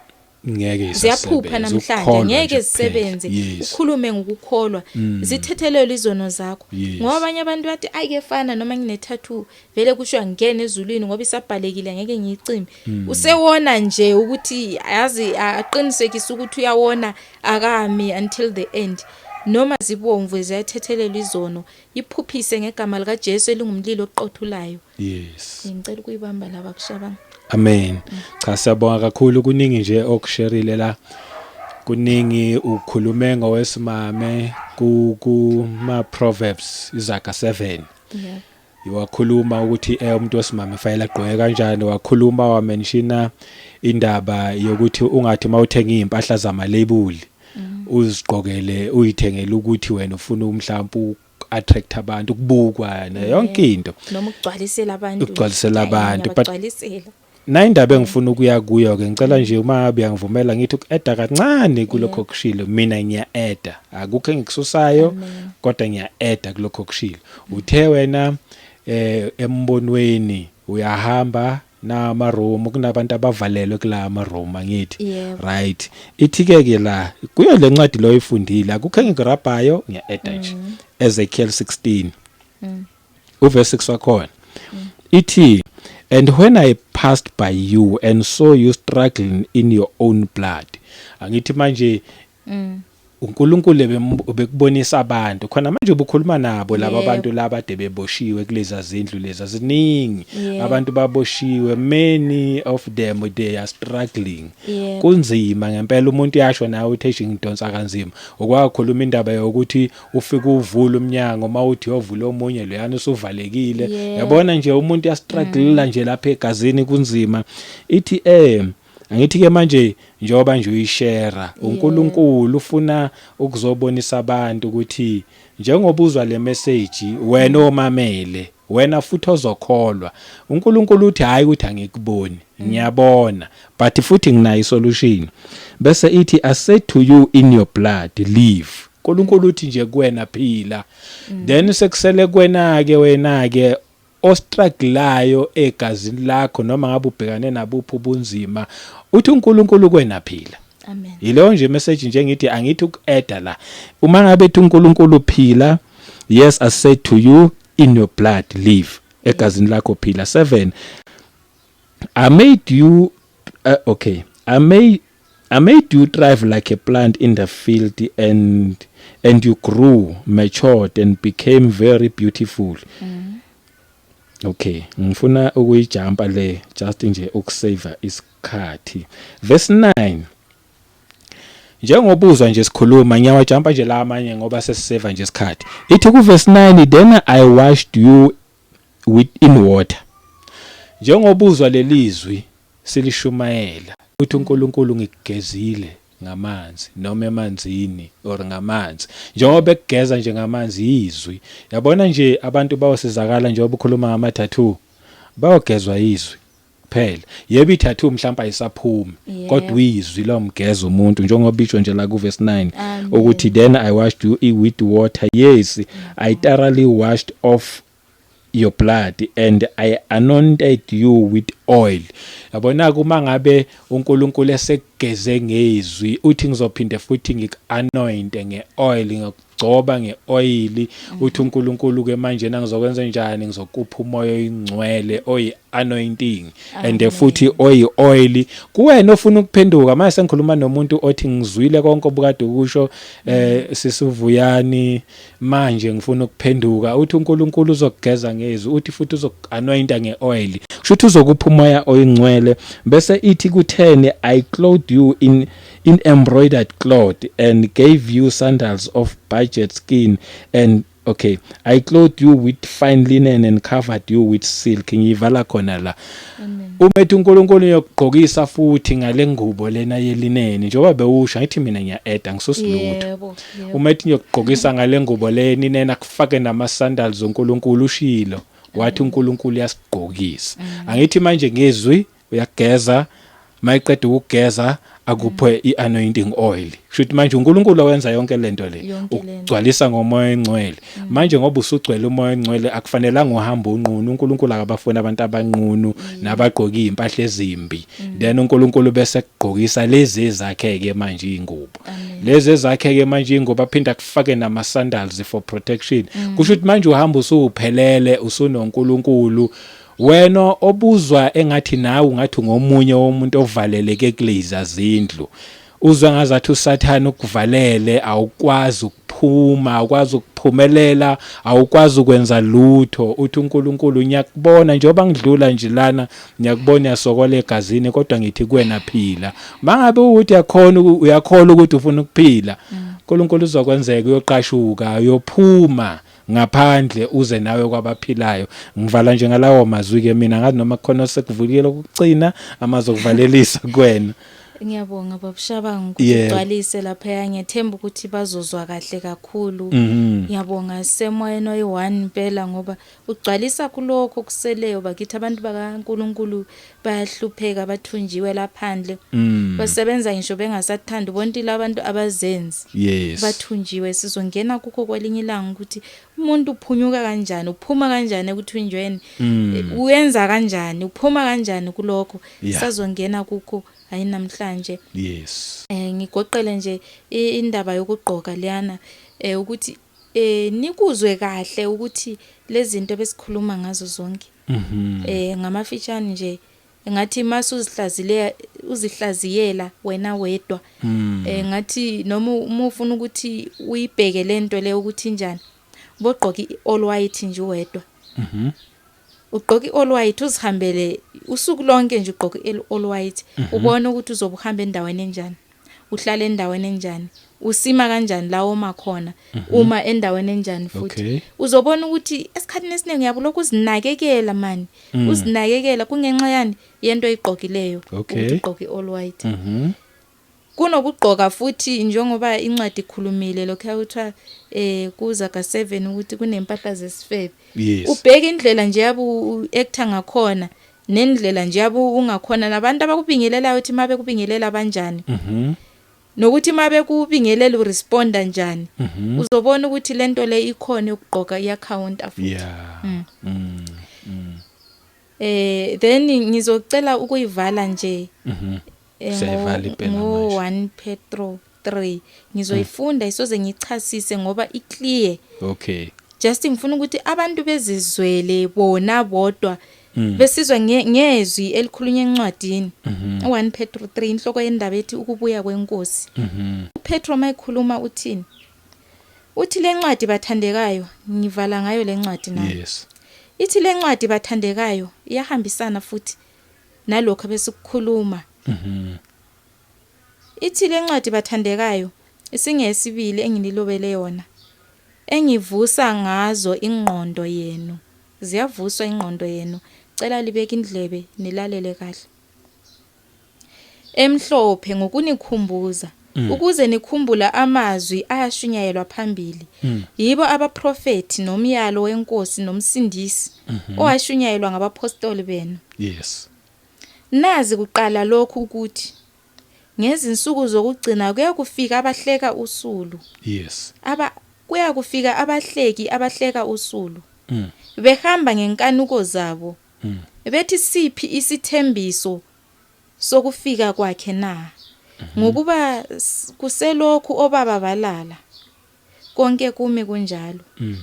Ngeke
Ziyaphupha
isasebenza.
namhlanje.
Ukukholwa
Ngeke
nje kuphela.
zisebenze.
Yes.
Ukhulume ngokukholwa, zithethelele izono zakho.
Yes.
Ngoba abanye abantu bathi ayike fana noma ngine tattoo vele kusho ngene ezulwini ngoba isabhalekile, ngeke ngiyicime. Usewona nje ukuthi yazi aqinisekise ukuthi uyawona, akami until the end. Noma zibomvu, ziyathethelelwa izono. Iphuphise ngegama lika Jesu elingumlilo oqothulayo.
Yes.
Ngicela ukuyibamba laba kushabanga.
Amen. Cha, siyabonga kakhulu, kuningi nje okusherile la. Kuningi ukhulume ngowesimame ku kuma Proverbs, izaga 7. Wakhuluma ukuthi umuntu wesimame fanele agqoke kanjani, wakhuluma wamentiona indaba yokuthi ungathi mawuthenga izimpahla zama label uzigqokele, uyithengele ukuthi wena ufuna mhlawumbe attract abantu, ukubukwa na yonke into.
Noma ukugcwalisela abantu.
Ukugcwalisela
Hayi,
abantu, but
ngiyabagcwalisela.
Na indaba engifuna ukuya kuyo ke, ngicela nje uma uyangivumela ngithi uku-adda kancane kulokho okushilo. Mina ngiya-adda, akukho engikususayo.
Amen.
Kodwa ngiya-adda kulokho okushilo. Uthe wena embonweni uyahamba nama room, kunabantu abavalelwe kula ma room, angithi?
Yebo.
Right, ithi ke ke la kuyo le ncwadi lo oyifundile, akukho engikurabhayo, ngiya-adda nje. Ezekiel 16 uverse 6 wakhona ithi, "And when I passed by you and saw you struggling in your own blood." Angithi manje uNkulunkulu bekubonisa abantu khona manje, ubukhuluma nabo laba bantu laba ade beboshiwe kuleza zindlu leza ziningi. Abantu baboshiwe, many of them, they are struggling. Kunzima ngempela, umuntu yasho nawe uthi eish, ngidonsa kanzima. Okwakhuluma indaba yokuthi ufike uvula umnyango, mawuthi uyovula omunye loyana usuvalekile. Yabona nje umuntu uyastruggle nje lapha egazini, kunzima. Ithi angithi ke manje njengoba nje uyishare, uNkulunkulu ufuna ukuzobonisa abantu ukuthi njengoba uzwa le message wena omamele, wena futhi ozokholwa, uNkulunkulu uthi hayi ukuthi angikuboni, ngiyabona, but futhi nginayo isolution. Bese ithi, "I said to you, in your blood, live." uNkulunkulu uthi nje kuwena phila. Then sekusele kuwena ke, wena ke ostrugglayo egazini lakho, noma ngabe ubhekane nabuphi ubunzima, uthi uNkulunkulu kuwena phila.
Amen.
Yileyo nje message nje ngithi angithi uku-adda la. Uma ngabe ethi uNkulunkulu phila, yes, I said to you, in your blood, live, egazini lakho phila. 7, I made you okay, I made you thrive like a plant in the field, and you grew, matured and became very beautiful. Okay, ngifuna ukuyijumpa le just nje ukusave isikhathi. Verse 9. Njengobuzwa nje sikhuluma, ngiyawajampa nje la amanye ngoba sesiseva nje isikhathi. Ithi ku verse 9, then I washed you with in water. Njengobuzwa lelizwi silishumayela, uthi uNkulunkulu ngikugezile ngamanzi noma emanzini or ngamanzi. Njengoba ekugeza nje ngamanzi izwi. Yabona nje abantu bawosizakala njengoba ukhuluma ngama tattoo. Bayogezwa izwi kuphela. Yebo, i-tattoo mhlawumbe ayisaphumi, kodwa izwi lomgeza umuntu, njengoba isho nje la ku verse 9 ukuthi then I washed you with water, yes, I thoroughly washed off your blood and I anointed you with oil. Yabona, kuma ngabe uNkulunkulu esekugeze ngezwi, uthi ngizophinde futhi ngiku-anointe nge-oil, ngikugcoba nge-oil. Uthi uNkulunkulu ke manje ngizokwenza njani? Ngizokupha umoya oyingcwele oyi-anointing and futhi oyi-oil kuwena ofuna ukuphenduka. Manje sengikhuluma nomuntu othi ngizwile konke obukade ukusho, sisuvuyani, manje ngifuna ukuphenduka. Uthi uNkulunkulu uzokugeza ngezwi, uthi futhi uzoku-anointa nge-oil, kusho ukuthi uzokupha umoya oyingcwele. Bese ithi ku-10, I clothed you in embroidered cloth and gave you sandals of badger skin and okay, I clothed you with fine linen and covered you with silk. Ngiyivala khona la.
Amen.
Uma ethi uNkulunkulu uyokugqokisa futhi ngale ngubo lena yelineni, njengoba bewusho, ngithi mina ngiya-eda ngisusilutho.
yebo yebo
Uma ethi ngiyokugqokisa ngale ngubo leni nena, kufake nama sandals, uNkulunkulu ushilo wathi uNkulunkulu uyasigqokisa. Angithi manje ngezwi uyageza, mayiqeda ukugeza akuphe i-anointing oil, kusho ukuthi manje uNkulunkulu owenza yonke lento le.
Yonke lento.
Ukugcwalisa ngomoya engcwele. Manje ngoba usugcwele umoya engcwele, akufanelanga uhambe unqunu. uNkulunkulu akabafuni abantu abanqunu nabagqoka izimpahla ezimbi. Then uNkulunkulu bese kugqokisa lezi ezakhe ke manje ingubo.
Amen.
Lezi ezakhe ke manje ingubo, aphinda kufake nama sandals for protection. Kusho ukuthi manje uhamba usuphelele, usunoNkulunkulu. Wena obuzwa engathi nawe ungathi ngomunye womuntu ovaleleke kulezi zindlu, uzwa ngazathi uSathane ukuvalele, awukwazi ukuphuma, awukwazi ukuphumelela, awukwazi ukwenza lutho, uthi uNkulunkulu ngiyakubona njengoba ngidlula nje lana, ngiyakubona uyasokola egazini, kodwa ngithi kuwena phila. Mangabe ukuthi uyakhona, uyakholwa ukuthi ufuna ukuphila, uNkulunkulu uzokwenzeka, uyoqashuka, uyophuma ngaphandle uze nawe kwabaphilayo. Ngivala nje ngalawo mazwi ke mina. Ngazi noma kukhona sekuvukile ukugcina amazwi okuvalelisa kuwena.
Ngiyabonga babushabangu ukuthi ugcwalise lapha. Ngiyethemba ukuthi bazozwa kahle kakhulu. Ngiyabonga semoyeni oyi-one impela ngoba ugcwalisa kulokho kuseleyo bakithi. Abantu bakaNkuluNkulu bayahlupheka, bathunjiwe laphandle. Basebenza ngisho bengasathandi, bonke labantu abazenzi. Bathunjiwe. Sizongena kukho kwelinye ilanga ukuthi umuntu uphunyuka kanjani, uphuma kanjani ekuthunjweni, uyenza kanjani, uphuma kanjani kulokho. Sazongena kukho, hayi namhlanje. Ngigoqele nje indaba yokugqoka leyana, ukuthi nikuzwe kahle ukuthi lezi zinto besikhuluma ngazo zonke. Ngamafitshane nje ngathi mase uzihlazile, uzihlaziyela wena wedwa. Ngathi noma uma ufuna ukuthi uyibheke lento le ukuthi injani, bogqoka i-all white nje wedwa. Ugqoka i-all white, uzihambele usuku lonke nje ugqoka i-all white, ubone ukuthi uzobe uhamba endaweni enjani, uhlala endaweni enjani, usima kanjani la oma khona, uma endaweni enjani futhi. Uzobona ukuthi esikhathini esiningi uyabulokhu uzinakekela mani, uzinakekela kungenxa yani yento oyigqokileyo, ukuthi ugqoke i-all white. Kunokugqoka futhi njengoba incwadi ikhulumile lokho kuthiwa kuza ka7 ukuthi kunempahla zesifebe. Ubheka indlela nje yabu actor ngakhona, nendlela nje yabu ungakhona, nabantu abakubingelelayo ukuthi mabe kubingelela kanjani, nokuthi mabe kubingelela uresponda njani. Uzobona ukuthi lento le ikhona yokugqoka iyacounta futhi. Then ngizocela ukuyivala nje.
Siyayivala impela
ngo
manje.
1 Petro 3 ngizoyifunda, isoze ngichasise ngoba iclear. Just ngifuna ukuthi abantu bezizwele bona bodwa, besizwa ngezwi elikhulunywa encwadini. U1 Petro 3, inhloko yendaba ethi ukubuya kwenkosi. uPetro mayikhuluma uthini? Uthi lencwadi bathandekayo, ngivala ngayo lencwadi nayo. Ithi lencwadi bathandekayo iyahambisana futhi nalokho besikukhuluma. Ithi lencwadi bathandekayo isingeyesibili enginilobele yona engivusa ngazo ingqondo yenu. Ziyavuswa ingqondo yenu. Cela libeke indlebe nilalele kahle. Emhlophe ngokunikhumbuza ukuze nikhumbula amazwi ayashunyayelwa phambili yibo abaprofeti nomyalo wenkosi nomsindisi owashunyayelwa ngabapostoli benu. Nazi kuqala lokhu ukuthi ngezinsuku zokugcina kuyakufika abahleka usulu. Aba kuyakufika abahleki abahleka usulu. Behamba ngenkanuko zabo. Bethi siphi isithembiso sokufika kwakhe na? Ngokuba kuselokhu obaba balala. Konke kumi kunjalo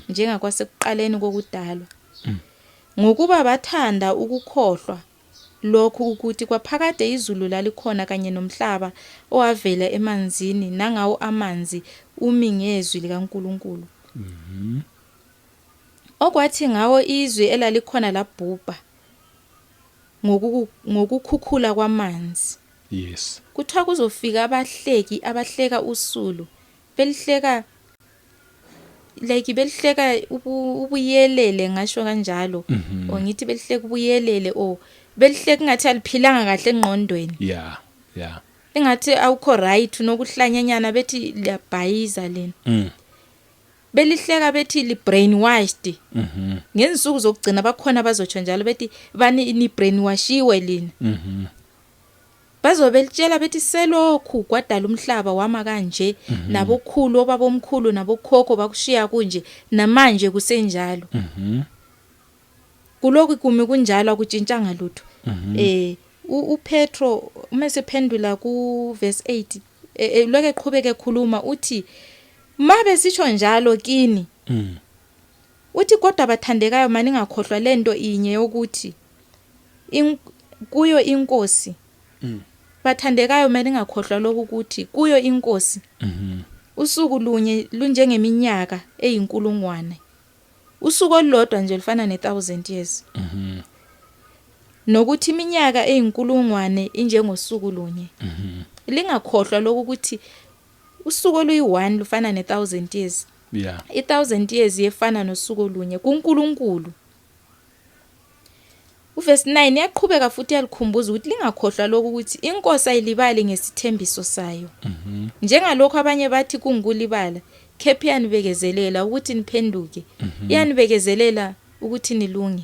njengakwasekuqaleni kokudalwa. Ngokuba bathanda ukukhohlwa lokhu ukuthi kwaphakade izulu lalikhona kanye nomhlaba owavela emanzini nangawo amanzi umi ngezwi likaNkuluNkulu. Okwathi ngawo izwi elalikhona labhubha ngokukhukhula kwamanzi. Kuthiwa kuzofika abahleki abahleka usulu belihleka like belihleka ubuyelele ngasho kanjalo or ngithi belihleka ubuyelele or belihleka ngathi aliphilanga kahle engqondweni. Engathi awukho right unokuhlanyanyana bethi liyabhayiza lena. Belihleka bethi li brainwashed. Ngezinsuku zokugcina bakhona bazotsho njalo bethi bani ni brainwashiwe lina. Bazobe belitshela bethi selokhu kwadala umhlaba wama kanje nabokhulu obabomkhulu nabokhokho bakushiya kunje namanje kusenjalo. Kulokhu kumi kunjalo akutshintshanga lutho. uPetro uma sephendula ku verse 8 lokho eqhubeka ekhuluma uthi mabe sisho njalo kini. Uthi kodwa bathandekayo maningakhohlwa lento inye yokuthi kuyo inkosi. Bathandekayo maningakhohlwa lokhu ukuthi kuyo inkosi. Usuku lunye lunjengeminyaka eyinkulungwane. Usuku olulodwa nje lufana ne1000 years. Nokuthi iminyaka eyinkulungwane injengosuku lunye. Lingakhohlwa lokhu ukuthi usuku oluyi1 lufana ne1000 years. I1000 years yefana nosuku olunye kuNkulunkulu. Uverse 9 yaqhubeka futhi yalikhumbuza ukuthi lingakhohlwa lokhu ukuthi inkosi ayilibali ngesithembiso sayo. Njengalokho abanye bathi kungukulibala, kepha iyanibekezelela ukuthi niphenduke. Iyanibekezelela ukuthi nilunge.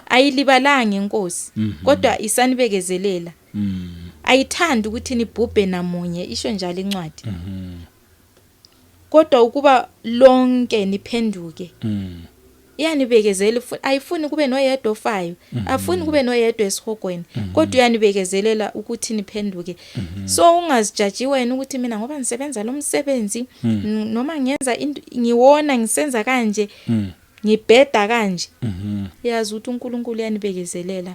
Ayilibalanga inkosi, kodwa isanibekezelela. Ayithandi ukuthi nibhubhe namunye, isho njalo incwadi. Kodwa ukuba lonke niphenduke. Iyanibekezela ayifuni kube noyedwa ofayo, afuni kube noyedwa esihogweni, kodwa uyanibekezelela ukuthi niphenduke. So ungazijaji wena ukuthi mina ngoba ngisebenza lo msebenzi noma ngenza into ngiwona ngisenza kanje ngibheda kanje. Yazi ukuthi uNkulunkulu uyanibekezelela.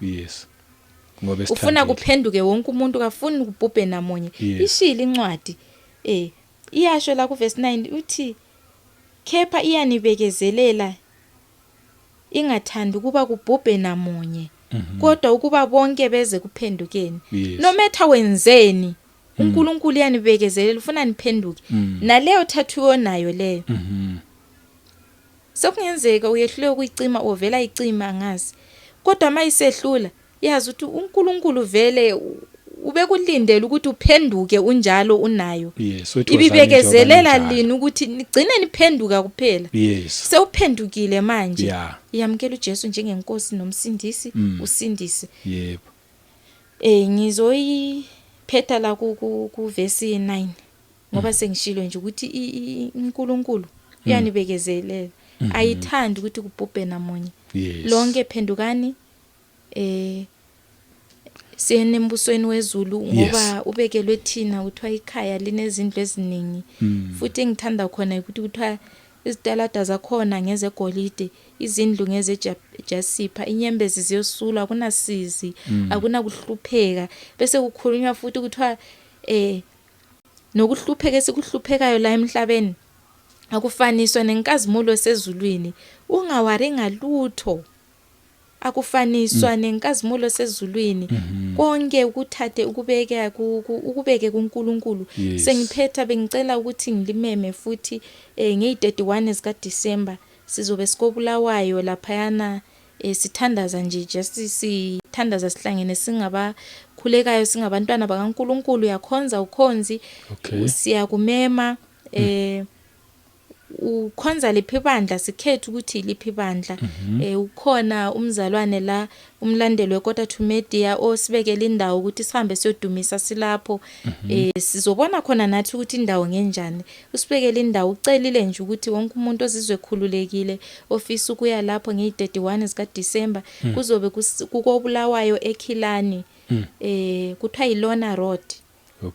Ngoba
ufuna kuphenduke wonke umuntu, kafuni ukubhubhe namunye. Ishilo incwadi iyasho la ku verse 9 uthi kepha iyanibekezelela ingathandi ukuba kubhubhe namunye kodwa ukuba bonke beze kuphendukeni. Nometha wenzeni uNkulunkulu uyanibekezelela ufuna niphenduke. Naleyo thathu nayo leyo. Sekungenzeka uyehlule ukuyicima ovela icima angazi. Kodwa mayisehlula yazi ukuthi uNkulunkulu vele ubekulindela ukuthi uphenduke unjalo unayo. Ibibekezelela lini ukuthi nigcine niphenduka kuphela. Sewuphendukile manje. Yamkela uJesu njengenkosi nomsindisi, usindise.
Yebo.
Ngizoyiphetha la ku verse 9 ngoba sengishilo nje ukuthi uNkulunkulu uyanibekezelela. Ayithandi ukuthi kubhubhe namunye. Lonke phendukani siyene embusweni wezulu ngoba ubekelwe thina kuthiwa ikhaya linezindlu eziningi. Futhi engithanda khona ukuthi kuthiwa izitalada zakhona ngezegolide, izindlu ngezejasipha, inyembezi ziyosulwa, akunasizi, akunakuhlupheka. Bese kukhulunywa futhi kuthiwa nokuhlupheka esikuhluphekayo la emhlabeni akufaniswa nenkazimulo sezulwini. Ungawari ngalutho. Akufaniswa nenkazimulo sezulwini. Konke ukuthathe ukubeke ukubeke kuNkulunkulu. Sengiphetha, bengicela ukuthi ngilimeme futhi ngeyi-31 zika December sizobe sikobulawayo laphayana, sithandaza nje, just sithandaza sihlangene, singabakhulekayo, singabantwana bakaNkulunkulu. Uyakhonza, ukhonzi, siyakumema. Ukhonza liphi ibandla, sikhethe ukuthi liphi ibandla. Ukhona umzalwane la, umlandeli weKota to Media, osibekela indawo ukuthi sihambe siyodumisa silapho. Sizobona khona nathi ukuthi indawo ngenjani. Usibekele indawo, ucelile nje ukuthi wonke umuntu ozizwe ekhululekile ofisa ukuya lapho ngeyi-31 zika December, kuzobe kukobulawayo eKillarney. Kuthiwa yilona road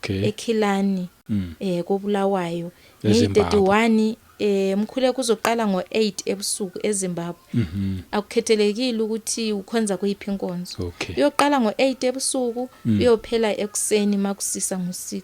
eKillarney, kobulawayo.
eZimbabwe.
Ngeyi-31, umkhuleko uzoqala ngo-8 ebusuku eZimbabwe. Akukhethelekile ukuthi ukhonza kuyiphi inkonzo. Uyoqala ngo-8 ebusuku, uyophela ekuseni makusisa ngo-6.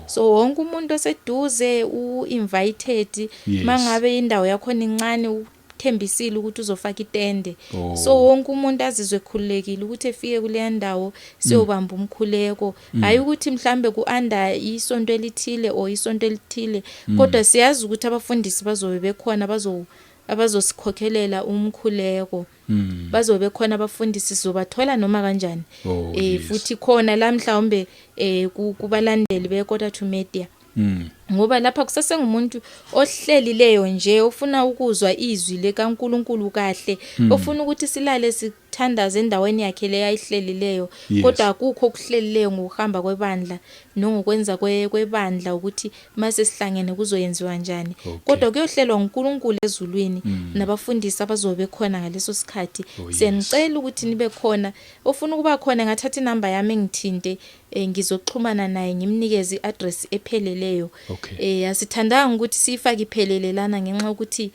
So wonke umuntu oseduze u-invited. Mangabe indawo yakhona incane, uthembisile ukuthi uzofaka itende. So wonke umuntu azizwe ekhululekile ukuthi efike kuleya ndawo siyobamba umkhuleko. Hayi ukuthi mhlambe ku-under isonto elithile or isonto elithile, kodwa siyazi ukuthi abafundisi bazobe bekhona, bazo abazosikhokhelela umkhuleko. Bazobe bekhona abafundisi, sizobathola noma kanjani. Futhi khona la mhlawumbe kubalandeli beKota to Media, ngoba lapha kusasengumuntu ohlelileyo nje, ofuna ukuzwa izwi likaNkuluNkulu kahle, ofuna ukuthi silale sithandaze endaweni yakhe le ayihlelileyo. Kodwa akukho okuhlelileyo ngokuhamba kwebandla nongokwenza kwebandla ukuthi mase sihlangene kuzoyenziwa njani. Kodwa kuyohlelwa uNkulunkulu ezulwini nabafundisi abazobe bekhona ngaleso sikhathi. Siyanicela ukuthi nibe khona. Ofuna ukuba khona ngathatha inamba yami engithinte, ngizoxhumana naye ngimnikeze iaddress epheleleyo. Asithandanga ukuthi siyifake iphelele lana ngenxa yokuthi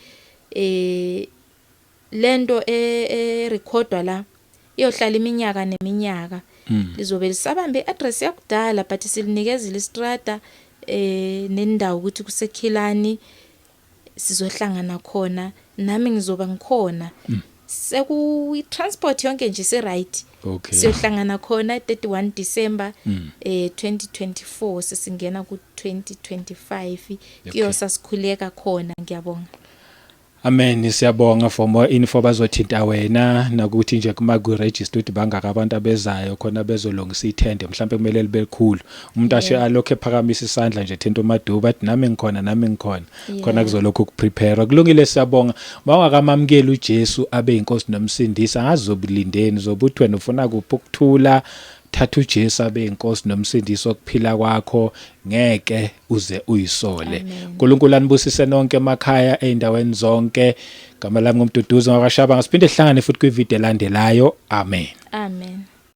lento e recordwa la iyohlala iminyaka neminyaka. Lizobe lisabambe iaddress yakudala, but silinikezile istrata nendawo ukuthi kuseKillarney, sizohlangana khona, nami ngizoba ngikhona. Seku transport yonke nje se right. Siyohlangana khona 31 December 2024, sesingena ku 2025, kuyosasikhuleka khona. Ngiyabonga.
Amen, siyabonga. For more info bazothinta wena, nakuthi nje kuma ku register ukuthi bangaka abantu abezayo khona bezolungisa ithende, mhlawumbe kumele libe likhulu. Umuntu ashe alokho ephakamisa isandla nje, thinta umaduba, athi nami ngikhona, nami ngikhona. Khona kuzolokhu kuprepare. Kulungile, siyabonga. Mawungakamamukeli uJesu abe inkosi nomsindisi, angazi zobuthi wena ufuna kuphi ukuthula. Thatha uJesu abe inkosi nomsindisi okuphila kwakho, ngeke uze uyisole.
Amen.
uNkulunkulu anibusise nonke emakhaya, eindaweni zonke. Gama lami ngumduduzi ngakashaba. Ngasiphinde sihlangane futhi kwivideo elandelayo. Amen.
Amen.